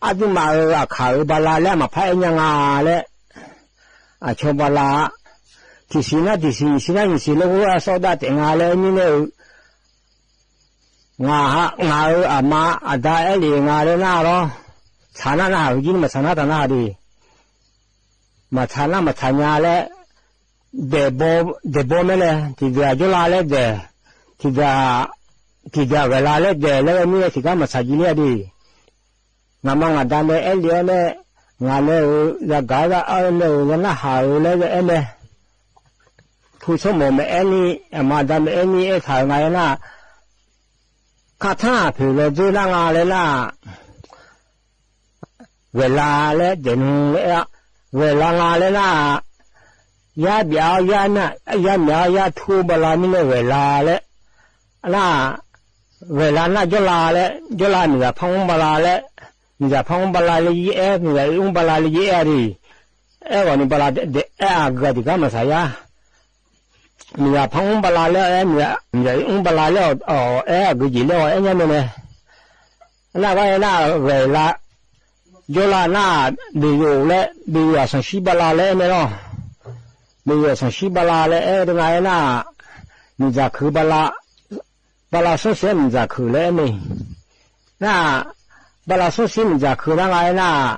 အဒုးမၤအၢအခးအၢဘၣ်လၢလၢအမၤဖးအဲၣ်ညါငါလၢ အဆီဘၣ်လၢ ထံၣ်ဆံးနၢ်ထံၣ်ဆံး နံၣ်ဆံးနၢ်နံၣ်ဆံးလၢကအိၣ်အစီဒၣ်တဲာ်ငါလၢအဲၣ်မံန့ၣ်ဧၢ, ငါဧၢအမါအဒါအဲၣ်လံငါလၢနၢ်လီၤ, ဆးနၢ်နၢ်ဟးဂ့ၤကံန့ၣ် မၤဆးနၢ်တၢ်နၢ်ဟးဒံး မၤဆးနၢ်မၤဆးညါလၢ ဒဲးဘီ ဒဲးဘီမ့ၢ်လဲၣ်, ထံၣ်တဂၤကၠီလါလၢဒဲး, ထံၣ်တဂၤ ထံၣ်တဂၤဝဲၢ်လါလၢဒဲး လၢအဲၣ်မံန့ၣ် ထံၣ်ကါမၤဆးကံလံဧါဒံး, ငါမါငါဒါမ့ၢ်အဲၣ်လံအီၤန့ၣ် ငါလၢဧၢ ယဂၤဂၤအၢန့ၣ်ဧၢ ယနၢ်ဟးဧၢလၢယအဲၣ်မ့ၢ် ထူဆိကမိၣ်မ့ၢ်အဲၣ်န့ၣ် အမါဒါမ့ၢ်အဲၣ်န့ၣ် အဲၣ်ထးဂၤယဲနၢ် ခါထါဖုးလီၤဒိနၢ်ငါလၢနၢ် ဝဲၢ်လါလၢဒဲးနုၤလၢအဲၣ်, ဝဲၢ်လါငါလၢနၢ် ယါဘျးအီၤ ယါမၠးအီၤ ယါထူဘၣ်လၢမံန့ၣ် ဝဲၢ်လါလၢ နၢ် ဝဲၢ်လါနၢ်ကၠီလါလၢ ကၠီလါမုၢ်ဂၤဖးအူဘၣ်လၢလၢ မုၢ်ဂၤဖးအူဘၣ်လၢလၢယအဲၣ် မုၢ်ဂၤအူဘၣ်လၢလၢယအဲၣ်ဒံး အဲၣ်ဂီၤန့ၣ်ဘၣ်လၢဒဲးအဲၣ်အဂ့ၤဒံး ကါမၤဆးယါ မုၢ်ဂၤဖးအူဘၣ်လၢလၢအဲၣ် မုၢ်ဂၤအူဘၣ်လၢလၢအီၤအဲၣ်အဂ့ၤက့ၤလၢအီၤအဲၣ်ညါမ့ၢ်န့ၣ် နၢ်ဘၣ်ယဲနၢ် ဝဲၢ်လါ ကၠီလါနၢ် ဘ့ၣ်ယိၣ်လၢ ဘ့ၣ်ယိၣ်အစီဆှံဘၣ်လၢလၢအဲၣ်မ့ၢ်လီၤ ဘ့ၣ်ယိၣ်အစီဆှံဘၣ်လၢလၢအဲၣ်တဂၤယဲနၢ် မုၢ်စၢ်ခုၣ်ဘၣ်လၢ ဘၣ်လၢစီဆှံမုၢ်စၢ်ခုၣ်လၢအဲၣ်မ့ၢ် နၢ် ဘၣ်လၢစီဆှံမုၢ်စၢ်ခုၣ်တဂၤယဲနၢ်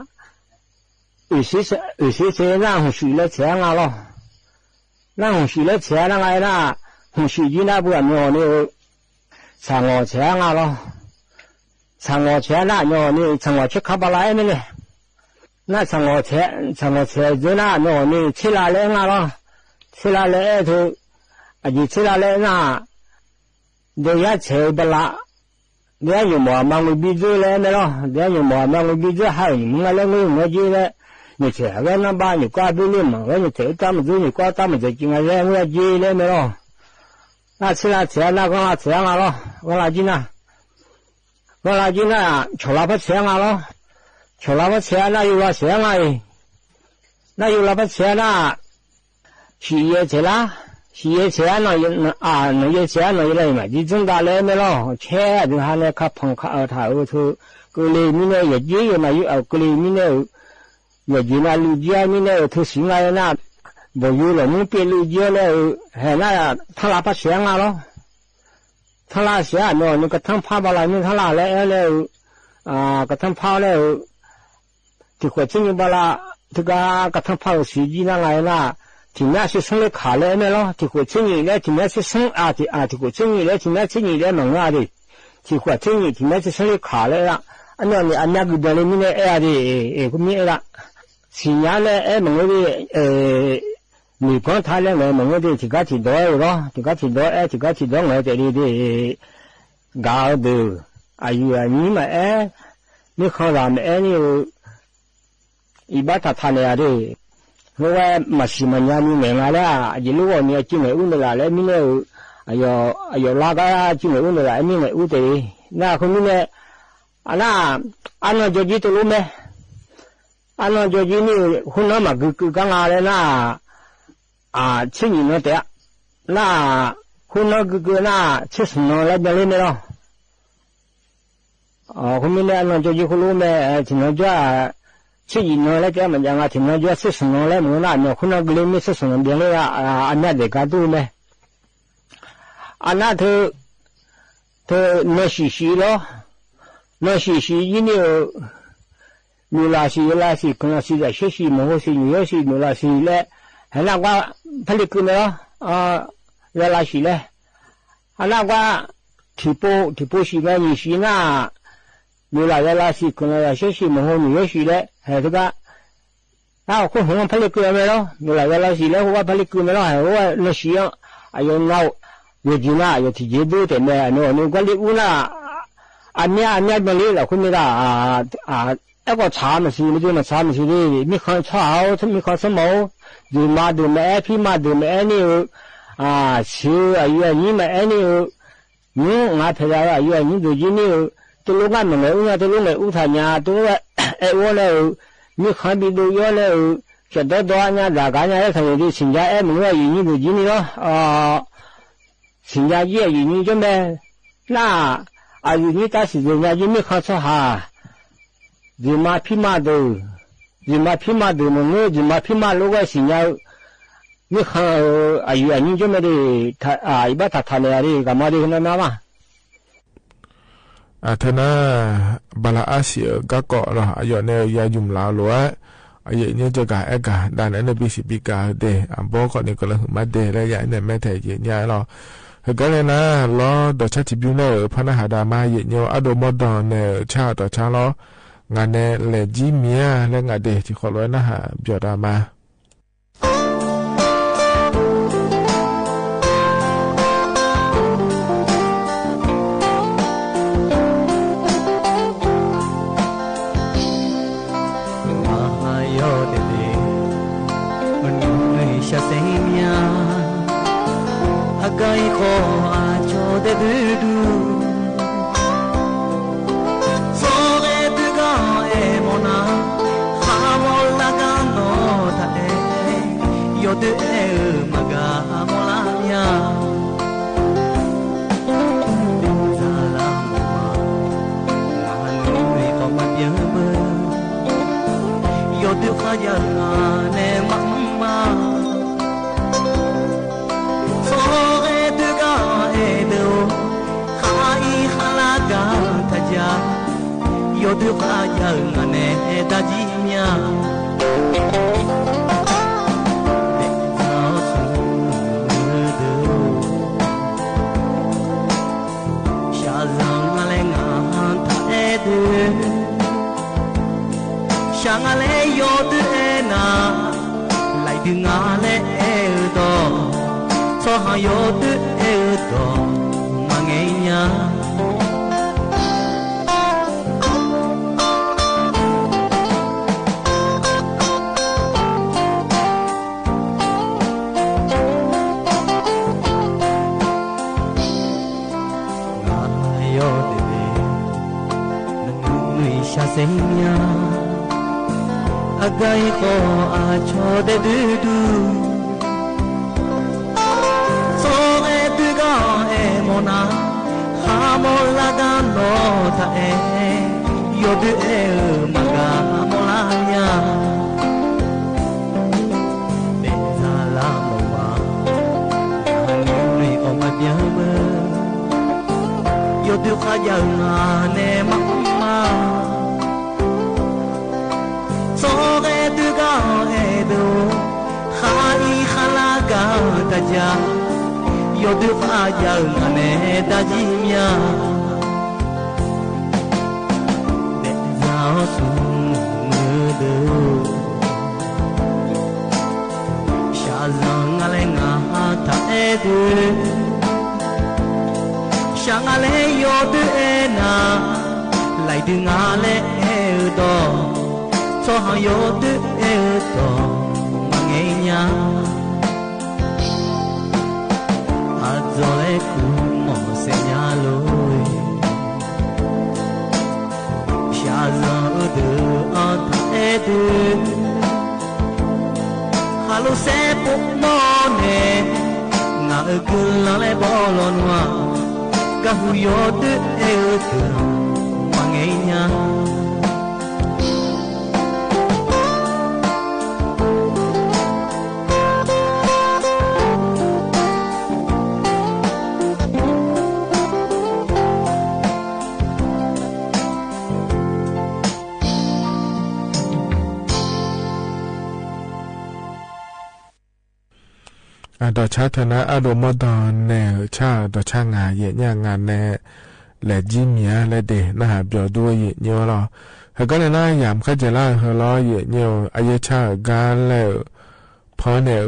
အုၣ်စ့ဆ့နၢ် ဟုၣ်ဆံးလၢဆဲးအါငါလီၤ နၢ်ဟုၣ်ဆံးလၢဆဲးနၢ်ဂၤနၢ် ဟုၣ်ဆံးကံနၢ်ပှၤမ့ၢ်အီၤန့ၣ် ဆၣ်ငီၤဆဲးအါငါလီၤ ဆၣ်ငီၤဆဲးနၢ်မ့ၢ်အီၤန့ၣ် ဆၣ်ငီၤဆဲးခါဘၣ်လၢအဲၣ်မ့ၢ်န့ၣ် နၢ်ဆၣ်ငီၤဆဲး ဆၣ်ငီၤဆဲးဒၢနၢ်မ့ၢ်အီၤန့ၣ် ဆ့လါလၢအဲၣ်ငါလီၤ ဆ့လါလၢအဲၣ်ထၢ အယံၤဆ့လါလၢအဲၣ်နၢ် ဒီးယါဆဲးဘၣ်လၢ ဒီးယါညိၣ်မီၢ်အမါငွေဘိဒၢလၢအဲၣ်မ့ၢ်လီၤ ဒီးယါညိၣ်မီၢ်အမါငွေဘိဒၢဟးအုၣ်မူငါလၢငွေငွေက့လၢ ညိၣ်ဆဲးအဝဲနၢ်ဘၣ်ညိၣ်ကွၢ်ဘိလ့ၣ်မး ဝဲညိၣ်ဆဲးတၢ်မၤဒိညိၣ်ကွၢ်တၢ်မၤဒိက့ငါလၢငွေက့လၢအဲၣ်မ့ၢ်လီၤ နၢ်ဆ့လါဆဲးနၢ် ဂီၤလါဆဲးနၢ်လီၤ ဂီၤလါကံနၢ် ဂီၤလါကံနၢ် ဆီၣ်လါဖဲဆဲးနၢ်လီၤ ဆီၣ်လါဖဲဆဲးနၢ် ယိၤလါဆဲးနၢ်အံၤ နၢ်ယိၤလါဖဲဆဲးနၢ် ဟံၣ်ယဲဆဲးလါ ဟံၣ်ယဲဆဲးနၢ် အနီၢ်ယဲဆဲးနၢ်ယဲလၢယမၤဒ်သိးဒၣ်လၢအဲၣ်မ့ၢ်လီၤ ဆဲးအဒုးဟါနဲခါဖီၣ်ခါအၢထၢၣ်အၢထၢၣ် ကလံၤမံန့ၣ် ယက့ယမၤယုၢ်အကလံၤမံန့ၣ် ယက့နၢ်လုၢ်က့မံန့ၣ် ထူဆံးနၢ်ယဲနၢ် ဘိၣ်ယိၤလီၤမူပ့းလုၢ်က့လၢ ဟဲနၢ် ထါလါဖဲဆဲးနၢ်လီၤ ထါလါဆဲးနၢ်န့ၣ် ကထၢၣ်ဖးဘၣ်လၢမ့ၢ်ထါလါလၢအဲၣ်လၢ ကထၢၣ်ဖးလၢ ထံၣ်ဃိးဆ့ညံၣ်ဘၣ်လၢ ထုကါကထၢၣ်ဖးဧိၤဆံးကံနၢ်ဂၤနၢ် ထံၣ်မ့ၢ်အဆ့ဆၢလၢခးလၢအဲၣ်မ့ၢ်လီၤ ထံၣ်ဃိးဆ့ညံၣ်လၢ ထံၣ်မ့ၢ်အဆ့ဆၢ အါ ထံၣ် အါ ထံၣ်ဃိးဆ့ညံၣ်လၢ ထံၣ်မ့ၢ်အဆ့ညံၣ်လၢမၤငါဒံး ထံၣ်ဃိးဆ့ညံၣ် ထံၣ်မ့ၢ်အဆ့ဆၢလၢခးလၢ အနီၢ်န့ၣ် အမ့ၢ်ဂုာ်ဒၢလၢမံန့ၣ်အဲၣ်အါဒံး အ့ၣ် ကမ့ၢ်အဲၣ်ဒၣ် ဆံးညါလၢအဲၣ်မ့ၢ်ဂ့ၤဒံး မ့ၢ်ကီထါလၢငဲမ့ၢ်ဂ့ၤဒံး ထံၣ်ကါထံၣ်ဒီးအဲၣ်လီၤ ထံၣ်ကါထံၣ်ဒီးအဲၣ် ထံၣ်ကါထံၣ်ဒီးငဲတဲဒံးဒံး ဂၤအဒုး အယုၢ်အမံမ့ၢ်အဲၣ် မ့ၢ်ခီဂၤမ့ၢ်အဲၣ်န့ၣ် အံၤဘၣ်တၢ်ထါန့ၣ်ဧါဒ့ၣ် အဝဲမၤဆံးမၤညါမံၤမဲာ်ငါလၢ အယံၤလီၤဂီၢ်န့ၣ် အစ့ငဲၤအူန့ၣ်လၢ်လၢမံၤန့ၣ် အယီၤလါကါစ့ငဲၤအူန့ၣ်လၢ် အမံၤငဲၤအူတ့ၢ် နၢ်ဃိမံၤန့ၣ် အနၢ် အနီၢ်ကၠီကၠံတလိၣ်မဲ အနီၢ်ကၠီကၠံန့ၣ် ဃိနီၢ်မၤဂုာ်ကုာ်ကါငါလၢနၢ် အဆ့ၣ်နံၣ်နီၢ်တဲ နၢ် ဃိနီၢ်ဂုာ်ကုာ်နၢ် ဆ့ၣ်စနီၤလၢညါလၢမဲာ်လီၤ အဃိမ့ၢ်န့ၣ် အနီၢ်ကၠီကၠံဃိလိၣ်မဲ ထံၣ်နီၢ်ကၠီ ဆ့ၣ်ယံာ်နီၢ်လၢကဲမၤယါငါ ထံၣ်နီၢ်ကၠီဆ့ၣ်စနီၤလၢမုၢ်နၢ် အမ့ၢ်ဃိနီၢ်ကလ့မ့ၢ်ဆ့ၣ်စနီၤဘျဲၣ်လၢ အမ့ၢ်ဒဲးကါဒိၣ်မဲ အနၢ်ထၢၣ် ထၢၣ်နီၢ်ဆံးဆံးလီၤ နီၢ်ဆံးဆံးယံၤန့ၣ် နွံလါဆံး ယဲၢ်လါဆံး ခုနစ်လါဆံး သီဆံး မဟိဆံး နွံယီဆံး နွံလါဆံးလၢ ဟဲနၢ်ကွၢ်ဖဲလ့ၣ်ကုမဲာ်လီၤ ယဲၢ်လါဆံးလဲၣ် ဟဲနၢ်ကွၢ် ထံၣ်ဖိ ထံၣ်ဖိဆံး မ့ၢ်နံၣ်ဆံးနၢ် နွံလါယဲၢ်လါဆံး ခုနစ်လါဆံး မဟိနွံယီဆံးလဲၣ် ဟဲထုကါ တၢ်အိၣ်ခိၣ်ဟိၣ်ဖဲလ့ၣ်ကုမဲာ်လီၤ နွံလါယဲၢ်လါဆံးလဲၣ် ဟိၣ်ဝဲဖဲလ့ၣ်ကုမဲာ်လီၤ ဟဲဝဲနီၢ်ဆံးအီၤ အယိုၼ်းနဝ်ႈ ယိုၼ်းကၠိၼ်းနႃႇ ယိုၼ်းထီၣ်ၵျေးဘိတႄႉမ့ၢ် အနု အနု ကွၢ်လဵပ်ႈအူနႃႇ အမျၢၵ်ႈ အမျၢၵ်ႈမၢၵ်ႈလဵဝ်လႃႇ ၶူးမီးတႃႉ ဢႃႇ ဢႃႇ အဲၵေႃႈ သၢမ်သီႇ မၢၵ်ႈၸိူဝ်းၼၼ်ႉ သၢမ်သီႇ မီးၶၢဝ်းသၢမ်ႁၢဝ် မီးၶၢဝ်းသၢမ်မႃး ယိုၼ်းမႃး ဒိၼ်းမႃး ဢႄးၽီးမႃး ဒိၼ်းမႃး ဢႄးၼႆႉ ဢိူဝ်ႈ ဢႃႇ သီႇ ဢႃႇယု ဢႃႇယု မႃး ဢႄးၼႆႉ ဢိူဝ်ႈ ၼူ ငႃးၽႅတ်ႇလႃႇ ဢႃႇယု ဢႃႇယု တူဝ်ၸိုၼ်းၼႆႉ ဢိူဝ်ႈ တူဝ်လူင်းငၢႆး မၢင်ၵေႃႉ ဢိူဝ်ႈ တူဝ်လူင်းငၢႆး ဢူးထႃႇၺႃႇ တူဝ်လူင်းငၢႆး ဢႄးဝေႃးၼႆႉ ဢိူဝ်ႈ မီးၶၢဝ်းပီႈတူဝ်ယွၼ်းၼႆႉ ဢိူဝ်ႈ ၵျေႃႇတေႃးတေႃး ဢၼ်ၼႆႉ တႃႇၵၢၼ်ၼႆႉ ၶႃႈၼႆႉ တီႈသဵင်ႈၸႃႉ ဢႄး မၢင်ၵေႃႉ ဢႃႇယု ယိုၼ်း တူဝ်ၸိုၼ်းၼႆႉၼေႃႈ ဢိူဝ်ႈ သဵင်ႈၸႃႉ ဢႄး ယိုၼ်း ယိုၼ်းၸွမ်းမႄး ၼႃႇ ဢႃႇယု ယိုၼ်း တႃႇသီႇ ၸိူဝ်းၼႆႉ ယိုၼ်း မီးၶၢဝ်းသၢမ်ႁႃႈ ယိုၼ်းမႃး ၽီးမႃး တူဝ် ယိုၼ်းမႃး ၽီးမႃး တူဝ် မၢင်ၵေႃႉ ယိုၼ်းမႃး ၽီးမႃး လူဝ်ႇဝႆႉ သဵင်ႈၸႃႉ ဢႄး မီးၶၢဝ်း ဢႃႇယု ဢႃႇယု ယိုၼ်းၸွမ်းမႄး တီႈ ဢႃႇ ဢၢႆႈပႃႈထႃႈထႃႈၼႆႉ ဢႃႇ ၵႂႃႇမႃးတီႈၼၼ်ႈၼႃႇ မႃး ဢႃႇ ထၢၼ်ႇၼႃႇ ပႃႇလႃႇဢႃႇသီႇ ဢိူဝ်ႈ ၵႃႈၵေႃႈၼေႃႈ ဢႃႇယုၼႆႉ ယႃႇယုမ်ႇလၢဝ်လူး ဢႃႇ ဢႃႇယုၼႆႉ ၸၵႃႇဢႄးၵႃႇ တၢၼ်ႇဢၼ်ၼႆႉ ပီႈသီႇပီႈၵႃႈတႄႉ ဢႃႇ ပေႃးၵေႃႉၼႆႉၵေႃႈ လႆႈႁူမ်ႈမႃးတႄႉ လႄႈ ယႃႇၼႆႉ မႄးထႅင်ႈ ယႃႇၼႆႉလႄႈ ႁႂ်ႈၵေႃႉလႄႈၼႃႇ လေႃး တေႃႇၶျႃးထီႇဝီႇၼႆႉ ဢိူဝ်ႈ ၽၢၼ်ႇၼႃႇႁႃႉ တႃႇမႃး ယႃႇၼႆႉ ဢႃႇ တေႃႇမူတ်းတေႃႇၼႆႉ ဢိူဝ်ႈ ၶျႃႉတေႃႇၶျႃႉလေႃး ငၢၼ်းၼႆႉ လႄႈ ၸီႇမီႇယႃႇ လႄႈ ငၢၼ်းတႄႉ တီႈၶေႃႈလွႆးၼႃႇႁႃႉ ပျေႃႇတႃႇမႃး ငါယွတ်ႈတႄႉတႄႉ မၼ်းမီးသဵင်ႈမႃး အဂၢႆႈၶေႃးဢၵျေႃးတႄႉတႄႉ သေႃးလႄႈ တိုၵ်ႉၵႃႈဢေႇမေႃၼႃႇ ၶႃႈမေႃလၵ်းၵၼ်ၼေႃႈ တႃႇဢေႇ ယွတ်ႈတိုၵ်ႉဢေႇ မၵ်ႉၵႃႇမေႃလႃႇမျႃႉ ၸႃႇလႃႇမေႃမႃႉ ငႃးၼူၺ်ႇၵေႃႈ မႃးပျႃးပိူဝ်ႈ ယွတ်ႈတိုၵ်ႉၶႃႈယႂ်ႇငႃးၼႄမႃးမႃး သေႃးလႄႈ တိုၵ်ႉၵႃႈဢေႇတေႃႇ ၶႃႈဢီႈၶႃႈလႃႇၵႃႈတႃႇၸႃႇ ယွတ်ႈတိုၵ်ႉၶႃႈယႂ်ႇငႃးၼႄတႃႇၸီႇမျႃႉ တႄႉၸဝ်ႈသူႇမိူဝ်ႈတိူဝ်ႉ သြႃႇၸဝ်ႈငႃးလႄႈငႃးတႃႇဢေႇတေႃႇ သြႃႇငႃးလႄႈယွတ်ႈတိုၵ်ႉဢေႇၼႃႇ လႆႈတိုၵ်ႉငႃးလႄႈဢေႇတေႃႇ သေႃးႁၢင်ႈယွတ်ႈတိုၵ်ႉဢေႇတေႃႇ မႃးငႄႈၺႃး ငႃးယွတ်ႈတႄႉတႄႉ ၼၼ်ႉၼုၺ်ႇသျႃးသဵင်ႈမျႃး ဢၵႆႇၶေႃးဢၵျေႃးတႄႉတႄႉတူႈ သေႃးဢေႇတိုၵ်ႉၵႃႈဢေႇမေႃၼႃႇ ၶႃႈမေႃလၵ်းၵၼ်ၼေႃႈတႃႇဢေႇ ယွတ်ႈတႄႉဢေႇမႃးၵႃႈမေႃလၵ်းၺႃး တႄႉၸႃႉလႃႈမေႃဝႃႈ ၼႃႇၼႆႉဢွၵ်ႇမႃးပျႃးမိူဝ်း ယွတ်ႈတိုၵ်ႉၶႃႈယႂ်ႇမႃးၼႄမႃးမႃး သေႃးဢေႇတိုၵ်ႉၵႃႈဢေႇတူဝ် ၶႃႈဢီႈၶႃႈလၵ်းၵၼ်တႃႇၸႃႉ ယွတ်ႈတိုၵ်ႉၶႃႈယႂ်ႇမႃးၼႄတႃႇၸီႇမျႃး တႄႉၸႃႉသူႇမိူဝ်ႈတိူဝ်ႉ သျႃႇၸၢင်ႈငႃးလႄႈငႃးတႃႇဢေႇတိုဝ်ႉ သျႃႇငႃးလႄႈယွတ်ႈတိုၵ်ႉဢေႇၼႃႇ လႆႈတိုၵ်ႉငႃးလႄႈဢေႇတေႃႇ သေႃးႁၢင်ႈယွတ်ႈတိုၵ်ႉဢေႇတေႃႇ မႃးငႄႈၺႃး ဢၸေႃႇလႄႈၶူးမေႃသႄႇၺႃးလူၺ်ႈ သျႃႇၸၢင်ႈဢိူဝ်ႈတိူဝ်ႉဢေႃႈတႄႉတိူဝ်ႉ ၶႃႈလူဝ်ႇသႄႉပုၵ်ႈမေႃၼႄႇ ငႃးဢိူဝ်ႈၵိုၼ်းလၢင်းလႄႈပေႃးလွၼ်ႉဝႃႈ ၵႃႈႁူႉယွတ်ႈတိုၵ်ႉဢေႇတိူဝ်ႉ မႃးငႄႈၺႃး ဢႃႇ တေႃႇၶျႃးထႃႇၼႃႉ ဢႃႇ လူဝ်ႇမွတ်ႇတေႃႇၼႄႇ ၶျႃႉ တေႃႇၶျႃႉငႃႇ ယႄႇၺႃႉငႃႇၼႄႇ လႄႈ ၸီႇမီႇယႃႉ လႄႈ တေႇ ၼႃႇႁႃႉ ပျေႃႇတူၺ်း ယႄႇၺႃႉလႄႈ ႁႂ်ႈၵေႃႉလႄႈၼႃႇ ယၢမ်ႈၶတ်းၸႂ်လႃႈ ႁႂ်ႈလေႃး ယႄႇၺႃႉ ဢယေးၶျႃႉ ၵႃႈလႄႈ ၽွၼ်းၼႄႇ ၽႃ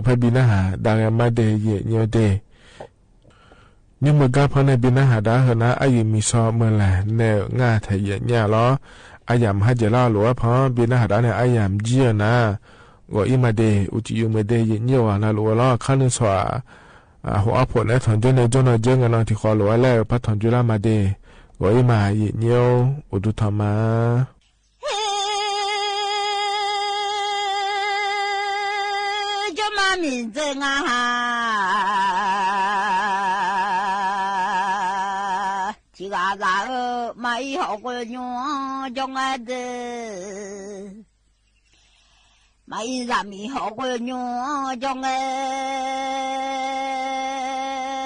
ႉပီႈၼႃႇႁႃႉ တႃႇၵႃႈမႃးတေႇ ယႄႇၺႃႉတေႇ ယိၣ်မုၢ်ကါဖီန့ၣ် ဘင်နၢဟးဒါဟၢၣ်နၤ အယံာ်မီၤစီၤမုၢ်လဲၣ် နဲၣ်ငါထဲယဲၢ်ညါလီၤ. အယၢ်မဟါယဲၢ်လီၤ လိၣ်ဝဲဖီ ဘင်နၢဟးဒါန့ၣ် အယၢ်မံယဲၢ်နၤ ဂီၤအံၤမးဒ့ၣ် အိၣ်ကံယုၢ်မုၢ်ဒ့ၣ် ယဲၢ်ညါဝဲနၤလိၣ်ဝဲလီၤ. ခါနုၢ်စီၤ အဟိၣ်အီၣ်ဖိးနဲ ထွမ်ၣ်ကၠိန့ၣ် ကၠိနီၢ်ကၠိ ငါနီၢ်ထံၣ်ဃီလိၣ်ဝဲလၢ ပထွမ်ၣ်ကၠိလၢမးဒ့ၣ် ဂီၤအံၤမး ယဲၢ်ညါ အိၣ်ဒူထီၣ်မး ဟ့ ကၠိမးမံၤသ့ၣ်ငါဟါ ထံဂၤသးဧၢ မၤအံၤဟီၣ်ဂီၤညိၣ်ကၠီငဲဒ့ၣ် မၤအံၤသးမံၤဟီၣ်ဂီၤညိၣ်ကၠီငဲ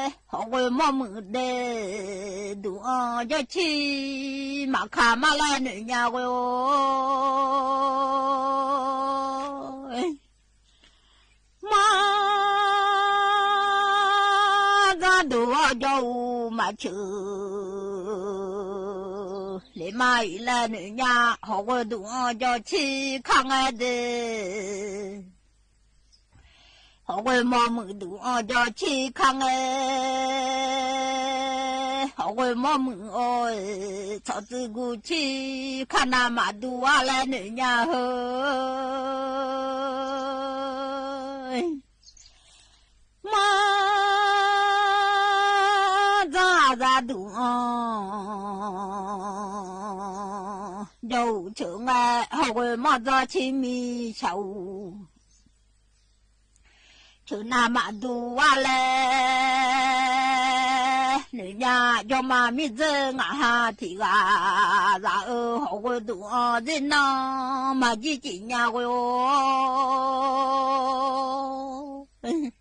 ဟီၣ်ဂီၤမီၢ်မုၢ်ဒ့ၣ် ဒုးအီၣ်ကၠီဆံ မၤခါမးလၢနုၣ်ညါဂီၤ မၤသးဒုးအီၣ်ကၠီအူမၤဆၢ လၢမၤအံၤလၢနုၣ်ညါ ဟီၣ်ဂီၤဒုးအီၣ်ကၠီဆံခါငဲဒ့ၣ် ဟီၣ်ဂီၤမီၢ်မုၢ်ဒုးအီၣ်ကၠီဆံခါငဲ ဟီၣ်ဂီၤမီၢ်မုၢ်အီၣ် ဆီၣ်သံဂူာ်ဆံခါနၤမးဒုးဝဲလၢနုၣ်ညါဟၢ မၤသးဒုးအီၣ် ကၠီအူဆၢငဲ ဟီၣ်ဂီၤမီၢ်သီဆံမံၤဆၣ်အူ ဆၢနၤမးဒုးဝဲလၢ နုၣ်ညါ ကၠီမးမံၤသ့ၣ်ငါဟါ ထံဂၤသးအၢ ဟီၣ်ဂီၤဒုးအီၣ်သ့ၣ်နီၢ် မၤကံကံညါဂီၤ ဟီၣ်ဂ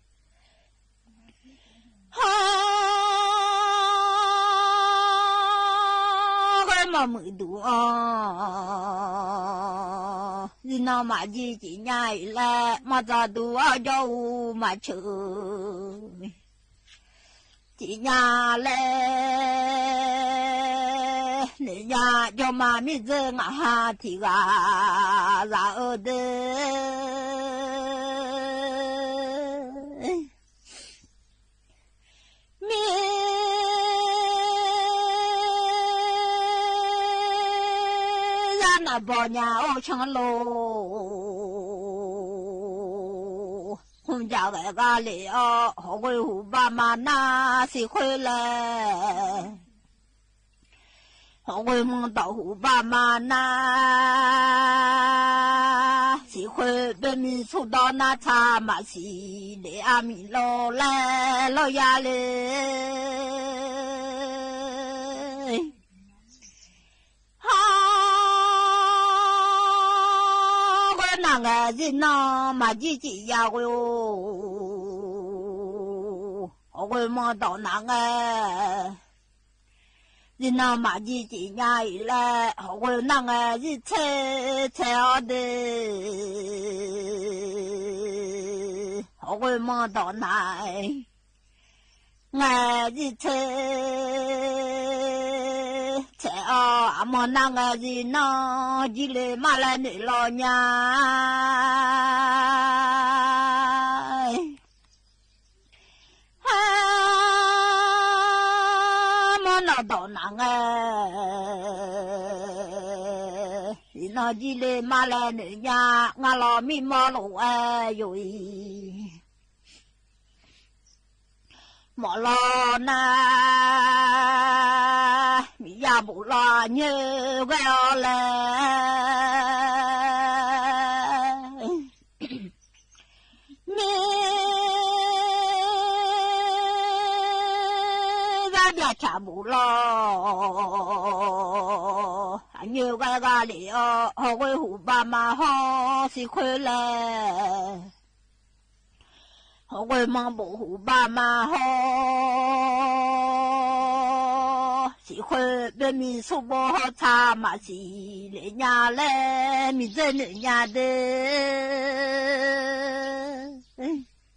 ီၤမီၢ်မုၢ်ဒုးအီၣ် သ့ၣ်နီၢ်မၤကံကံညါအံၤလၢ မၤသးဒုးအီၣ်ကၠီအူမၤဆၢ ကံညါလၢ နုၣ်ညါ ကၠီမးမံၤသ့ၣ်ငါဟါ ထံဂၤသးအၢဒ့ၣ် မ့ၢ်ယၤနၤဘီညါအိၣ်ဆၢလိာ် ဟုၣ်ယၤဂဲၤဂၤလံအီၤ ဟီၣ်ဂီၤဟူးဘၣ်မၤနၤ စံးဃုာ်လၢ ဟီၣ်ဂီၤမီၢ်ဒီးဟူးဘၣ်မၤနၤ စံးဃုာ်ဘၣ်မံၤဆူၣ်ဒီးနၤ ဆါမးစံး ဒ့ၣ်အမံၤလီၤလဲၤလီၤယၤလံ ဟီၣ်ဂီၤနၤဂဲၤ စံးနီၢ်မၤကံကံယၤဂီၤ ဟီၣ်ဂီၤမီၢ်ဒီးနၤဂဲၤ စံးနီၢ်မၤကံကံညါအံၤလၢ ဟီၣ်ဂီၤနၤဂဲၤ စံးဆဲးဆဲးအီၤဒ့ၣ် ဟီၣ်ဂီၤမီၢ်ဒီးနၤ ငဲၤစံးဆဲးဆဲးအီၤ အမီၢ်နၤဂဲၤ စံးနီၢ်ကံလၢမးလၢနုာ်လီၤညါ ဟဲ မီၢ်နီၢ်ဒီးနၤဂဲၤ စံးနီၢ်ကံလၢမးလၢနုာ်ညါ ငါလီၤမံမီၢ်လိာ်ဝဲယိာ်အံၤ မီၢ်လီၤနၤ မံယၤဘူၣ်လီၤညိၣ်ဂဲၤအီၤလဲၣ် မ့ၢ်ဂၤဘျးဆးဘူၣ်လီၤ အညိၣ်ဂဲၤဂၤလံအီၤ ဟီၣ်ဂီၤဟူးဘၣ်မၤဟီၣ် စံးဃုာ်လဲၣ် ဟီၣ်ဂီၤမီၢ်ဘူၣ်ဟူးဘၣ်မၤဟီၣ် စံးဃုာ်ဘၣ်မံၤဆူၣ်ဘီဟီၣ် ဆါမးစံး လဲၤညါလဲၣ် မံၤသ့ၣ်နုာ်ညါဒ့ၣ် ဟီၣ်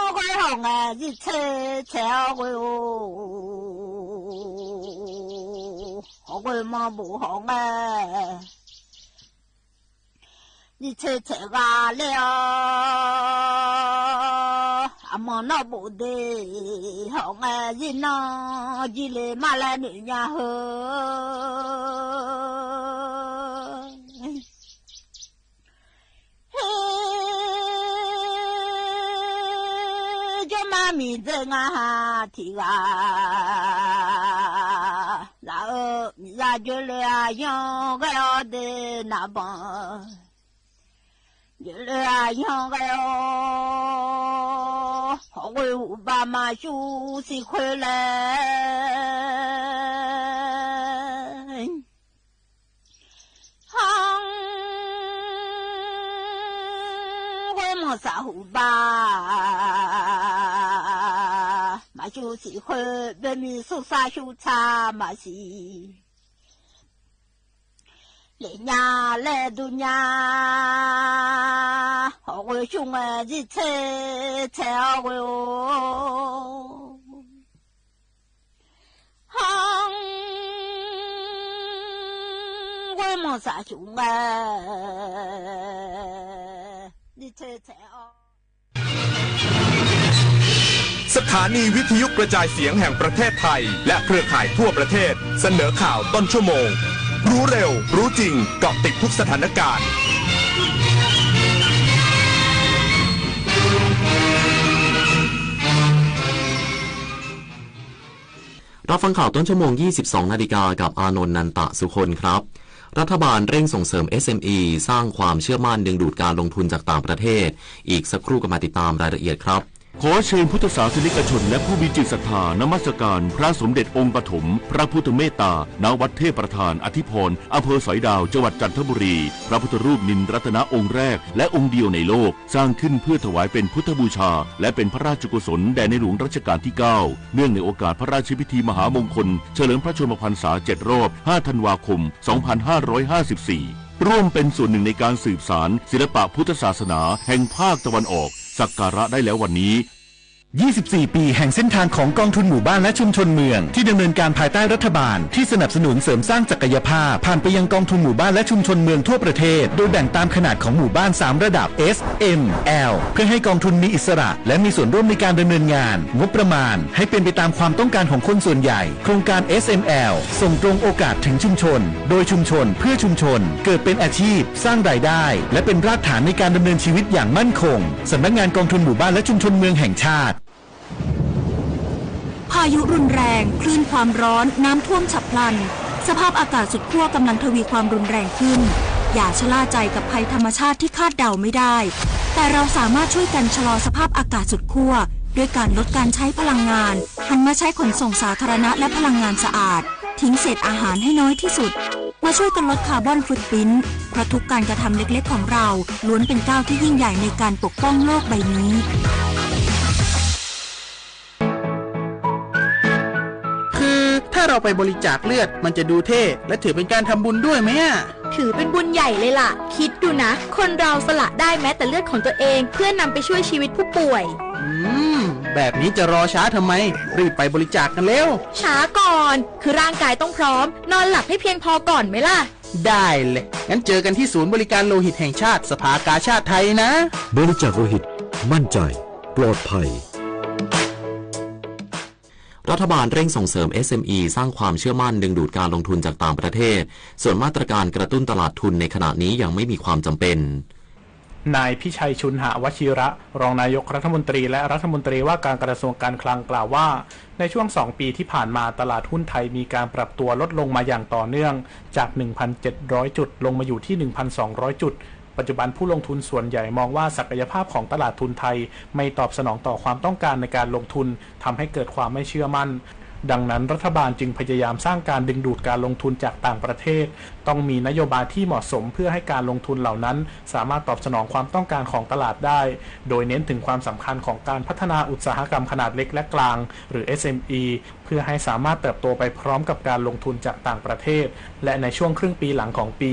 ဂီၤဟီၣ်ဂဲၤ စံးဆဲးဆဲးအီၤဂီၤ ဟီၣ်ဂီၤမီၢ်ဘူၣ်ဟီၣ်ဂဲၤ စံးဆဲးဆဲးဂၤလဲၣ်အီၤ မီၢ်နီၢ်ဘိးဒ့ ဟီၣ်ငဲယိၼ်ၼီၢ် ယိလ့မးလၢနုာ်ညါဟိ ဟ့ ကၠိမးမံၤသ့ၣ်ငါထံၣ်ဂၤ လၢအၢ မံၤယၤကၠိလၢအယီၢ်ဂဲၤအီၤဒ့နၤဘၣ် ကၠိလၢအယီၢ်ဂဲၤအီၤ ဟီၣ်ဂဲၤဟူးဘၣ်မၤဆူၣ်စံးခွဲလဲၣ် ဟီၣ် ဝဲမီၢ်စၢ်ဟူးဘၣ် မၤဆူၣ်စံးခွဲ ဘၣ်မံၤဆူၣ်စၢ်ဆူၣ်ဆါမၤစံး လဲၤညါလဲၤဒုးညါ ဟီၣ်ဂဲၤဆူၣ်ငဲၤ ယံဆဲးဆဲးအီၣ်ဂဲၤအိၣ် ဟီၣ် ဝဲမီၢ်စၢ်ဆူၣ်ငဲၤ ယံဆဲးဆဲးအီၣ် สถานีวิทยุกระจายเสียงแห่งประเทศไทย และเครือข่ายทั่วประเทศ เสนอข่าวต้นชั่วโมง รู้เร็ว รู้จริง เกาะติดทุกสถานการณ์ รับฟังข่าวต้นชั่วโมง ยี่สิบสองนาฬิกา กับอานนท์ นันตะสุคนครับ รัฐบาลเร่งส่งเสริม เอสเอ็มอี สร้างความเชื่อมั่นดึงดูดการลงทุนจากต่างประเทศ อีกสักครู่กลับมาติดตามรายละเอียดครับ ขอเชิญพุทธศาสนิกชนและผู้มีจิตศรัทธานมัสการพระสมเด็จองค์ปฐม พระพุทธเมตตา ณ วัดเทพประธานอธิพร อำเภอสอยดาว จังหวัดจันทบุรี พระพุทธรูปนิลรัตนะองค์แรกและองค์เดียวในโลก สร้างขึ้นเพื่อถวายเป็นพุทธบูชา และเป็นพระราชกุศลแด่ในหลวงรัชกาลที่เก้า เนื่องในโอกาสพระราชพิธีมหามงคล เฉลิมพระชนมพรรษาเจ็ดรอบ ห้าธันวาคม สองพันห้าร้อยห้าสิบสี่ ร่วมเป็นส่วนหนึ่งในการสืบสานศิลปะพุทธศาสนาแห่งภาคตะวันออก สักการะได้แล้ววันนี้ ยี่สิบสี่ ปีแห่งเส้นทางของกองทุนหมู่บ้านและชุมชนเมือง ที่ดำเนินการภายใต้รัฐบาลที่สนับสนุนเสริมสร้างศักยภาพ ผ่านไปยังกองทุนหมู่บ้านและชุมชนเมืองทั่วประเทศ โดยแบ่งตามขนาดของหมู่บ้าน สาม ระดับ เอส เอ็ม แอล เพื่อให้กองทุนมีอิสระ และมีส่วนร่วมในการดำเนินงาน งบประมาณให้เป็นไปตามความต้องการของคนส่วนใหญ่ โครงการ เอส เอ็ม แอล ส่งตรงโอกาสถึงชุมชน โดยชุมชน เพื่อชุมชน เกิดเป็นอาชีพ สร้างรายได้ และเป็นรากฐานในการดำเนินชีวิตอย่างมั่นคง สำนักงานกองทุนหมู่บ้านและชุมชนเมืองแห่งชาติ พายุรุนแรง คลื่นความร้อน น้ำท่วมฉับพลัน สภาพอากาศสุดขั้วกำลังทวีความรุนแรงขึ้น อย่าชะล่าใจกับภัยธรรมชาติที่คาดเดาไม่ได้ แต่เราสามารถช่วยกันชะลอสภาพอากาศสุดขั้ว ด้วยการลดการใช้พลังงาน หันมาใช้ขนส่งสาธารณะและพลังงานสะอาด ทิ้งเศษอาหารให้น้อยที่สุด มาช่วยกันลดคาร์บอนฟุตพริ้นท์ เพราะทุกการกระทำเล็กๆของเรา ล้วนเป็นก้าวที่ยิ่งใหญ่ในการปกป้องโลกใบนี้ คือถ้าเราไปบริจาคเลือด มันจะดูเท่ และถือเป็นการทำบุญด้วยไหมอะ ถือเป็นบุญใหญ่เลยล่ะ คิดดูนะ คนเราสละได้แม้แต่เลือดของตัวเอง เพื่อนำไปช่วยชีวิตผู้ป่วย อืม แบบนี้จะรอช้าทำไม รีบไปบริจาคกันเร็ว ช้าก่อน คือร่างกายต้องพร้อม นอนหลับให้เพียงพอก่อนไหมล่ะ ได้เลย งั้นเจอกันที่ศูนย์บริการโลหิตแห่งชาติ สภากาชาดไทยนะ บริจาคโลหิต มั่นใจ ปลอดภัย รัฐบาลเร่งส่งเสริม เอสเอ็มอี สร้างความเชื่อมั่นดึงดูดการลงทุนจากต่างประเทศ ส่วนมาตรการกระตุ้นตลาดทุนในขณะนี้ยังไม่มีความจำเป็น นายพิชัย ชุนหวชิระ รองนายกรัฐมนตรีและรัฐมนตรีว่าการกระทรวงการคลังกล่าวว่า ในช่วงสองปีที่ผ่านมาตลาดหุ้นไทยมีการปรับตัวลดลงมาอย่างต่อเนื่อง จาก หนึ่งพันเจ็ดร้อยจุด ลงมาอยู่ที่ หนึ่งพันสองร้อยจุด ปัจจุบันผู้ลงทุนส่วนใหญ่มองว่าศักยภาพของตลาดทุนไทยไม่ตอบสนองต่อความต้องการในการลงทุน ทำให้เกิดความไม่เชื่อมั่น ดังนั้นรัฐบาลจึงพยายามสร้างการดึงดูดการลงทุนจากต่างประเทศ ต้องมีนโยบายที่เหมาะสมเพื่อให้การลงทุนเหล่านั้นสามารถตอบสนองความต้องการของตลาดได้ โดยเน้นถึงความสำคัญของการพัฒนาอุตสาหกรรมขนาดเล็กและกลาง หรือ เอสเอ็มอี เพื่อให้สามารถเติบโตไปพร้อมกับการลงทุนจากต่างประเทศ และในช่วงครึ่งปีหลังของปี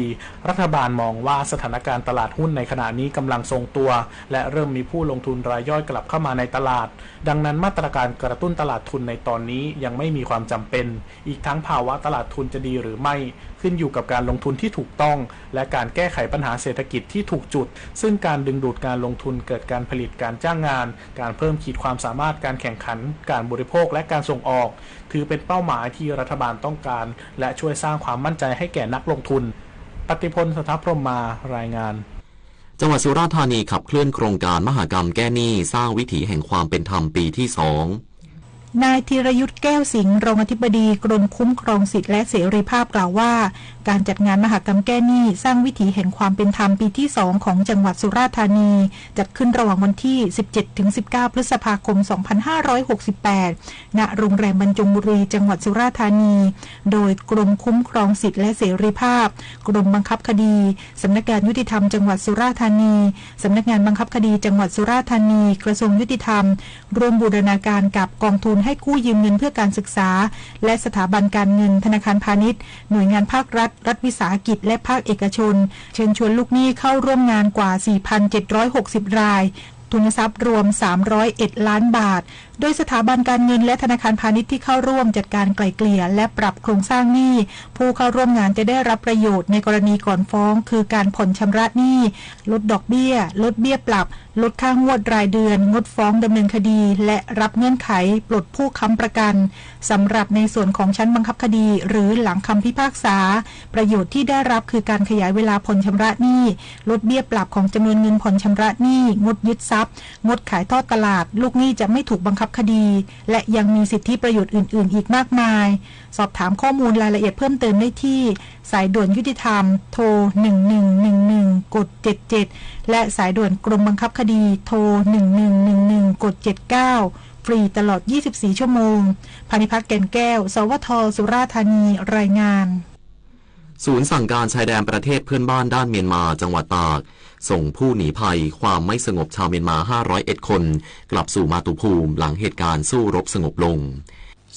รัฐบาลมองว่าสถานการณ์ตลาดหุ้นในขณะนี้กำลังทรงตัว และเริ่มมีผู้ลงทุนรายย่อยกลับเข้ามาในตลาด ดังนั้นมาตรการกระตุ้นตลาดทุนในตอนนี้ยังไม่มีความจำเป็น อีกทั้งภาวะตลาดทุนจะดีหรือไม่ ขึ้นอยู่กับการลงทุนที่ถูกต้อง และการแก้ไขปัญหาเศรษฐกิจที่ถูกจุด ซึ่งการดึงดูดการลงทุนเกิดการผลิต การจ้างงาน การเพิ่มขีดความสามารถการแข่งขัน การบริโภค และการส่งออก ถือเป็นเป้าหมายที่รัฐบาลต้องการ และช่วยสร้างความมั่นใจให้แก่นักลงทุน ปฏิพล สัทธพรหมมา รายงาน จังหวัดสุราษฎร์ธานีขับเคลื่อนโครงการมหกรรมแก้หนี้สร้างวิถีแห่งความเป็นธรรมปีที่สอง นายธีรยุทธ แก้วสิงห์ รองอธิบดีกรมคุ้มครองสิทธิและเสรีภาพกล่าวว่า การจัดงานมหกรรมแก้หนี้สร้างวิถีแห่งความเป็นธรรมปีที่สองของจังหวัดสุราษฎร์ธานี จัดขึ้นระหว่างวันที่ สิบเจ็ดถึงสิบเก้า พฤษภาคม สองพันห้าร้อยหกสิบแปด ณ โรงแรมบรรจงบุรี จังหวัดสุราษฎร์ธานี โดยกรมคุ้มครองสิทธิและเสรีภาพ กรมบังคับคดี สำนักงานยุติธรรมจังหวัดสุราษฎร์ธานี สำนักงานบังคับคดีจังหวัดสุราษฎร์ธานี กระทรวงยุติธรรม ร่วมบูรณาการกับกองทุนให้กู้ยืมเงินเพื่อการศึกษา และสถาบันการเงิน ธนาคารพาณิชย์ หน่วยงานภาครัฐ รัฐวิสาหกิจ และภาคเอกชน เชิญชวนลูกหนี้เข้าร่วมงานกว่า สี่พันเจ็ดร้อยหกสิบ ราย ทุนทรัพย์รวม สามร้อยเอ็ด ล้านบาท โดยสถาบันการเงินและธนาคารพาณิชย์ที่เข้าร่วมจัดการไกล่เกลี่ย และปรับโครงสร้างหนี้ ผู้เข้าร่วมงานจะได้รับประโยชน์ในกรณีก่อนฟ้อง คือการผ่อนชำระหนี้ ลดดอกเบี้ย ลดเบี้ยปรับ ลดค่างวดรายเดือน งดฟ้องดำเนินคดี และรับเงื่อนไขปลดผู้ค้ำประกัน สำหรับในส่วนของชั้นบังคับคดี หรือหลังคำพิพากษา ประโยชน์ที่ได้รับคือการขยายเวลาผ่อนชำระหนี้ ลดเบี้ยปรับของจำนวนเงินผ่อนชำระหนี้ งดยึดทรัพย์ งดขายทอดตลาด ลูกหนี้จะไม่ถูกบังคับคดี และยังมีสิทธิประโยชน์อื่นๆ อีกมากมาย สอบถามข้อมูลรายละเอียดเพิ่มเติมได้ที่ สายด่วนยุติธรรม โทร หนึ่งหนึ่งหนึ่งหนึ่ง กด เจ็ดเจ็ด และสายด่วนกรมบังคับคดี โทร หนึ่งหนึ่งหนึ่งหนึ่ง กด เจ็ดเก้า ฟรีตลอด ยี่สิบสี่ ชั่วโมง พานิพักษ์ แก่นแก้ว สวท สุราษฎร์ธานี รายงาน ศูนย์สั่งการชายแดนประเทศเพื่อนบ้านด้านเมียนมาจังหวัดตาก ส่งผู้หนีภัยความไม่สงบชาวเมียนมา ห้าร้อยเอ็ด คน กลับสู่มาตุภูมิ หลังเหตุการณ์สู้รบสงบลง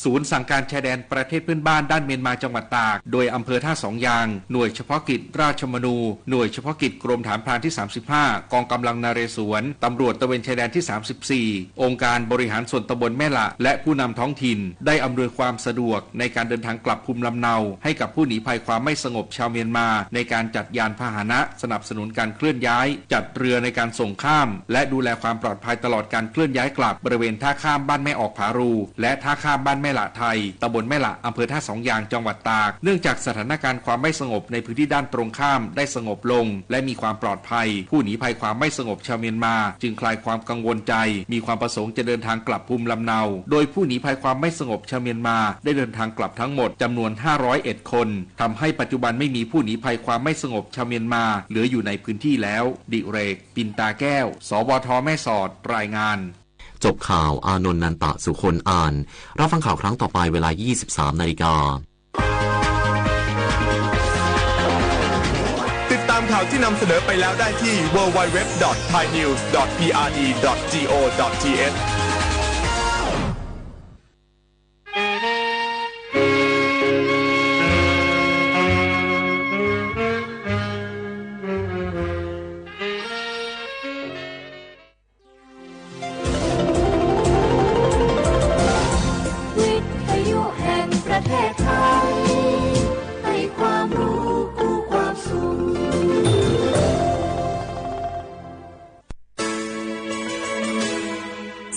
ศูนย์สั่งการชายแดนประเทศเพื่อนบ้านด้านเมียนมาจังหวัดตาก โดยอำเภอท่าสองยาง หน่วยเฉพาะกิจราชมนู หน่วยเฉพาะกิจกรมฐานพรานที่ สามสิบห้า กองกำลังนเรศวร ตำรวจตระเวนชายแดนที่ สามสิบสี่ องค์การบริหารส่วนตำบลแม่หละ และผู้นำท้องถิ่น ได้อำนวยความสะดวกในการเดินทางกลับภูมิลำเนา ให้กับผู้หนีภัยความไม่สงบชาวเมียนมา ในการจัดยานพาหนะ สนับสนุนการเคลื่อนย้าย จัดเรือในการส่งข้าม และดูแลความปลอดภัยตลอดการเคลื่อนย้ายกลับ บริเวณท่าข้ามบ้านแม่ออกผารู และท่าข้ามบ้านแม่หละไทย ตำบลแม่หละ อำเภอท่าสองยาง จังหวัดตาก เนื่องจากสถานการณ์ความไม่สงบในพื้นที่ด้านตรงข้ามได้สงบลง และมีความปลอดภัย ผู้หนีภัยความไม่สงบชาวเมียนมา จึงคลายความกังวลใจ มีความประสงค์จะเดินทางกลับภูมิลำเนา โดยผู้หนีภัยความไม่สงบชาวเมียนมา ได้เดินทางกลับทั้งหมดจำนวน ห้าร้อยเอ็ด คน ทำให้ปัจจุบันไม่มีผู้หนีภัยความไม่สงบชาวเมียนมาเหลืออยู่ในพื้นที่แล้ว ดิเรก ปินตาแก้ว สวท แม่สอด รายงาน จบข่าว อานนท์ นันตะสุคน อ่าน รับฟังข่าวครั้งต่อไปเวลา ยี่สิบสาม นาฬิกา ติดตามข่าวที่นำเสนอไปแล้วได้ที่ ดับเบิลยู ดับเบิลยู ดับเบิลยู ดอท ไทยนิวส์ ดอท พีอาร์ดี ดอท จี โอ ดอท ที เอช วิทยุแห่งประเทศไทย ให้ความรู้คู่ความสุข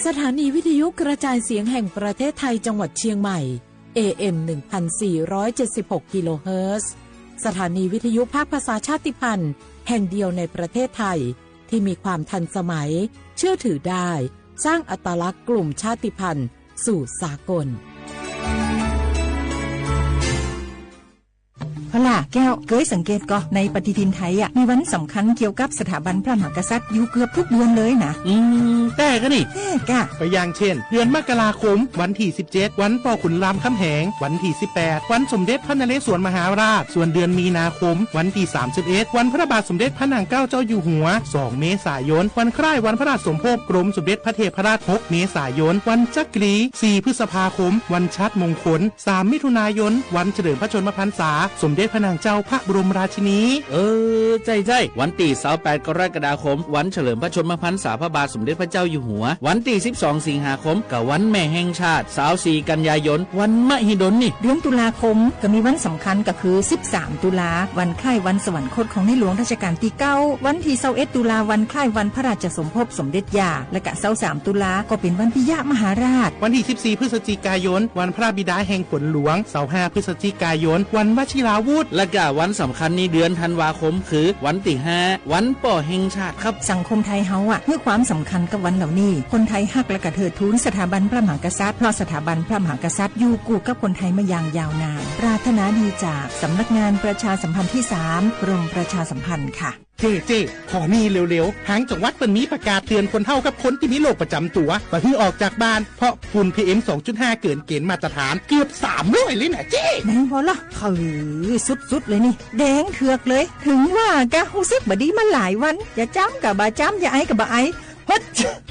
สถานีวิทยุกระจายเสียงแห่งประเทศไทยจังหวัดเชียงใหม่ เอ เอ็ม หนึ่งพันสี่ร้อยเจ็ดสิบหก กิโลเฮิรตซ์ สถานีวิทยุภาคภาษาชาติพันธุ์แห่งเดียวในประเทศไทย ที่มีความทันสมัย เชื่อถือได้ สร้างอัตลักษณ์กลุ่มชาติพันธุ์สู่สากล เอาล่ะ แก้ว เกยสังเกตก่อ ในปฏิทินไทยอะ มีวันสำคัญเกี่ยวกับสถาบันพระมหากษัตริย์อยู่เกือบทุกเดือนเลยนะ อืม แต๊กะนี่ แต๊กะ ก็อย่างเช่น เดือนมกราคม วันตี้สิบเจ็ด วันป้อขุนรามคำแหง วันตี้สิบแปด วันสมเด็จพระนเรศวรมหาราช ส่วนเดือนมีนาคม วันตี้สามสิบเอ็ด วันพระบาทสมเด็จพระนางเกล้าเจ้าอยู่หัว สองเมษายน วันคล้ายวันพระราชสมภพกรมสมเด็จพระเทพรัตน์ หกเมษายน วันจักรี สี่พฤษภาคม วันชาติมงคล สามมิถุนายน วันเฉลิมพระชนมพรรษาสมเด็จพระนางเจ้าพระบรมราชินี เออ ใจ้ๆ วันตี้ซาวแปดกรกฎาคม วันเฉลิมพระชนมพรรษาพระบาทสมเด็จพระเจ้าอยู่หัว วันตี้สิบสองสิงหาคม ก็วันแม่แห่งชาติ ซาวสี่กันยายน วันมหิดลนี่ เดือนตุลาคมก็มีวันสำคัญก็คือสิบสามตุลา วันคล้ายวันสวรรคตของในหลวงรัชกาลตี้เก้า วันตี้ซาวเอ็ดตุลา วันคล้ายวันพระราชสมภพสมเด็จย่า และก็ซาวสามตุลาก็เป๋นวันปิยมหาราช วันตี้สิบสี่พฤศจิกายน วันพระบิดาแห่งฝนหลวง ซาวห้าพฤศจิกายน วันวชิราวุธ และก็วันสำคัญในเดือนธันวาคมคือวันตี้ห้า วันป้อแห่งชาติครับ สังคมไทยเฮาอะ หื้อความสำคัญกับวันเหล่านี้ คนไทยฮักและก็เทิดทูนสถาบันพระมหากษัตริย์ เพราะสถาบันพระมหากษัตริย์อยู่กู้กับคนไทยมาอย่างยาวนาน ปรารถนาดีจากสำนักงานประชาสัมพันธ์ตี้สาม กรมประชาสัมพันธ์ค่ะ เจ้ เจ้ ขอนี่เร็วๆ ตางจังหวัดเปิ้นมีประกาศเตือนคนเฒ่ากับคนตี้มีโรคประจ๋ำตั๋ว บ่หื้อออกจากบ้าน เพราะฝุ่น พีเอ็ม สองจุดห้า เกินเกณฑ์มาตรฐานเกือบสามร้อยเลยนะเจ้ ไหนบ่ล่ะ เออ สุดๆ เลยนี่ แดงเถือกเลย ถึงว่ากะฮู้สึกบ่ดีมาหลายวัน จะจ๋ำกะบ่จ๋ำ จะไอก็บ่ไอ ฮัด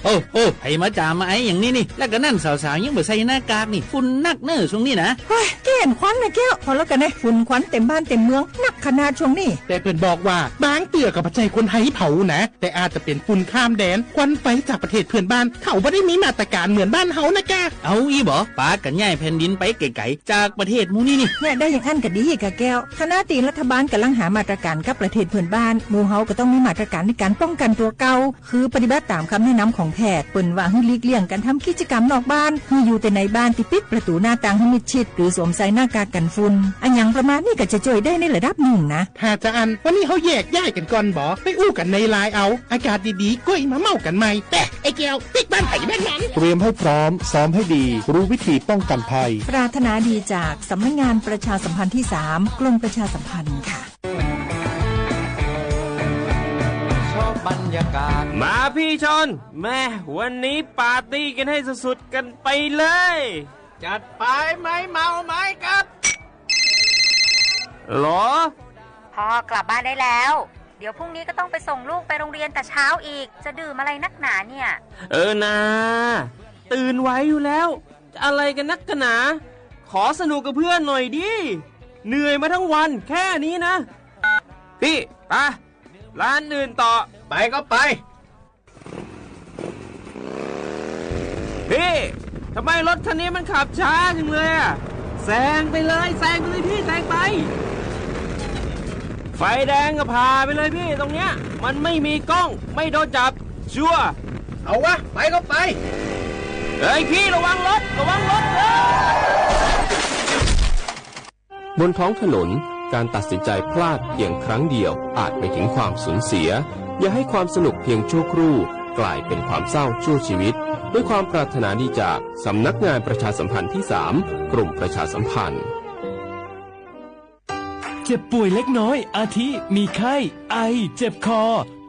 โอ้โอ้ ใผมาจ๋ำมาไออย่างนี้นี่ และก็นั่นสาวๆ ยังบ่ใส่หน้ากากนี่ ฝุ่นนักเน่อช่วงนี้นะ เฮ้ย แก้นควันนะแก้ว พอแล้วกั๋นนะ ฝุ่นควันเต็มบ้านเต็มเมือง นักขนาดช่วงนี้ แต่เปิ้นบอกว่า บางเตื้อก็บ่ใจ้คนไทยเผานะ แต่อาจจะเป๋นฝุ่นข้ามแดน ควันไฟจากประเทศเพื่อนบ้าน เขาบ่ได้มีมาตรการเหมือนบ้านเฮานะกะ เอาอี้บ่ ปากั๋นย้ายแผ่นดินไปไก๋ๆ จากประเทศหมู่นี้นี่ เนี่ย ได้อย่างอั้นก็ดีกะแก้ว ขณะตี้รัฐบาลก่ำลังหามาตรการกับประเทศเพื่อนบ้าน หมู่เฮาก็ต้องมีมาตรการในก๋านป้องกั๋นตั๋วเก่า คือปฏิบัติต๋ามกำแนะนำของแพทย์ เปิ้นว่าหื้อหลีกเลี่ยงก๋านทำกิจกรรมนอกบ้าน หื้ออยู่แต่ในบ้านตี้ปิดประตู๋หน้าต่างหื้อมิดชิด หรือสวมใส่หน้ากากกั๋นฝุ่น อะหยังประมาณนี้ก็จะจ้วยได้ในระดับนึ่งนะ ถ้าจะอั้น วันนี้เฮาแยกย้ายกั๋นก่อนบ่ ไปอู้กั๋นในไลน์เอา อากาศดีๆ ก้อยมาเม้ากั๋นใหม่ แปะ ไอ้แก้ว ปิ๊กบ้านไผบ้านมัน เตรียมให้พร้อม ซ้อมให้ดี รู้วิธีป้องกันภัย ปรารถนาดีจากสำนักงานประชาสัมพันธ์ตี้สาม กรมประชาสัมพันธ์ค่ะ ชอบบรรยากาศ มาพี่ชน แม่ วันนี้ปาร์ตี้กันให้สุดๆ กันไปเลย จัดไป ไม้เมาไม้กลับ หรอ พ่อกลับบ้านได้แล้ว เดี๋ยวพรุ่งนี้ก็ต้องไปส่งลูกไปโรงเรียนแต่เช้าอีก จะดื่มอะไรนักหนาเนี่ย เออนา ตื่นไหวอยู่แล้ว จะอะไรกันนักกันหนา ขอสนุกกับเพื่อนหน่อยดิ เหนื่อยมาทั้งวันแค่นี้นะ พี่ ไป ร้านอื่นต่อ ไปก็ไป พี่ ทำไมรถคันนี้มันขับช้าจังเลยอะ แซงไปเลย แซงไปเลยพี่ แซงไป ไฟแดงก็ผ่าไปเลยพี่ ตรงเนี้ย มันไม่มีกล้อง ไม่โดนจับ ชัวร์ เอาวะ ไปก็ไป เฮ้ยพี่ ระวังรถ ระวังรถ เฮ้ย บนท้องถนน การตัดสินใจพลาดเพียงครั้งเดียวอาจไปถึงความสูญเสีย อย่าให้ความสนุกเพียงชั่วครู่กลายเป็นความเศร้าชั่วชีวิต ด้วยความปรารถนาดีจากสำนักงานประชาสัมพันธ์ตี้สาม กรมประชาสัมพันธ์ เจ็บป่วยเล็กน้อย อาทิ มีไข้ ไอ เจ็บคอ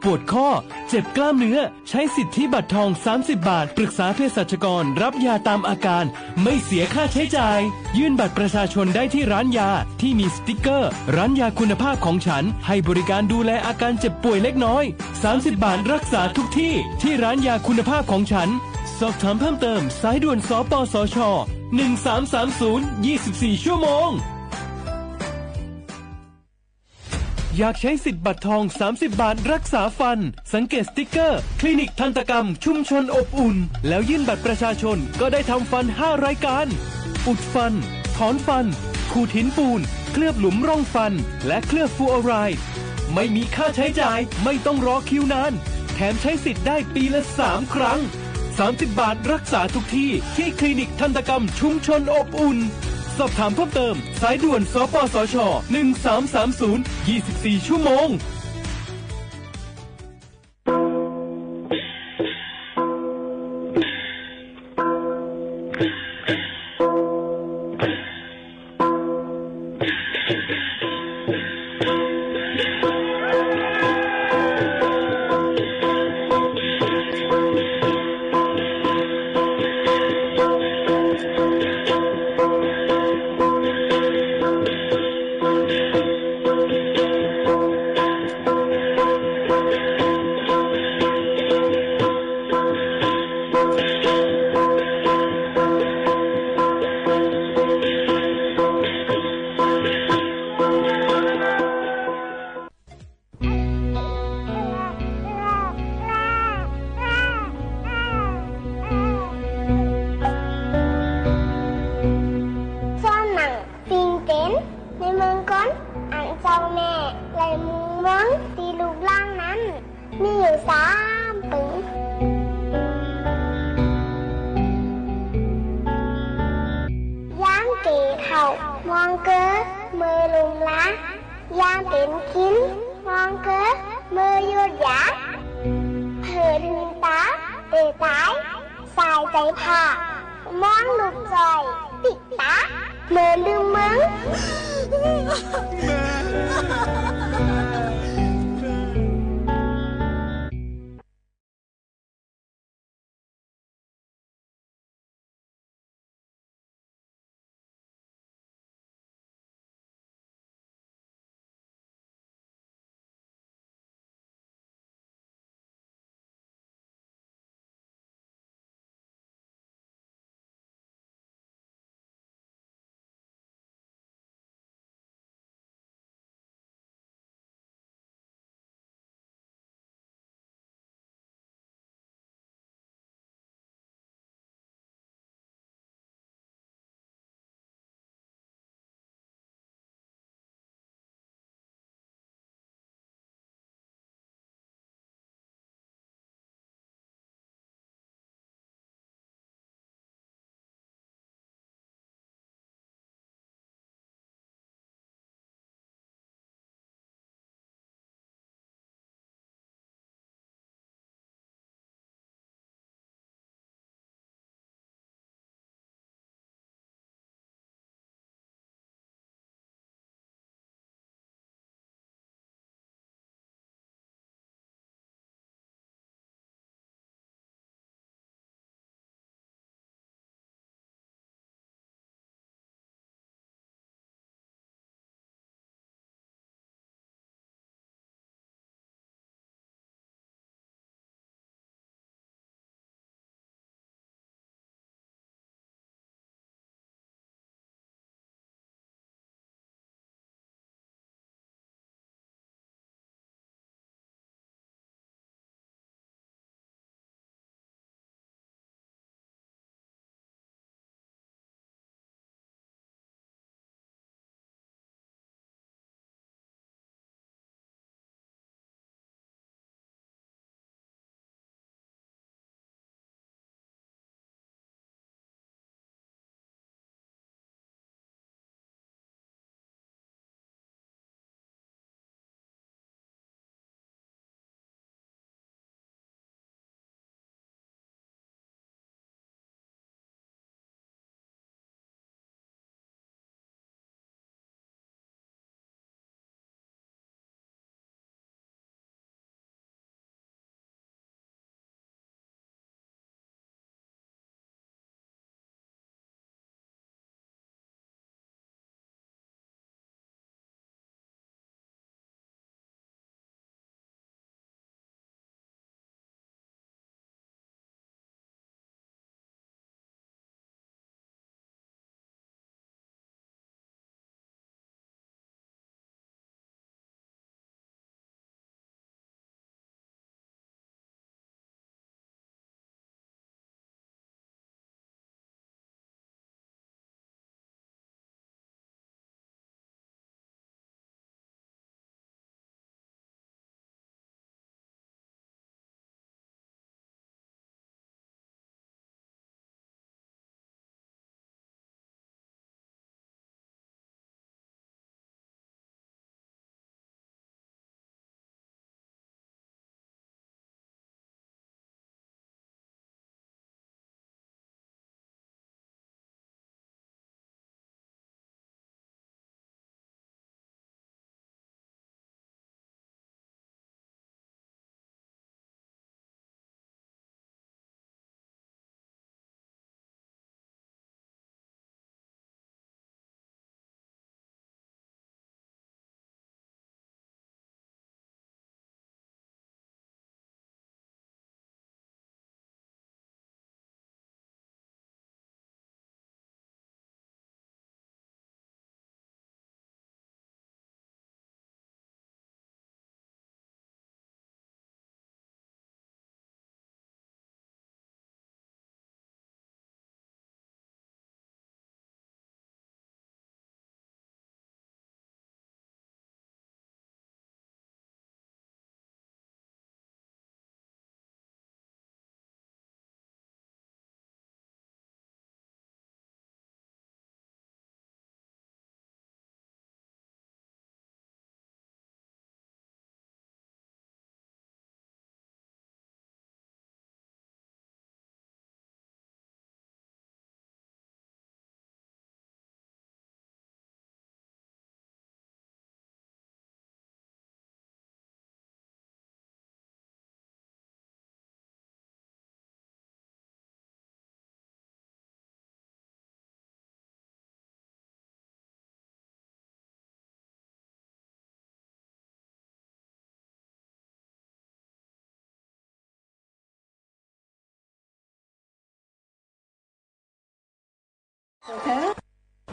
ปวดข้อ เจ็บกล้ามเนื้อ ใช้สิทธิบัตรทอง สามสิบบาท ปรึกษาเภสัชกร รับยาตามอาการ ไม่เสียค่าใช้จ่าย ยื่นบัตรประชาชนได้ที่ร้านยาที่มีสติ๊กเกอร์ ร้านยาคุณภาพของฉัน ให้บริการดูแลอาการเจ็บป่วยเล็กน้อย สามสิบบาทรักษาทุกที่ ที่ร้านยาคุณภาพของฉัน สอบถามเพิ่มเติม สายด่วน สปสช หนึ่งสามสามศูนย์ ยี่สิบสี่ชั่วโมง อยากใช้สิทธิ์บัตรทอง สามสิบบาทรักษาฟัน สังเกตสติ๊กเกอร์ คลินิกทันตกรรมชุมชนอบอุ่น แล้วยื่นบัตรประชาชน ก็ได้ทำฟันห้ารายการ อุดฟัน ถอนฟัน ขูดหินปูน เคลือบหลุมร่องฟัน และเคลือบฟลูออไรด์ ไม่มีค่าใช้จ่าย ไม่ต้องรอคิวนาน แถมใช้สิทธิ์ได้ปีละสามครั้ง สามสิบบาทรักษาทุกที่ ที่คลินิกทันตกรรมชุมชนอบอุ่น สอบถามเพิ่มเติม สายด่วน สปสช หนึ่งสามสามศูนย์ ยี่สิบสี่ชั่วโมง เป๋นในเมืองก๊อน อันเจ้าแม่ไล่มุงเมืองตี้ลุกลานนั้น มีอยู่สามปึง ยามแก่เฒ่ามองเกอเมื่อลุ่มหลา ยามเป๋นคินมองเกอเมื่อหยุดยา เผิดหืนต๋าเป๋นต๋าย สายใจ๋ผ้ามองลูกจ้อย ปิดต๋าเมื่อลืมเมือง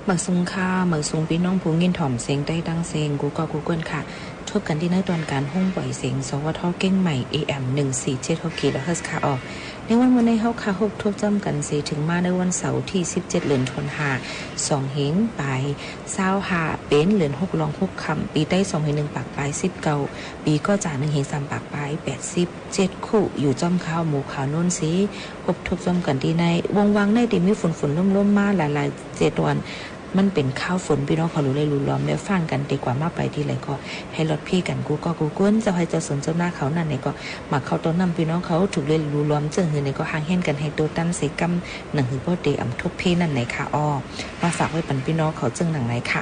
หมายสูงค่ะ หมายสูงปี้น้องผู้ยินถ่อมเสียงใต้ตั้งเสียงกู้ก๊อกกู้เกินค่ะ ทบกั๋นตี้ในตอนก๋านห้องปล่อยเสียง สวท เกียงใหม่ เอเอ็ม หนึ่งสี่เจ็ดหก กิโลเฮิรตซ์ค่ะออ ในวันเมื่อนี้เฮาค่ะฮบทบจ้ำกั๋นเสียเถิงมาในวันเสาร์ตี้สิบเจ็ด เดือนธันวา สองเฮงป๋ายซาวห้า เป๋นเดือนหกลองหกค่ำ ปี๋ไต้สองเฮงหนึ่งปากป๋ายสิบเก้า ปี๋ก้อจ๋าหนึ่งเฮงสามปากป๋ายแปดสิบเจ็ด คู่อยู่จ้อมข้าวหมู่ข้าวโน้นเสีย ฮบทบจ้ำกั๋นตี้ใน วงวางในตี้มีฝนฝนลมลมมาหลายๆ เจ็ดวัน มันเป๋นคาวฝน ปี้น้องเขาหลู่เหล่หลู่หลอม แล้วฟังกั๋นดีกว่า มาไปตี้ใดก็หื้อลอดภัยกั๋นกู้ก๊อกกู้เกิน เจ้าไฮ่เจ้าสวนเจ้านาเขานั่นแหละก็ มาเข้าต้อนรับปี้น้องเขาถูกเหล่หลู่หลอมเจิ่งหื้อไหนก็ห่างเหินกั๋นหื้อโตตันเสียก่ำ หนังหื้อบ่ได้อำทบภัยนั่นแหละค่ะออ มาฝากไว้ปันปี้น้องเขาเจิ่งหนังไหนค่ะ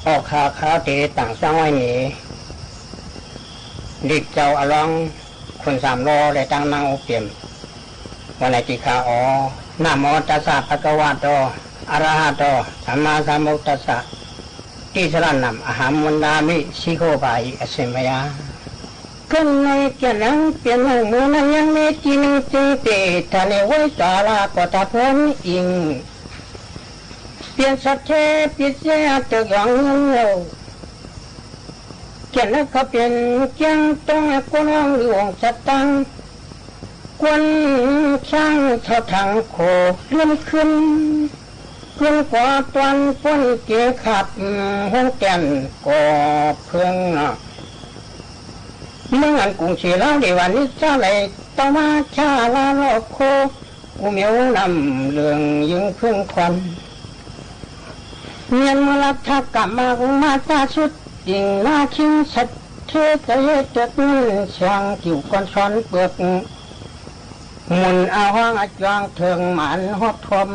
ออกข่าวข่าวตี้ต่างซ่างไว้นี้ หลีกเจ้าอะลอง คนสามล้อและตั้งนั่งอบเตรียม วันไหนตี้ข่าวออ นะโมตัสสะ ภะคะวะโต อะระหะโต สัมมาสัมพุทธัสสะ ติสรณัง อะหัง วันดามิ สิโข ปะหิ อะเสมะยา เกินหน่อยเกียรติหนังเปรียบหนังเมืองนั้นยังมีจริง จึงเปรียบถ้าในไว้ตาลาก็ถ้าเพิ่นอิง เปรียบสัตว์แท้ปิดเสียเติกหยองเงินเล่า เกียรติหนังเขาเปรียบเกียงตรง กวนห้องหรือองค์สตางค์ กวนช้างเท่าถังโขเลื่อนขึ้น เพื่อนก่อตวนป้นเกขับ ห้องแก่นก่อเพิงเนาะ เมืองอันกรุงศรีลาวดีวันนี้เจ้าไหล ต้องมาชาลาลอกโค กูเหมียวนำเหลืองยึงเพิ่งควัน เมียนมรัฐกรรมมา มาซาสุด ติ่งหน้าคิงสัตว์เทศเยจดเงินเสียงกิ่วก้อนซ้อนเปลือก หมุนเอาห้องอาจวงเถิงหมันฮอดทม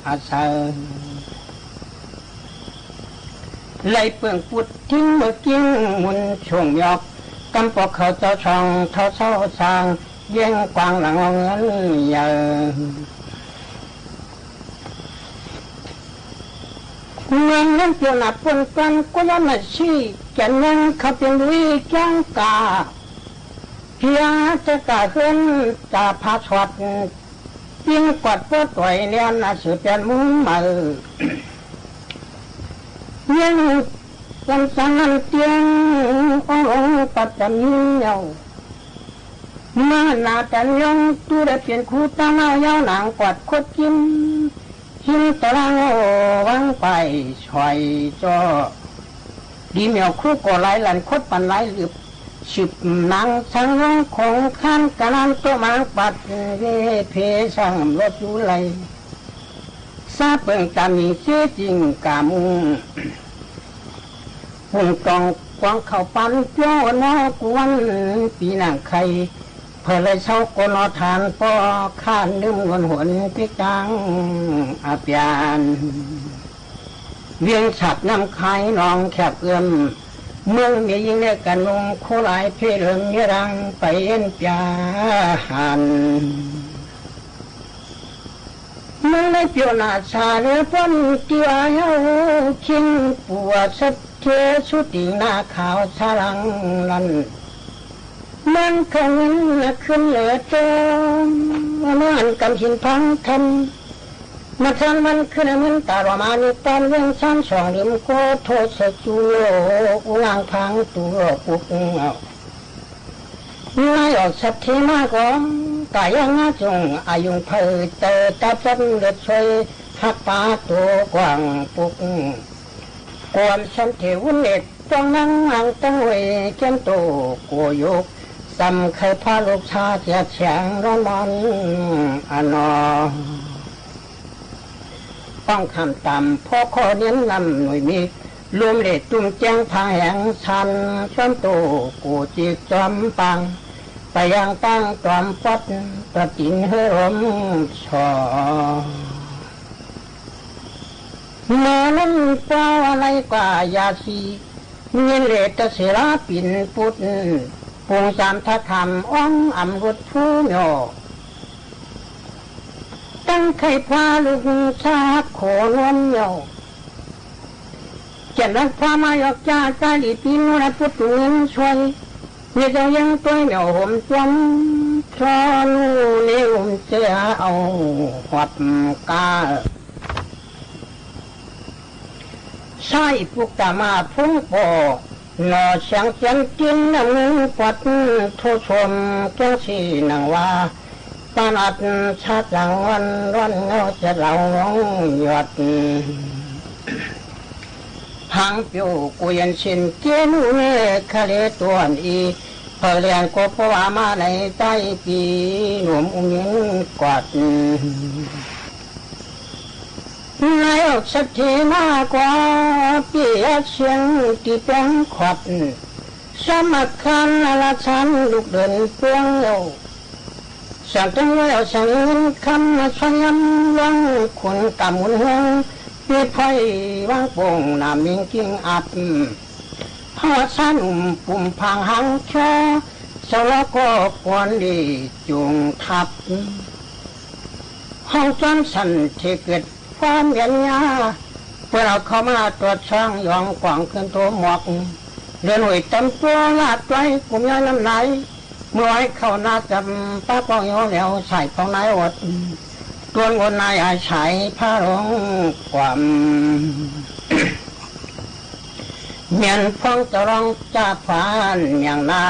อาศัย ไหลเปิ่งปุดทิ้งเมื่อกิ้งหมุนช่วงยอก กำปอกเขาเจ้าช่องเท่าเศร้าสร้าง เยี่ยงกวางหลังเอาเงินใหญ่ เมืองนั้นเปียวหนาปนกัน ก็ย้อนมาชี้แก่นยังเขาเป็นลุยแก้งกา เพียงจะกาเฮือนจะพาสวด ปิ้งกอดเปื้อต่อยแน่นอาเสือแปนมุ้งมาเออ เยี่ยงวันสังนันเตียง องค์หลวงปัตตานีเยา มาหนาแต่ยองตู้ได้เปลี่ยนคู่ตั้งเอายาวหนังกอดคดกิน หินตะลางโอวังไปช่อยจ้อ ดีเหมียวคู่ก่อหลายหลั่นคดปันหลายหลืบ สืบหนังสังวงของข้านกะลานโตะมางปัดเวเพสังรถอยู่ไหล ซาเปิงตามีเสียจริงกามุง หุ่นตองกวางเข้าปันเปียวหน้ากวนปีหนังไข่ เผยเลยเศร้าโกนอทานป้อข้านนึ่มนวลหวนพิกตังอาเปียน เวียงฉัดน้ำคายหนองแคบเอื้อม เมืองมียิงเนกันนุงคู่หลายเพลิงเมียรังไปเอ็นปยาหัน เมืองในเปียวหนาชาเหลือป้นเตียวเฮาคิงปัวสัตเทสุติงหน้าขาวสารังนั้น มันเขาเงินขึ้นเหลือเติม มันกำหินพังทำ มาทานมันขึ้นมันตาดออกมานิพพานเวียงสามสองริมโกโทษเสกจูโลอุลางพังตัวปุกเอา ง่ายออกสัตเทมาก็กายังงาจงอายุงเผยเตอตาจับเลือดช่วยหักปาตัวกว้างปุก ความสันเทวุนเอกต้องนั่งอังตั้งไว้เจียนโตโกยุก สำไคพาลูกชาเจียดแสงร้อนมันอนอ ต้องคำต่ำเพราะข้อเน้นนำหน่วยมี รวมเหล็กตุ้มแจ้งพาแหงชัน จอมโตกูจิกจอมปัง ไปยังตั้งจอมปอด ตัดตินเฮือลมสอ เมื่อนั้นเป้าอะไรกว่ายาสี มีเลตเสราปินปุต ปุงสามทธรรมอ้องอำรุดผู้เหมียว ตั้งไข่พาลูกชาโขนวลเหมียว เจียนรักพามายอกจ้า จ้าหลีปีนวลปุตตุเงินช่วย มีเจ้ายังต้วยเหมียวหมจวม ทอนูเลี้ยวเสียเอาหวับกา ใช้ปุกตะมาพุงโป หน่อเสียงเตียนติน น้ำเงินปอด โทชมแก้งสีหนังว่า ปานอัดชาจังวันร้อนเงาจะเหลาหยอด หางปิวกุเย็นสิ้นเจนูเนคะเลตวนอี เผยแลนก็เพราะว่ามาในใต้ปี หนุ่มอุ้มยินกอด นายออกสักทีมากกว่า ปีอาเชียงที่แป้งขวัด สมัครคันอาราชันลูกเดินเปื้องเอว สั่งตั้งไว้เอาสังเงินคำมาช่วยย้ำล่วงขุนกำมุนเฮือง ปีไพร่วางโป่งหนามมิงกิ่งอัด พ่อชาหนุ่มปุ่มผางหางช่อ เสาล้อก็ควรดีจุงทับ ห้องจ้อนสั่นที่เกิดความเวียนยา เปิ้นเอาเข้ามาตรวจช่องยองกว่างขึ้นโตหมวก เรือนหวยตำตัวลาดไว้กุมย้อยน้ำไหล เมื่อไว้เข้าหน้าจำป้าป้องโยแล้วใส่ของนายอด ตวนวนนายอาศัยพระหลวงความ เมียนพ้องจะร้องจ้าผานเมียงนา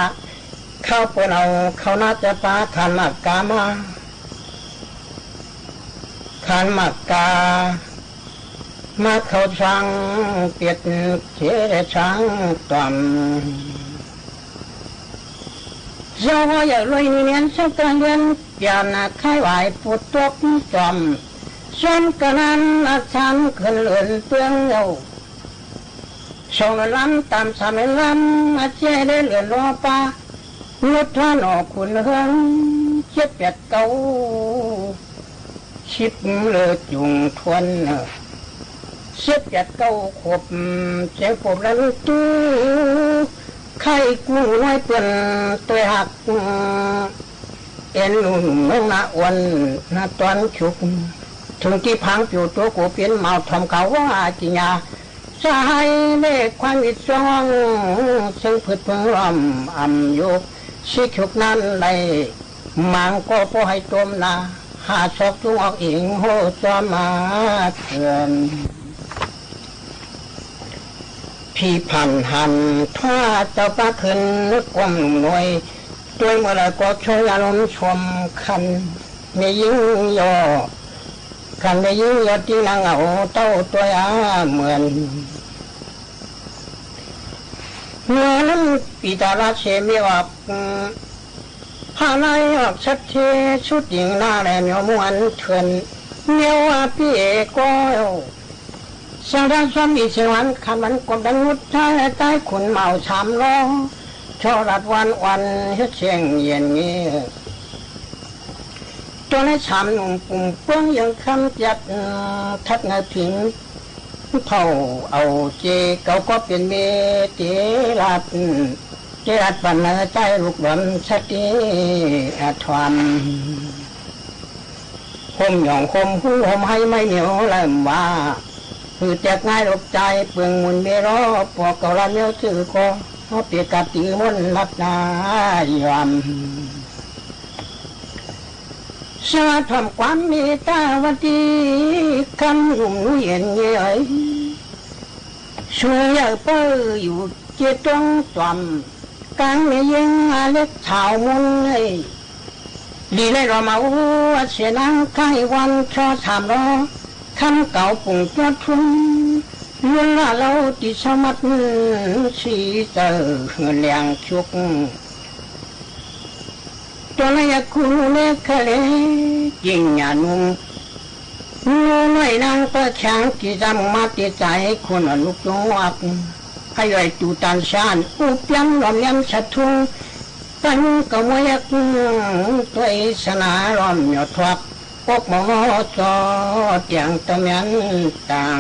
เข้าเปิ้นเอาเข้าหน้าจะปาขันหมากกามา ขันหมากกา มาเข้าช้างเปียดเขช้างต่อม เจ้าว่าอย่าลุยเนียนสักกลางเดือน เปียนคล้ายหวายปูดตกจอม ส่วนกะนั้นอาจารย์ขึ้นเหลือนเปื้องเย้า สองเหลือนล้ำตามสามเหลือนล้ำ อาเจ้ยได้เหลือนล้อปลา งดท่านออกขุนเฮือง เจ็ดแปดเก้า สิบเหลือจุงทวน สิบแปดเก้าขวบ เจ้าขวบแล้วตู้ ไข้กู้น้อยเปิ้นตวยหัก เอ็นหนุ่มน้องนาอ่อนนาตอนชุก ถึงที่พังปิวตัวกูเปียนเมาถ่อมเขาว่าจิญญา สหายเลขความอิดซอง ซึ่งพืชเพิ่งล้อมอ่ำยุก สิชุกนั้นได้ มังก็พอให้ต้มนา หาซอกจุงออกอิงโหจอมมาเถื่อน พี่ผ่านหันถ้าเจ้าป้าขึ้นนึกความหนุ่มน้อย ด้วยเมื่อไรก็ช่วยอารมณ์ชมคัน แม่ยิงยอ คันแม่ยิงยอที่นางเอาเต้าตัวอาเหมือน เมื่อนั้นปีตาราชเสมีออก พระนายออกสัตเทสุดหญิงหน้าแลเหมียวมวนเถื่อน เหมียวว่าพี่เอกก็ สังฆาสวามีเสวันขันวันกบดันงุดท้ายใต้ขุนเหมาสามล้อ ชอรัดวันอ่อนเฮ็ดเสียงเย็นนี้ ตัวในสามหนุ่มปุ่มเปื้องยังคำจัด ทัดเงาผิง เผาเอาเจ เขาก็เป็นเมเจรัตน์ เจรัตน์ปันเนอใต้ลูกหลอนสติอาทร ห่มหย่องห่มหูห่มให้ไม่เหนียวเริ่มว่า คือแจกง่ายหลบใจเปลืองมุนเมรอ ปอกเก่าละเหนียวซื่อก็ เฮาเปียกกาตีมนต์รัตนายอม สวัสดีพร้อมความเมตตาวันดี คำหนุ่มหนูเย็นเย้ย สูงใหญ่เป้ออยู่เจตงต่อม กลางแม่ยิงอาเล็กสาวมุนเอ้ย ดีได้รอมาอู้เสียนางไข้วันชอสามล้อ คำเก่าปุ่งเจ้าทุน ล้วนละเล่าติดสมัติ สีเจอแหลงชุก ตัวละยาคูเลขะเล ยิ่งหย่านุ่ม หนูน้อยนางเปิ้อแข็ง กี่จำมาติดใจ คนอ่อนลูกจงวัก ให้ไหวตูตันชาน อุปยำหลอมยำสะทุง ปันกะมวยยักษ์ ตัวอิสนาล้อมหยอดทวัก ปกหมองอจอเตียงตะเมียนต่าง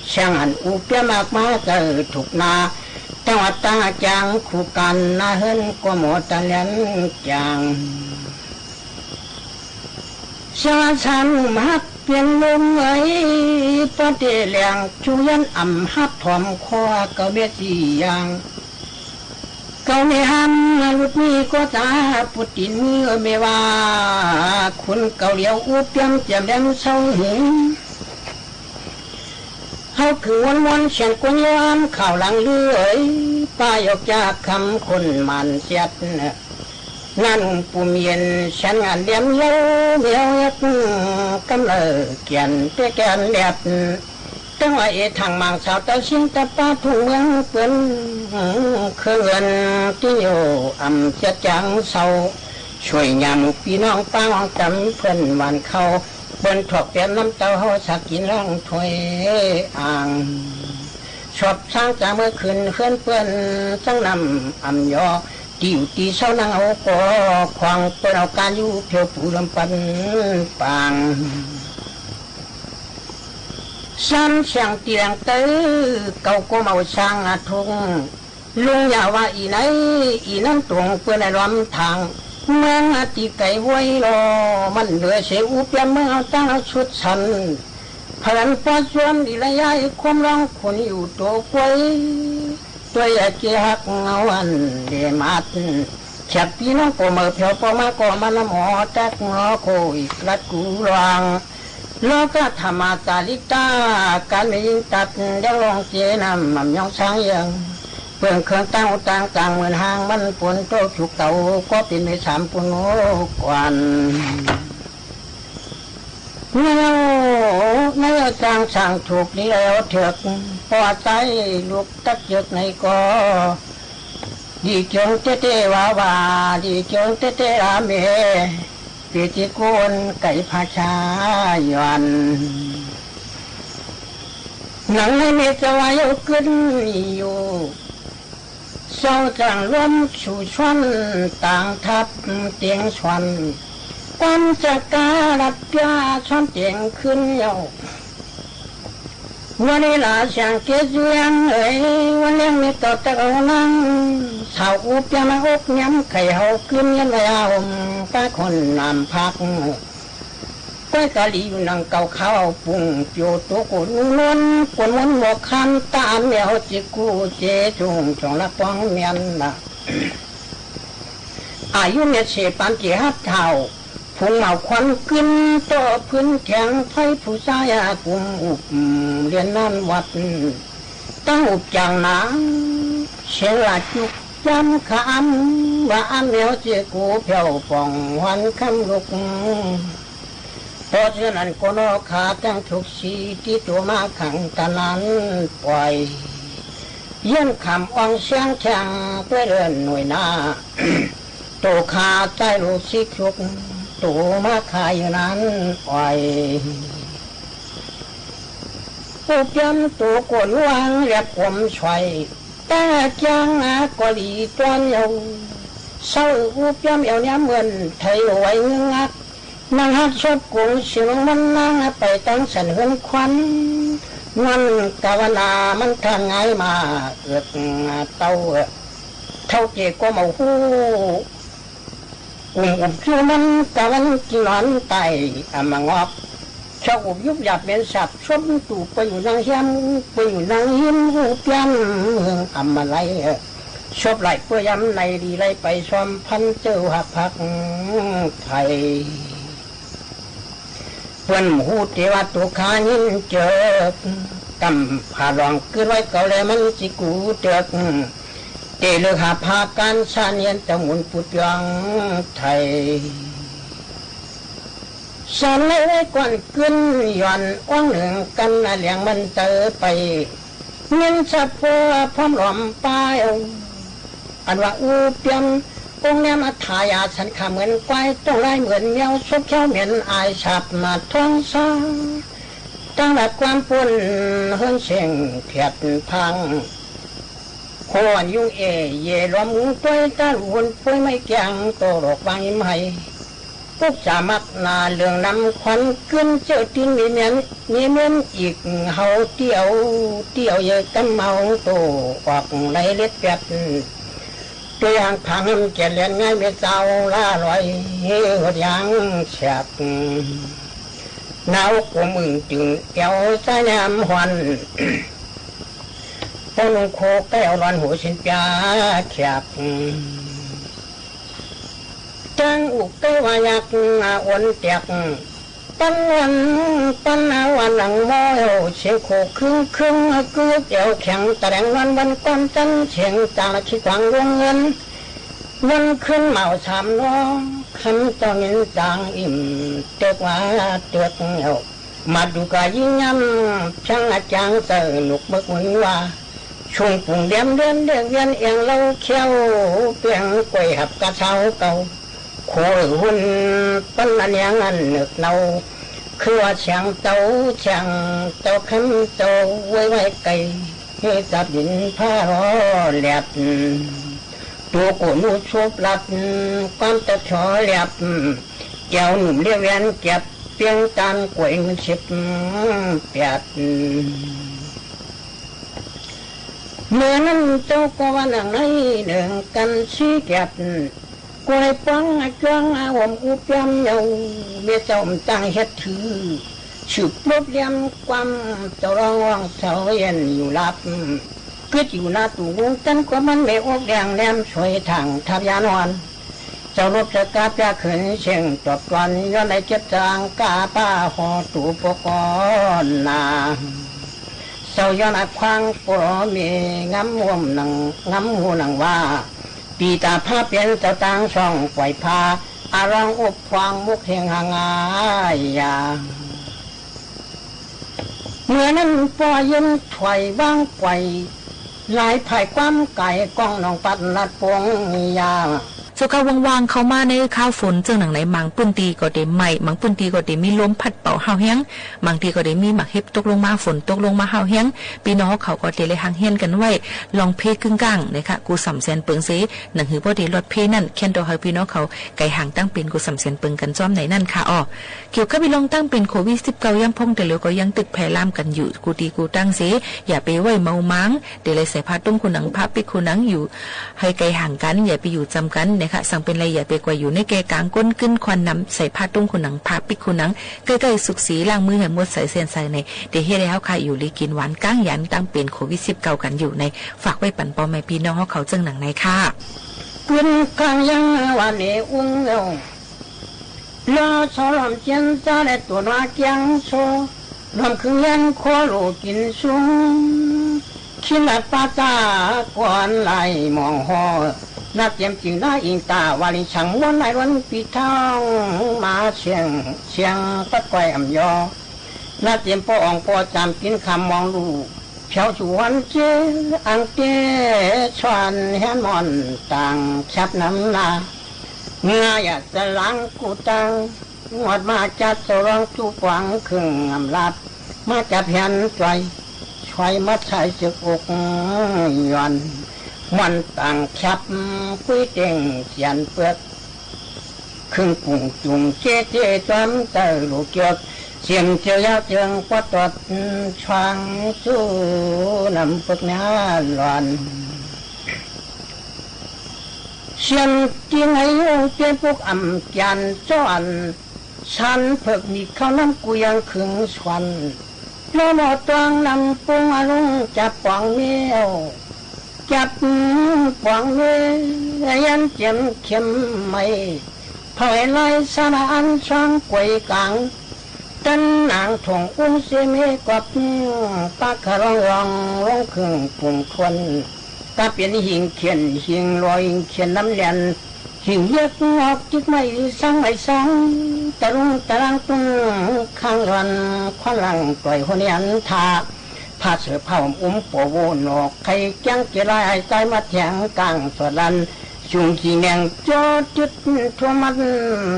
เสียงอันอุปยำมากมาเจอถูกนา จังหวัดตางจางคู่กัน นาเฮิรนก็หมอตะเลียนจาง สวัสดีสามหนุ่มฮักเปลี่ยนลมเอ้ย ปะเตแหลงชูยันอ่ำฮับถอมคอ เก่าเมียสี่อย่าง เก่าเมียห้ามหลุดมีก็ตาปุดตินมือเมว่า คุณเก่าเหลียวอุบยำเจียมแหลมเศร้าหึง เอาคือม่วนๆ เสียงคนยามข่าวหลังลือเอ๋ย ป้าหยอกยากคำคนหมั่นเสียด นั่นอุ่มปุ่มเย็น ฉันงานเลี้ยมเย้า แมวเอ็ด กำเลิกเกียนเตะแกนแดด ตั้งว่าเอทางมังสาวเต้าเสียงตะปาทุ่งเมืองเปิ้น เครื่องเงินตี้อยู่อ่ำเสียจางเศร้า ช่วยยามปี้น้องป้าอองจำเปิ้นหวานเข้า เปิ้นถอกเตรียมน้ำเต้าเฮาสักกิ๋นล้างถ้วยอ่าง ชอบสร้างจากเมื่อคืนเฮือนเปิ้น จั้งนำอ่ำยอ ตี้อยู่ตี้เศร้านั่งเอาก่อ ขวางเปิ้นเอาก๋านอยู่เผียวปูลำปันปาง ซ้ำเสียงตี้แหลงเต้อ เก่าก็เมาสร้างอาทุง ลุงอย่าว่าอี่ไหน อี่นั้นตวงเปิ้นในล้อมทาง เมืองอาตี้ไก๋ไว้ลอ มันเหลือเสียอู้เปียมเมืองเอาตั้งเอาชุดสัน เผินปอดจวนอี่ระยะ ความร้องคนอยู่ตัวกล้วย ตัวอย่าเจหักเงาอันเดมาด แขกปี้น้องก็เมื่อเผียวปอมาก็มานำหอแตกหอโคอีกลัดกูลวง แล้วก็ธรรมาจาริกา ก๋านแม่ญิงตัดเลี้ยงลองเจนำหม่ำยองช้างเยียง เปิ้งเครื่องตั้งอุตังต่างหมื่นห้างมันปนโตกสุกเต่า ก็เป๋นเมสามปุนโนกวัน แนว แนวจางสั่งถูกดีแล้วเถิก ปอใจลูกตักเจิกในก็ ดีจงเต้เต้ว่าว่า ดีจงเต้เต้อาเม เปจิโกนไก่พาชาหย่อน หนังในเมจวายเอาขึ้นอยู่ เศร้าจางร่วมสู่ชวนต่างทับเตียงชวน ความจะกล้ารับยาชวนเตียงขึ้นเย้า วันนี้หลาเสียงเกศเวียงเอ๋ย วันเลี้ยงมีต่อตะเอานั่ง สาวอุบยามาอกย้ำไข่เฮาขึ้นยันไว้อาหม ป้าคนนำพัก ก้อยกะหลีอยู่หนังเก่าข้าวปรุง โจโตโกนูนวล กวนมนหมวกคำ ตาแมวจิกูเจจุงจงละป้องเมียนละ อายุเมียเสปานเจฮัดเฒ่า ผงเหมาควันกึ้น ต่อพื้นแข็งไฟผู้ชายอากุมอุบเรียนนั่นวัด ตั้งอุบจางหนา เสียงหลาจุกย้ำขะอำ ว่าอำแมวเจกูแผ่วป่องหวันคำลุก เพราะฉะนั้นก็นอขาตั้งทุกสีตี้ตัวมาขังตะนั้นปล่อย เยี่ยมขำอ่องเสียงแข่งด้วยเดินหน่วยหน้า โตขาใต้ลูกซิกชุก โตมาขายอยู่นั้นอ่อย อุบยำโตโกนวางแลบกลมช่อย แต่จางอาก็หลีต้อนเยา เศร้าอุบยำแอวเนี้ยเหมือนไทยไหวเงื้องัก นางฮักชอบกงเสียงมันนางไปตั้งสันเฮือนควัน มันกาวนามันทางไงมาเอิกเต้า เท่าเจก็เมาฮู้ กุ่มอุบคิ้วมันกะวันกินนอนไตอำมางอก ชอบอุบยุบหยาบเหม็นสาบ ชอบตู่ไปอยู่นางเฮียม ไปอยู่นางหิมหูเปียนเมืองอำมาไลย ชอบไหลเปื้อยำในดีไลไปซ้อมพันเจ้าหักพักไทย เปิ้นหูเตว่าตัวข้ายินเจิก กำผ่าลองกึดไว้เก่าแลมันสิกูเจิก เตเลือกหาพาการสานเย็นเจ้าหมุนปุดยองไทย สอนไล่ไว้ก่อนกึ้นหย่อนอ้วงเหลืองกันนาเหลียงมันเตอไป เงินสะพัวพร้อมหลอมป้ายเอา อันว่าอู้เปียม องค์แนมอัฏฐายาสันขาเหมือนควาย ต้องไล่เหมือนแมว ซบเขี้ยวเหม็นอายสาบมาท้องซ้า ตั้งหลักความปุ้นเฮิรนเสียงเผียดพัง โคอันยุงเอเยล้อมหุงต้วย ต้านหุนป้วยไม้แกง โตหลอกวางอิมไห ปุกสามักนาเหลืองนำขวัญ ขึ้นเจ้าตีนมีเมียน มีเมียนอีกเฮาเตี้ยว เตี้ยวเยอะกำเมาโต ออกในเล็ดแปด ตัวอย่างผังแก่นแลนง่ายเมเจ้าล่าลอย หดยางแฉก หนาวกุมอึ่งจึงแอวสายน้ำหวัน ป้อนุ่งโคใก้เอาร้อนหัวสินปยาแขก จังอุกใก้ว่ายักษ์อาอนแตก ปันวัน ปันวันหนังหม้อเอว เสียงโขกคึ้งคึ้ง กึ๊กแอวแข็ง ตะแหลงวันวันก้อนจันทร์ เสียงจาระเข้ขวางดวงเงิน วันขึ้นเหมาสามล้อ คำเจ้าหญิงจางอิ่ม เติกว่าเติกแอว มาดูกายิ่งย่ำ ช่างอาจางเสิร์ฟหนุกเบิกเหมือนว่า ชุงปุ๋งเดียมเดือนเดือนเวียนเอียงเล่าเขี้ยว เปียงกล้วยหับกะเช้าเก่า โคยหุ่น ปันอันยังอันเหนือกเนา คือว่าเสียงเจ้า เสียงเจ้าคำเจ้าไว้ไว้ไกล ให้จับดินผ้าร้อแหลบ ตัวโกนูชบลัด ความตะชอแหลบ แก้วหนุ่มเรียกแวนเก็บ เปียงตานกล้วยเงินสิบแปด เมื่อนั้นเจ้าก็ว่าหนังในเหนืองกันสีแก็บ กล้วยปองจ้วงอาหมอุบยำเยา เมียเจ้าตั้งเฮ็ดถือ สืบรบเลี่ยมความเจ้าร้องร้องเสาเย็นอยู่ลับ กึ๊ดอยู่หน้าตู้วงจันทร์ ความมันแม่อกแดงแหลมสวยทางทับยานอน เจ้ารบสกาพยาเขินเสียงตอบกลอน ย้อนได้เจ็บจางกาป้าหอตูปกรณ์นา เจ้าย้อนอัดขวางปลอมีงำห่วมหนัง งำหูหนังว่า ปีตาผ้าเปลี่ยนเจ้าตางส่องปล่อยพา อาร้องอุบพวางมุกเฮงหางอายา เมื่อนั้นป้อเย็นถอยว่างไกว หลายภายความไก่ก้องหนองปัดลัดปงยา เจ้าค่ะ ว่างๆ เข้ามาในคาวฝนเจิ่งหนังใน บางปื้นตี้ก็เตไหม้ บางปื้นตี้ก็เตมีลมพัดเป่าห้าวแฮง บางตี้ก็เตมีหมากเห็บตกลงมา ฝนตกลงมาห้าวแฮง ปี้น้องเขาก็เตเลยหังเฮียนกั๋นไว้ ลองเพลงกึ่งก้างนะคะ กูสำแสนเปิงเส หนังหือป้อเตลอดเพลงนั้น แค่นต่อหื้อปี้น้องเขาไก่ห่างตั้งเป๋นกูสำแสนเปิงกั๋นจ้อมในนั้นค่ะอ้อ เกี่ยวกับปี้ลองตั้งเป๋นโควิดสิบเก้า ยามพ่องแต่เหลียวก็ยังตึกแผ่ลามกั๋นอยู่ กู้ตี้กู้ตังเส อย่าไปไหว้เมามัง เตเลยใส่ผ้าตุ้งคูหนัง ผ้าปิ๊กคูหนัง อยู่หื้อไก่ห่างกั๋น อย่าไปอยู่จำกั๋นนะคะ สังเป๋นไรอย่าไปกว่าอยู่ในแก่กลางก้นกึ๊นควันนำ ใส่ผ้าตุ้งคูหนัง ผ้าปิ๊กคูหนัง ใก้ๆ สุกสีล้างมือหื้อหมดใสเส้นใสใน เตเฮ็ดหื้อเฮาค่ะอยู่ดีกิ๋นหวานก้างยันตั้งเป๋นโควิดสิบเก้ากั๋นอยู่ใน ฝากไว้ปั๋นป้อแม่ปี้น้องเฮาเขาเจิ่งหนังในค่ะ กึ๊นก้างยังว่าเนอุ้งเอว ลอสอลอมเจียนจ้าและตั๋วนาเกียงโซ ลอมคึงเฮียนครัวหลูกิ๋นสุง คิดละป้าจ้าก่อนไหลมองฮอ นักเตรียมจิ๋งหน้าอิงตา วาลิฉังม้วนในวันปีเฒ่า มาเสียง เสียงตะก้อยอ่ำยอ นักเตรียมป้ออ่องป้อจามกิ๋นคำมองลู่ แผวสู่วันเจอ อังเตชวนแฮนมอนต่างแคบน้ำหน้า งาอย่าจะล้างกูตัง งวดมาจัดเจ้าร้องจู้ปวางครึ่งอำลาด มาจับแฮนจ่อย ช่วยมาใช้ศึกอกหย่อน ม่อนต่างแคบ ปุ้ยเต็งเสียนเปือก ครึ่งกุ่งจุ่งเจ๊เจ๊จอมเจ้าลูกยศ เสียมเจียวยาวเจิงปอดตอด ช่างสู้นำปึกหน้าหลอน เสียมจริงให้ลูกเตี้ยนปลุกอ่ำจานจ้อน สันเผือกมีเข้าน้ำกูยังขึงสวน ล้อหม้อตวงนำปรุงอรุณจับป๋องแมว จับป๋องแมว ยันเจียมเข็มไหม เผาให้ไร้สารอันช่างกวยกลาง ตันหนางถ่วงอุ้มเสเมกอบ ปากขะร้องร้องลงครึ่งปรุงทวน กาเป๋นหิ่งเขียนหิ่งลอยหิ่งเขียนน้ำแหลน หิ่งเยียกงอกจิกไม้สังไม้สัง ตะลุงตะลางตุ้งข้างรัน ควันหลังต่อยหัวเนียนทา ผ้าเสือผ้าห่มอุ้มปัวโวหนอก ไข่แก้งเจรายไอ้ใต้มาแทงกลางสวดลัน จุงจีแมงจอดจุดทั่วมัน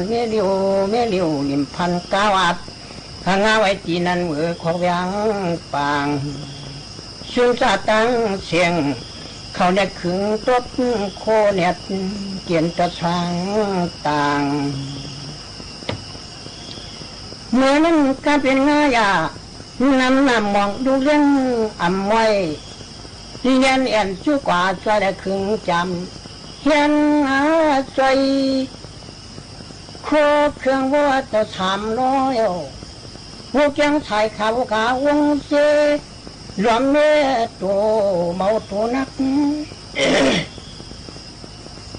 เมลิว เมลิว ลิมพันก้าวอัด หางาไว้ตี้นั้นเมือขอกแวงปาง ซุนซาตั้งเสียง เขาแนดขึงตบโคแนด เกียนตะสางต่าง เมื่อนั้นกาเป๋นงาหญ้า นำน้ำหมองดูเลี้ยงอ่ำไว้ เลียนแอ่นจุกว่าจ้อยและขึงจำ เฮียนหาจ้อย ครัวเครื่องวัวเต้าสามร้อย หูเกียงสายขาวขาวงเจ หลวมเมโตเมาโตนัก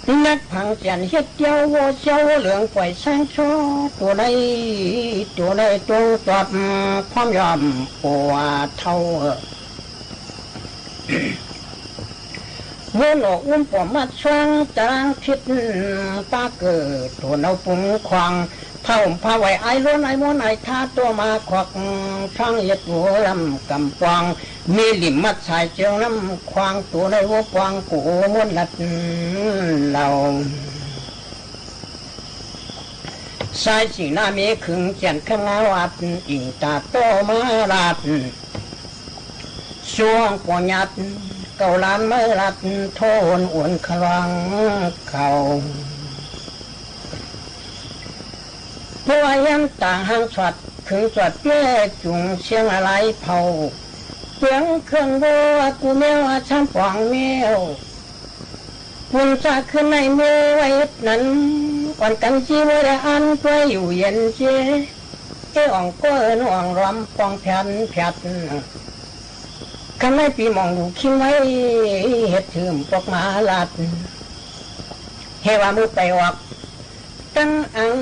นักผางเสี้ยนเฮ็ดเตี้ยววัวเสี้ยววัวเหลืองป่อยซ้างซ้อ ตั๋วใดตั๋วใดจงจวบพร้อมยอมกั๋วเต้า วัวหนวกอุ้มป๋อมมัดซ้างจรางทิศ ป้าเกิดตั๋วเนาปุ้งควาง ผ้าห่มผ้าไหวอ้ายล้วนอ้ายม้วนอ้ายท้าตั๋วมาขวัก ซ้างเฮ็ดตั๋วลำกำปอง มีหลิมมัดสายเจิงน้ำควาง ตั๋วในวัวปวงกูม้วนลัดเหล่า สายสิ่งหน้ามีขึงเสี้ยนข้างงาวัด อิงตาโตมาลาด ช่วงปอหยัด เก่าล้านไม้ลัด โทนอวนขลวงเขา ปัวยันต่างหางสอด ขึงสอดเปี้ยจุงเสียงอะไรเผา เสียงเครื่องวัวกูแมวอาช้ำป๋องแมว ปุญจาขึ้นในเมื่อไว้นั้น อ่อนกันจีไว้ละอันตัวอยู่เย็นเจ เออ่องก็เอิ้นอ่องล้อมปองแผนแผด คันในปีหม่องดูคิงไว้ เฮ็ดถืมปกมาลาด เฮว่ามือไปออก ตั้งอัง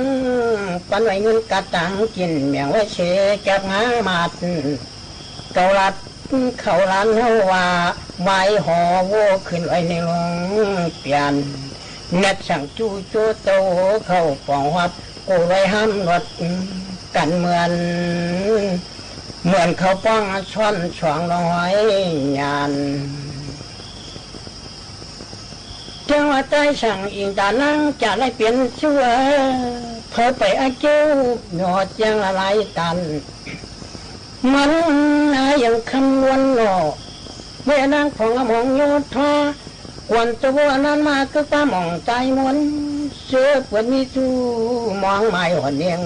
ปันไหวเงินกะตังกิน แหม่งไว้เสแก็บหามาด เก่าลัด เขาล้านเฮาว่า ไหวหอวัวขึ้นไว้ในโรงเปลี่ยน แนบสั่งจู้โจ้โตเข้าปองฮอด กูไว้ห้ามรถกันเหมือน เหมือนเขาป้องซ้อนสองร้อยยาน เจ้าว่าใต้สั่งอิงตานังจะได้เปลี่ยนเสื้อ เผลอไปอาเจ้าหยอดยังละลายตัน มันอายังคำนวณหนอ เมื่อนางผองอมองโยธา กวนตัวนั้นมาคือป้าหม่องใจมวน เสื้อเปื้อนมีสู้มองไม้อ่อนเนียง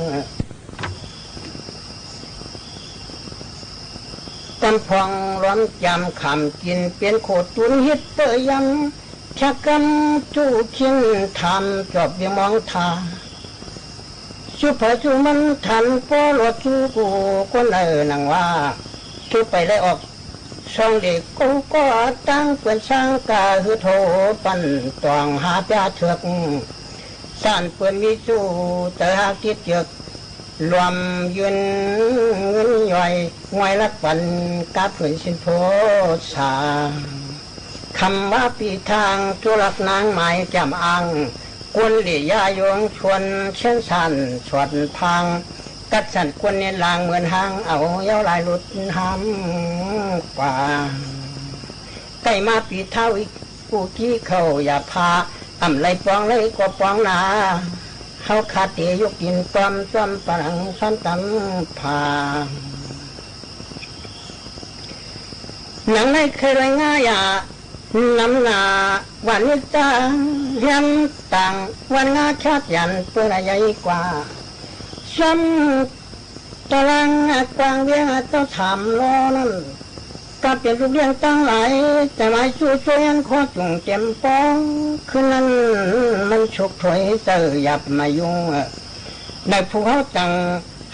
กำพองร้อนจำขำกินเปลี่ยนโคตรตุนฮิตเตอร์ยำ ชักกำจู้คินถามจอบเบียงมองทา สู้เผยสู้มันทันป้อรถสู้กูคนเอ่อหนังว่า สู้ไปได้ออก ช่องเด็กกูก็ตั้งเปื้อนสร้างกาหือโทปันตองหาปยาเถือก สานเปื้อนมีสู้เต๋อหากติดเจือก รวมยืนเงินย่อย งอยลักปันกาผืนสิ้นโพสา คำว่าปีทางจุลักนางหมายจำอ้าง กวนเหลี่ยยาโยงชวนเช่นสันสวดพาง กัดสันกวนเน้นลางเหมือนหางเอาเย้าลายหลุดห้ำกว่า ใกล้มาปีเท่าอีกกูกี้เข้าอย่าพา อ่ำไรปองเลยก็ปองนา เฮาขาดเตยกกินต้อมจ้อมปะหลังซ้อนตำผา หนังในเคยรายงานอย่า นำหน้าวันนี้จ้า เฮียนต่างวันงาชาติยันเปิ้นใหญ่กว่า ซ้ำตะลังกว้างเวียงเจ้าถามล้อนั้น ก็เปรียบลูกเลี้ยงตังหลาย แต่หมายสู้ช่วยอันขอจุ่งเต็มปอง คืนนั้นมันฉกถอยเจ้าหยับมายุ่ง ในภูเขาต่าง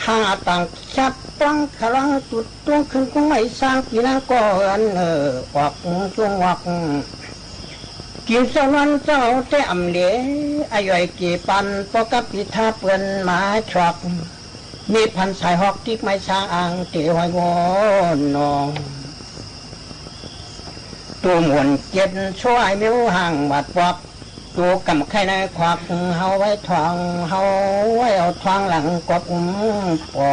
หาต่างชับป้องขลังจุดตวงขึ้นคงไม่สร้างปีนั้นก็อันเออออกจุงออก กินเจ้านั้นเจ้าแต่อ่ำเหล อย่อยกี่ปัน ปอกับปีทาเปื้อนหมาชอก มีพันสายฮอกติ๊กไม้ช้างอ่างเต๋หอยวนนอง ตูหมุนเจ็ดช่วยมิวห่างบาดปอบ ตูกำไข่ในควัก เฮาไว้ทอง เฮาไว้เอาทองหลังกอบอุ้มปอ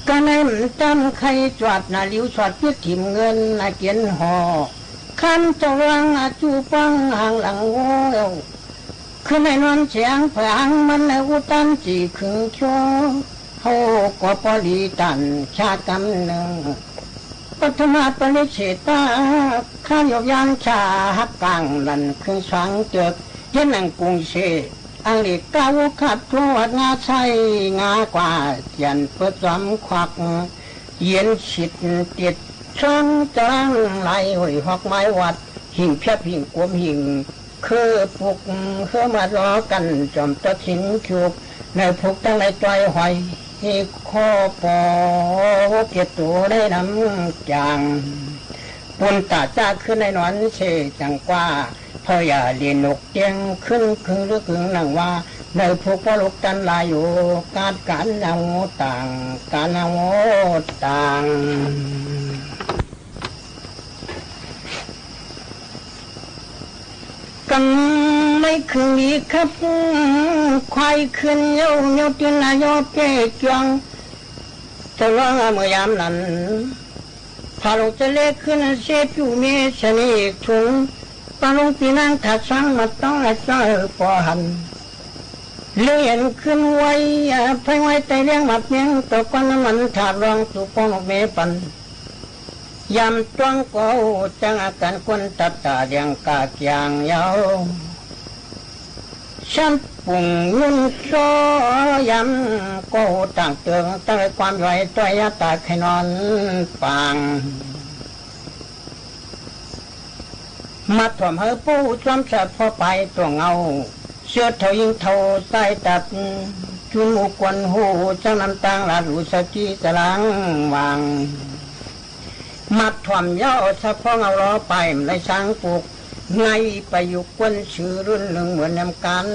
ก็ในมันจำไข่จวดนาหลิวสอดพิษถิ่มเงินนาเกียนห่อ คันเจ้าเรื่องอาจูป้องห่างหลังโว้ย ขึ้นในนอนเสียงผางมันในอุตันจีขึงชั่ว เฮาก็ปอหลีตันชาติกำเนิด ปัทมาปริเฉตา ข้าหยบยานชาหักกลางนั่นคือสางเจิก เห็นหนังกรุงเทพอังกฤษก้าวขับทั่วงาไส้งากว่าเจียนเปิดจอมควัก เย็นฉิดติดช่องจรางไหลห้อยหอกไม้วัด หิ่งเพียบหิ่งกวมหิ่ง คือปลุกเฮือมาล้อกันจอมตะถินจุก ในผูกตั้งในจอยหอย ข้อปอเก็บตัวได้นำจาง ปุณณตะจ๊ะขึ้นได้นอนเสจังกว่า เผาอย่าเล่นนกเตี้ยงขึ้นครึ้งลึกครึ้งหนังว่า ในพวกพ่อลูกตันหลายอยู่ กาดก๋านเอาต่าง ก๋านเอาต่าง กั๋งไม่ขึงดีครับ ควายขึ้นเย้า เย้าตื่นหน้าเย้าเป้จวง เจ้าร้องเมื่อยามนั้น พาลงจะเลขึ้นเสพอยู่เมสนิทถุง ปาลงปีนางถาดสังมาต้องละจ้อยปอหัน เลี้ยงขึ้นไว้ อ่า ไพไว้ไตเลี้ยงหมัดเมียง ตกก้อนน้ำมันถาดรองสู่ป้องเมปัน ยามจ้วงก็จังอาก๋านคนตัดตาเลี้ยงกาเกียงเย้า ชั้นปุ่งยุ่นซ้อยำ ก็ต่างเติงตั้งความย่อยต้อยยาตาไขนอนปาง มาถ่วมหื้อผู้จอมสัตว์พ่อไปตัวเงา เสื้อเทายิ่งเทาใต้ตัด จุนหมู่กวนหูจังน้ำตางหลาดหลูสะกี้สะลางวาง มาถ่วมเย้าสะพ้องเอาล้อไป มันได้สร้างปลูก ในประยุกต์กวนสือรุ่นหนึ่งเหมือนนำกัน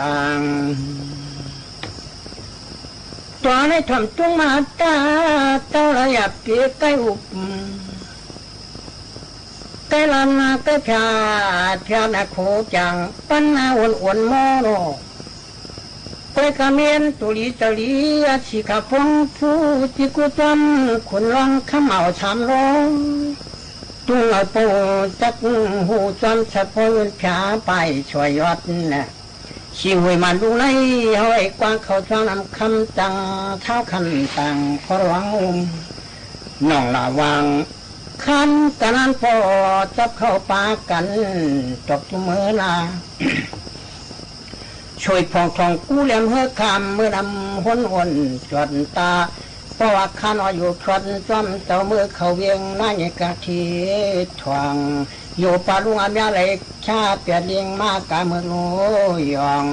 ต่าง ตัวในถ่วมจุ้งมาตา เต้าระยับเกียใกล้อุบ ใกล้ลานนาใกล้พยาดพยาดนาโขจัง ปันนาอ่อนอ่อนมอโน ก้อยกะเมียนตุลีตะลี อาศิขาพงผู้จิกุจอม ขุนร้องคำเอาสามร้อง จุงเอาปูจักหูจอมสะพอนผาไปช่วยยอดน่ะ สิห้วยมันลูกใน ห้อยกว้างเขาช่วงนำคำจัง เท้าคันต่างขอร้องอุ้ม น้องละวาง คันกะนั้นปอจับเข้าปากั๋น จบจุเมือนา ช่วยผ่องทองกู้เหลี่ยมเฮือคำ เมื่อนำห้นอ่อนจวดตา เพราะว่าข้าน้อยอยู่ชวนจ้อมเจ้าเมือเข้าเวียงนายกะทีถ่วง อยู่ป่าลุงอาเมียไหลชาเปียดลิงมากะเมืองโลยอง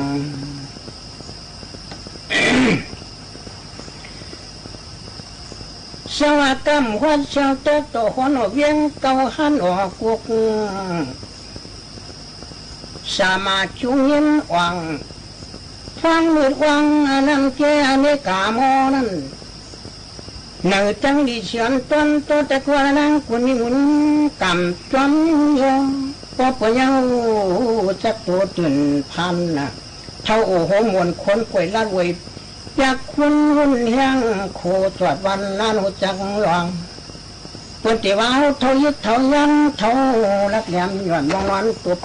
สว่ากำฮวดเชียวโตโตหัวหนวกเวียงเก่าหันออกกุก สามารถจุงยินอ่าง ฟังมืดอ่างอันนั้นแก่อเมริกาหม้อนั้น เหนือจังดีเสียนต้นโตแต่กลัวนางกุนมีหมุนกำจอมโย ปอเปื่อยเย้าจักโตตื่นพันน่ะ เท่าโอโหมวนคนกล้วยลาดเวย อยากคุ้นหุ่นแห้งโคจอดวันนั้นหัวจักหลวง เปิ้นเต๋ว่าเฮาเฒ่ายึดเฒ่ายังเฒ่าลักแหลมย้อนมองนอนตุบ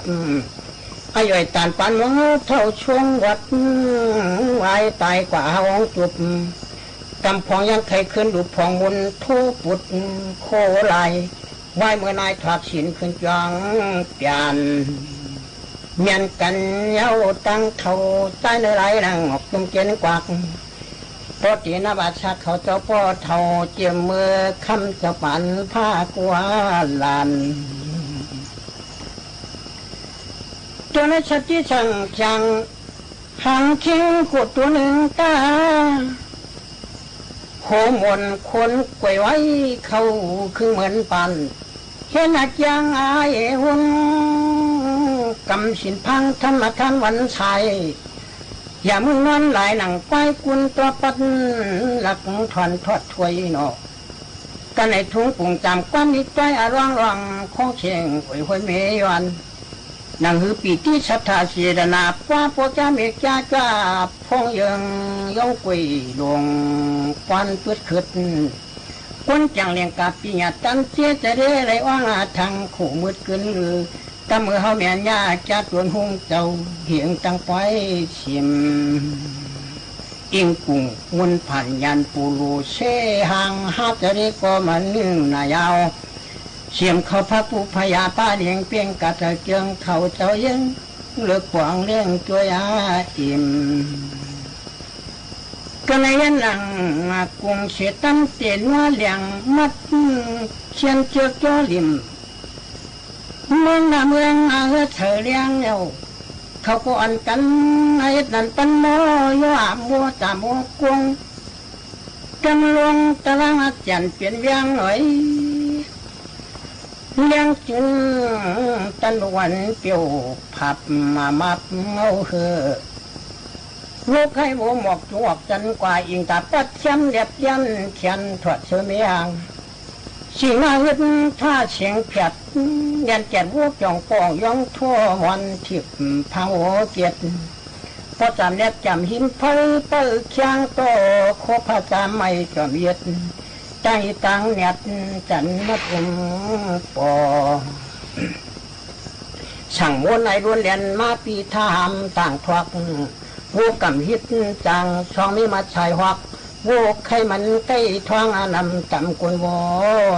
อาย่อยตานปานหมองเฒ่าช่วงวัด วายต๋ายกว่าเฮาตุบ กำพองยังไขขึ้นดูพองมุนโทปุดโคลาย วายเมื่อนายถอดสินขึ้นจองเปียน เมียนกั๋นเย้าตั้งเฒ่า ใจ๊เนื้อไหลหลังออกจุ่มเจนกวัก ปอตีนบาทสักเขาเจ้าป้อเฒ่า เจียมเมือคำเจ้าปานผ้ากวาดลาน ตัวนั้นสติสั่งจัง หางคิงกุดตัวหนึ่งตา โหมนคนกล้วยไว้เข้าคือเหมือนปัน เห็นอาจยังอายหุ่น กำสินพังธรรมทานวันใส อย่ามึงนอนหลายหนังควายกุนตัวปัด หลักถอนทอดถ้วยนอก กั๋นในถุงปุ๋งจำก้อนนิดจ้อยอาร่องร่อง คงเชงอวยห้วยเมยอน หนังหือปีติศรัทธาเสดนา กว่าพวกจ้าเมกจ้าจ้า พงเยิงยงกุยหลวง ควันปืดขึ้ด คนจังเลียงกาปิญญาตันเจจะได้ไรอ้างอาทัง ขู่มืดกึนลือ กำมือเฮาแม่นยาจ้าตวนหุงเจ้า เหียงตังปอยสิม อิงกุ่งมุนผ่านยานปูรูเสหาง หาจะได้ก็มานึ่งหน้ายาว เสียมเขาพระผู้พยาป้าเลียงเปียงกะเถิดเจืองเขาเจ้าเยิง เลิกขวางเลี้ยงจ้วยอาอิ่ม ก็ในยันหลังกุ่งเสตันเตนว่าเหลียงมัด เชียนเจือกจ้อหลิม เมืองหน้าเมืองอาเฮือเถอเลี้ยงแล้ว เขาก็อ่อนกั๋น เฮ็ดนั้นปันหม้อ ย่ออาบมัวตามัวกวง กำลงตะลางอาเจียนเปลี่ยนเวียงหน่อย เลี้ยงจึงตันวันเปียวผับมามับเงาหื้อ วัวไข่วัวหมอกจุงออกจันกว่า อิงต๋าปัดเทียมเลียบเตียนเขียนถอดเสื้อเมียง สีหน้าอึดท่าเสียงแผด เลียนแกดวัวจ่องป่องย้องทั่วหมอน ถีบพังวัวเกียด ปอสามแนบจำหิมไพเปิ้ลเคียงโต โคพาสามไม่จอมเย็ด ตั้งอีตังแนบจันมาอุ้มปอ สั่งมวลในล้วนแหลนมาปีถามต่างทวัก วัวกำฮิตจางช่องมีมาชายฮวัก วัวไข่มันใก้ท้องอานำตำกุนวอ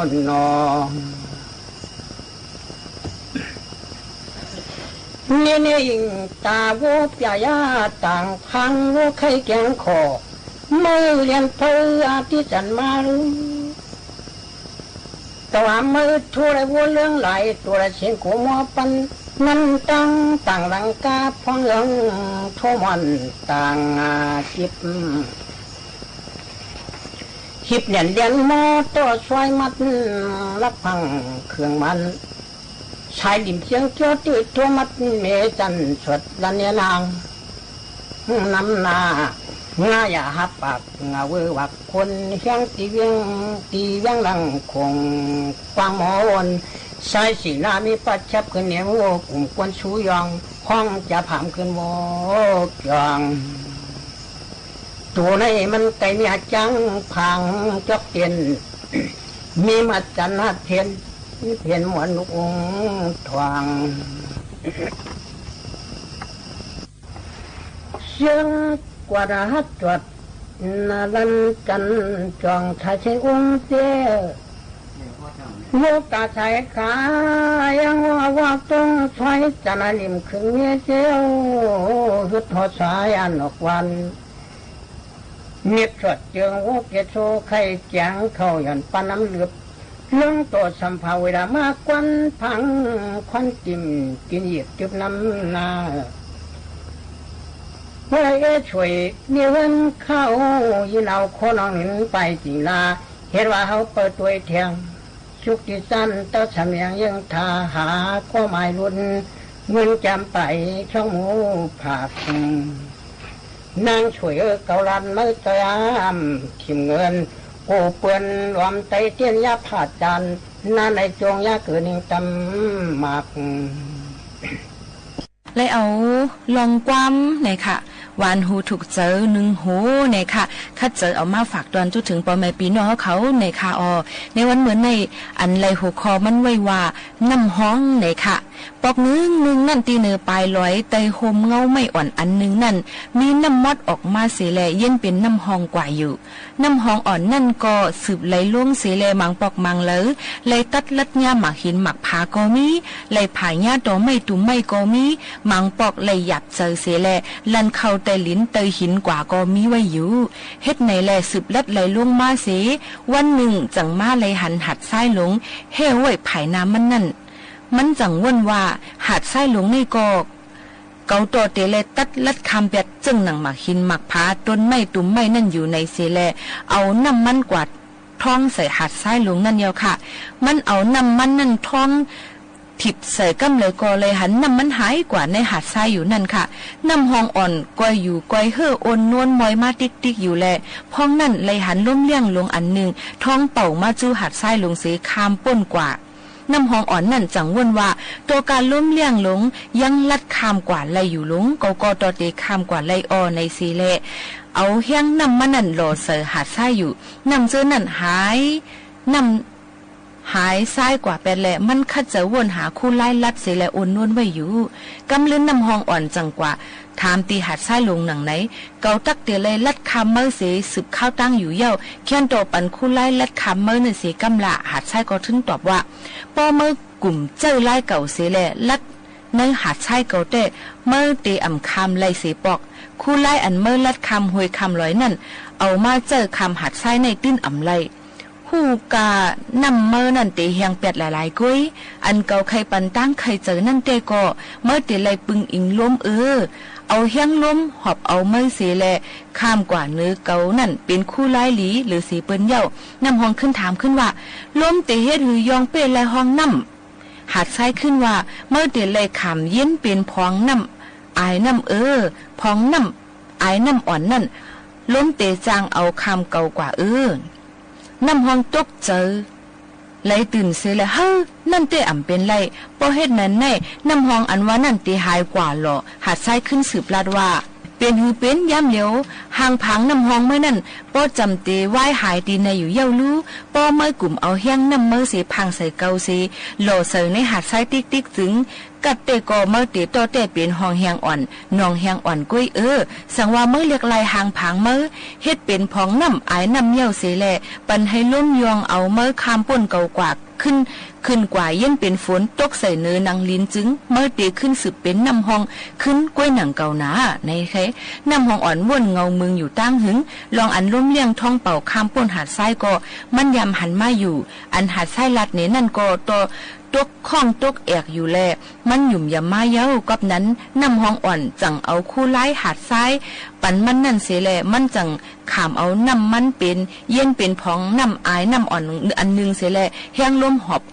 นนอ นี่นี่อิงต๋าวัวปยายาต่างพัง วัวไข่แกงขอ มือเลียนเปื้ออาทิตย์จันมาลือ ตะวันมือทั่วและวัวเหลืองหลาย ตั๋วละเสียงกูมัวปัน นั้นตั้งต่างหลังกาพองเหลืองทั่วหมอนต่างอาทิตย์ หิบเหรียญเหรียญหม้อต่อช่วยมัด ลักพังเครื่องมัน สายหลิมเชียงเกี้ยวตื้อทั่วมัด เมจันทร์สดละเนียนาง นำหน้า ง่าอย่าหับปาก ง่าเวอวักคนเฮียง ตีเวียง ตีเวียงหลังคง กว้างหมอน สายสีหน้ามีปัดแชบขึ้นเหนียว กลุ่มกวนสูยอง ห้องจะผามขึ้นโวกยอง ตั๋วในมันไก่เมียจัง ผางจอกเตียน มีมัดจันหัดเทียน เพียนหมวนลูกองค์ทวง เสียงกวาดหัดจวด นาลันจันทร์จ่องชายเชยองค์เจ้า โลกาสายขา ยังว่าว่าต้องใช้จันทร์ริมขึงเมียเจ้า หึดหอสายอันออกวัน เมียดสวดเจิงโวเกโซไข่แจงเข้าหย่อนปานน้ำเหลือบ เรื่องต่อสัมภาเวลามากวันพัง ควันติ่มกินเหยียบจึบน้ำหน้า เมื่อเอช่วยมีเงินเข้า ยินเอาโคนองหนินไปจิงลา เห็นว่าเฮาเปิดตัวเทียง สุขที่สั้นเต้าสำเนียงยังทาหา ก็หมายรุ่น เงินจำไปช่องหมูผัก นางช่วยเออเกาลันเมื่อตอยอ้ำ ถิ่มเงิน โกเปือนหลวมไตเตี้ยนยาผาดจันทร์ หน้าในจงยาเกินหนึ่งตำหมาก เลยเอาลองความนะคะ หวานหูถูกใจ๋นึ่งหูนะคะ คัดเจ๋อเอามาฝากตอนจุเถิงป้อแม่ปี้น้องเขานะคะ ออ ในวันเหมือนใน อันไล่หัวข้อมันไว้ว่า น้ำฮองนะคะ ปอกนึ่งนึ่งนั้นตี้เหนือป๋ายลอย ใต้ฮ่มเงาไม้อ่อนอันนึ่งนั้น มีน้ำมอดออกมาเสียแล เย็นเป๋นน้ำฮองกว่าอยู่ น้ำฮองอ่อนนั้นก็สืบไหลลงเสียแล หมางปอกหมางเหลอ ไหลตัดลัดหญ้าหมากหินหมากผาก็มี ไหลผายหญ้าตอไม้ตุ่มไม้ก็มี หมางปอกไหลหยาบเจ๋อเสียแล ลันเข้าใต้หลินใต้หินกว่าก็มีไว้อยู่ เฮ็ดไหนแลสืบลัดไหลลงมาเสีย วันนึ่งจั่งมาไหลหันหาดทรายหลง แห้วไว้ผายน้ำมันนั้น มันจั่งว่นว่า หาดทรายหลงนี่ก็ เก๋าต่อเต๋เลยตัดลัดข้ามแป๊ด เจิ่งหนังหมากหินหมากผา ต้นไม้ตุ่มไม้นั่นอยู่ในเสียแล เอาน้ำมันกวาดท่องใส่หาดทรายหลงนั่นเยียวค่ะ มันเอาน้ำมันนั่นท่อง ถิบใส่ก้ำเลยก็เลยหันน้ำมันหายกว่าในหาดทรายอยู่นั่นค่ะ น้ำฮองอ่อนก้อยอยู่ก้อยเฮ่อโอนนวลมอยมาติ๊กติ๊กอยู่แล พ่องนั้นเลยหันลมเลี้ยงหลงอันนึ่ง ท่องเป่ามาจู้หาดทรายหลงเสียข้ามป้นกว่า น้ำฮองอ่อนนั่นจั่งว่นว่า ต่อก้าลมเลี้ยงหลงยังลัดข้ามกว่าไล่อยู่หลง ก็ก็ต่อเต๋ข้ามกว่าไล่ออในเสียแล เอาแฮงน้ำมันนั่นหล่อใส่หาดทรายอยู่ น้ำเจื้อนั่นหาย น้ำ หายทรายกว่าแป๊ดแล มันคัดเจ๋อว่นหาคู่ไล่ลัดเสียแล โอนนวลไว้อยู่ กำลึนน้ำฮองอ่อนจั่งกว่า ถามตี้หาดทรายหลงหนังไหน เก๋าตั๊กเต๋เลยลัดข้ามเมอเสีย สืบข้าวตั้งอยู่เย้า แค้นต่อปันคู่ไล่ลัดข้ามเมอนั่นเสียก้ำละ หาดทรายก็ถึงตอบว่า ป้อเมอกุ่มเจ้าไล่เก๋าเสียแล ลัดในหาดทรายเก๋าแต๊ เมอเต๋อ่ำข้ามไล่เสียปอก คู่ไล่อันเมอลัดข้ามห้วยข้ามลอยนั่น เอามาเจ้าข้ามหาดทรายในตื้นอ่ำไล่ ฮู้ก้าน้ำเมอนั่นเต๋แฮงแป๊ดหลายๆ ก้อย อันเก๋าใค่ปันตั้งใค่เจ๋อนั่นแต๊ก็ เมอเต๋ไล่ปึงอิงลมเออ เอาแฮงลมหอบเอาเมอเสียแล ข้ามกว่าเนือเก๋านั่นเป๋นคู่ไล่หลี เหลือเสียเปิ้นเย้า น้ำฮองขึ้นถามขึ้นว่า ลมเต๋เฮ็ดหือยองเป้ไล่ฮองน้ำ หาดทรายขึ้นว่า เมื่อเต๋ไล่ข้ามเย็นเป๋นผองน้ำอายน้ำเออ ผองน้ำอายน้ำอ่อนนั้น ลมเต๋จางเอาข้ามเก่ากว่าเออ น้ำฮองตกใจ๋ ไหลตื่นเสยแล เฮ้อ นั่นเต๊อะ อ่ำเป๋นไร ป้อเฮ็ดแหนนั้น น้ำฮองอันว่านั้นเต๋หายกว่าหล่อ หาดทรายขึ้นสืบลาดว่า เป๋นหือเป๋นยามเหลียว หางผางน้ำฮองเมื่อนั้น ป้อจ่ำเต๋วายหายตี้ไหนอยู่เย้าลู ป้อเมื่อกุ่มเอาแฮงน้ำเมื่อเสพางใส่เก่าเส หล่อใส่ในหาดทรายติ๊กๆ จึง กัดเต๊อะ ก็เมื่อเต๋ต้อแต๊เป๋นฮองแฮงอ่อน หนองแฮงอ่อนก้วยเออ สังว่าเมื่อเลียกไล่หางผางเมื่อ เฮ็ดเป๋นผองน้ำอายน้ำเย้าเสยแล ปันหื้อลมย่องเอาเมื่อข้ามป๊นเก่ากว่า ขึ้น ขึ้นกว่าเย็นเป๋นฝนตกใส่เนินหนังลินจึง เมื่อเต๋ขึ้นสืบเป๋นน้ำฮองขึ้นก้วยหนังเก่าหนา ในแค่น้ำฮองอ่อนว่นเงามึงอยู่ตั้งหึง ลองอันลมเลี้ยงท้องเป่าข้ามป๊นหาดทรายก็ มันยามหันมาอยู่ อันหาดทรายลัดเนนั้นก็ต่อ ตกข้องตกแอกอยู่แล มันหยุ่มยำมาเย้า ก๊อบนั้น น้ำฮองอ่อนจั่งเอาคู่ลายหาดทราย ปันมันนั้นเสยแล มันจั่งข้ามเอาน้ำมันเป๋น เย็นเป๋นผองน้ำอายน้ำอ่อนอันนึ่งเสยแล แฮงลมหอบ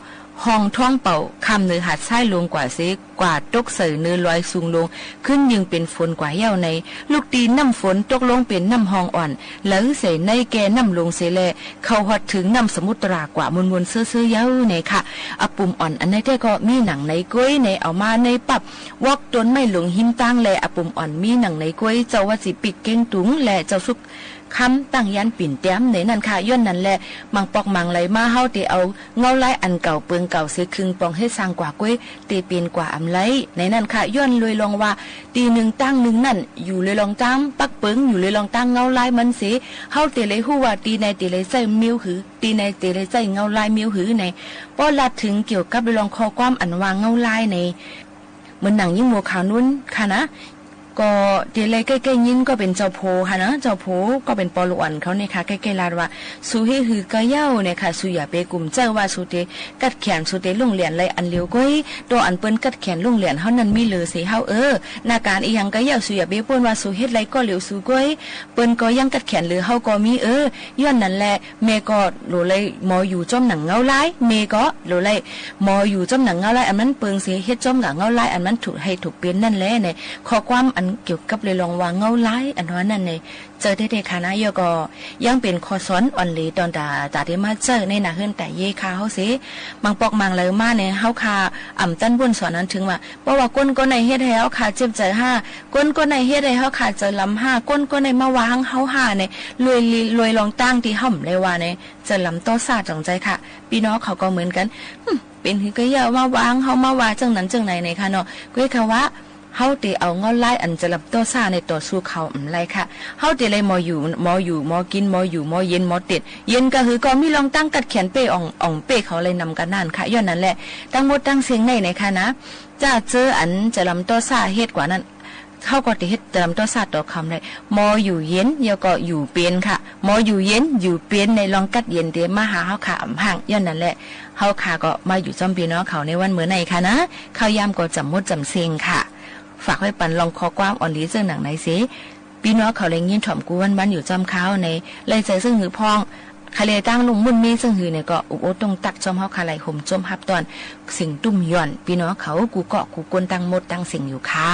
ฮองท้องเป่า ข้ามเนินหาดทรายลงกว่าเส กว่าตกใส่เนินลอยสูงลง ขึ้นยิ่งเป๋นฝนกว่าเย้าใน ลูกตี้น้ำฝนตกลงเป๋นน้ำฮองอ่อน ไหลใส่ในแก่น้ำลงเสยแล เข้าฮอดเถิงน้ำสมุทรากว่ามนๆ เซ้อๆ เย้าในค่ะ อาปุ่มอ่อนอันในแต๊ก็มีหนังในก้วยใน เอามาในปับวอกต้นไม้หลงหิมตั้งแล อาปุ่มอ่อนมีหนังในก้วย เจ้าวัดสิปิกเก้งตุง และเจ้าสุขคำตั้งยานปิ่นแต้มในนั้นค่ะ ย้อนนั้นแล มังปอกมังไหลมา เฮาเต๋เอาเงาลายอันเก่าเปิงเก่าเส คึงปองเฮ็ดสร้างกว่าก้วย เต๋เป๋นกว่าอำไร ในนั้นค่ะ ย้อนลวยลองว่า ตี้นึ่งตั้งนึ่งนั้น อยู่ลวยลองตั้งปักเปิง อยู่ลวยลองตั้งเงาลายมันเส เฮาเต๋เลยฮู้ว่าตี้ไหนเต๋เลยใจ๊เมี้ยวหือ ตี้ไหนเต๋เลยใจ๊เงาลายเมี้ยวหือใน ป้อลาดเถิงเกี่ยวกับลวยลองข้อความอันว่าเงาลายใน เหมือนหนังยิ่งมัวขาวนุ่นค่ะนะ ก็เต๋เลยใก้ๆ ยินก็เป๋นเจ้าโผค่ะนะ เจ้าโผก็เป๋นปอลูกอ่อนเขาเนี่ยค่ะ ใก้ๆ ลาดว่า สูเฮ็ดหือก็เย้าเนี่ยค่ะ สูอย่าไปกุ่มใจ๋ว่าสูเต๋กัดแขน สูเต๋ล่วงเลียนไรอันเหลียวก้วย ต่ออันเปิ้นกัดแขนล่วงเลียนเฮานั้นมีเหลือเส เฮาเออ นาก๋านอีหยังก็เย้า สูอย่าไปป้นว่าสูเฮ็ดไรก็เหลียวสูก้วย เปิ้นก็ยังกัดแขนเหลือเฮาก็มีเออ ย้อนนั้นแล แม่ก็โหลเลยหมออยู่จ้อมหนังเงาลาย แม่ก็โหลเลยหมออยู่จ้อมหนังเงาลายอันมันเปิงเส เฮ็ดจ้อมกับเงาลายอันมันถูกหื้อถูกเป๋นนั่นแลใน ข้อความอันเกี่ยวกับลวยลองว่าเงาลายอันว่านั้นใน เจ้าเต๊ๆ ค่ะนะ เย้าก็ยังเป๋นข้อสอนอ่อนเหลวต๋อนต๋า ต๋าเต๋มาเจ้าในหน้าเฮือนต๋าเย้ค่ะเฮาเส มังปอกมังไหลมาใน เฮาค่ะอ่ำตันบ่นสอนอันเถิงว่า เพราะว่าคนก็ในเฮ็ดหื้อเฮาค่ะเจ็บใจ๋ห้า คนก็ในเฮ็ดหื้อเฮาค่ะใจ๋ลำห้า คนก็ในมาว่าหังเฮาห้าใน ลวยลวยลองตั้งตี้เฮาบ่ได้ว่าใน ใจ๋ลำต่อซ่าจ๋องใจ๋ค่ะ ปี้น้องเขาก็เหมือนกั๋น หึ เป๋นหือก็เย้ามาว่าหังเฮา มาว่าจั่งนั้นจั่งไหนในค่ะเนาะ ก้วยค่ะว่า เฮาเต๋เอาเงาลายอันใจ๋ลำต่อซ่าในต่อสู้เขาบ่ได้ค่ะ เฮาเต๋เลยหมออยู่ หมออยู่ หมอกิ๋น หมออยู่ หมอเย็น หมอเต็ด เย็นก็หือก็มีลองตั้งกัดแขนเป้อ่อง อ่องเป้เขาเลยนำกั๋นนั่นค่ะ ย้อนนั้นแล ตังหมดตังเสี้ยงในในค่ะนะ จะเจออันใจ๋ลำต่อซ่าเฮ็ดกว่านั้น เฮาก็เต๋เฮ็ดใจ๋ลำต่อซ่าต่อเขาบ่ได้ หมออยู่เย็น เย้าก็อยู่เป๋นค่ะ หมออยู่เย็น อยู่เป๋นในลองกัดเย็นเต๋มาหาเฮาค่ะอ่ำห้าง ย้อนนั้นแล เฮาค่ะก็มาอยู่จ้อมปี้น้องเขาในวันเมื่อในค่ะนะ ข้าวยามก็จ๋ำหมดจ๋ำเสี้ยงค่ะ ฝากไว้ปันลองข้อความอ่อนดีเซิ่งหนังในเส ปี้น้องเขาแลยินถ่อมกู้วันๆ อยู่จ้อมข้าวใน ไล่ใจ๋เซิ่งหื้อพ่อง ใค่แลตั้งลุ่มมุ่นมีเซิ่งหื้อในก็อุบโอต้งตักจ้อมเฮาค่ะ ไล่ห่มจ้อมฮับตอน เสียงตุ้มย่อน ปี้น้องเขากู้เกาะกู้ก้นตังหมดตังเสี้ยงอยู่ค่ะ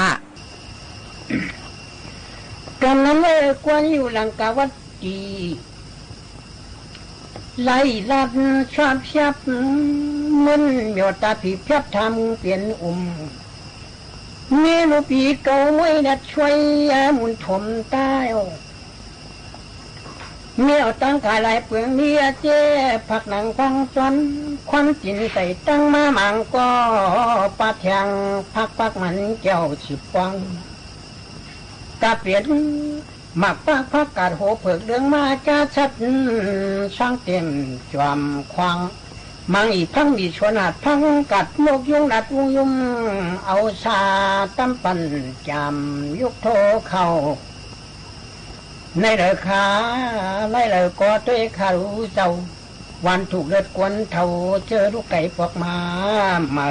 กั๋นนั้นเอ่ย กวนอยู่หลังก๋าวัดตี้ ไล่ลัดชอบชับ มึนเหมียวต๋าผีแผบทำเป๋นอุ่ม มีลูกปี๋เก่าม้วยดัดช่วยหมุนถมใต้ แมวตั้งก๋ายลายเปืองเลียเจ้ ผักหนังควางจ้อน ความกิ๋นใส่ตั้งมาหมางก็ ปาแทงผักปักมันแก้วสิบปอง กะเป๋นหมากปากผักกาดโหเผิกเหลืองมาจ้าชัด ช่างเต็มจวมควาง มังอีพังมีชวนหาดพังกัด นกยุงดัดอุ้งยุ้ม เอาซาตำปั่นจามยุกโทเข้า ในเหลอขา ในเหลอก็ด้วยข้ารู้เจ้า วันถูกเลือดกวนเท่า เจอลูกไก่ปอกมาเมา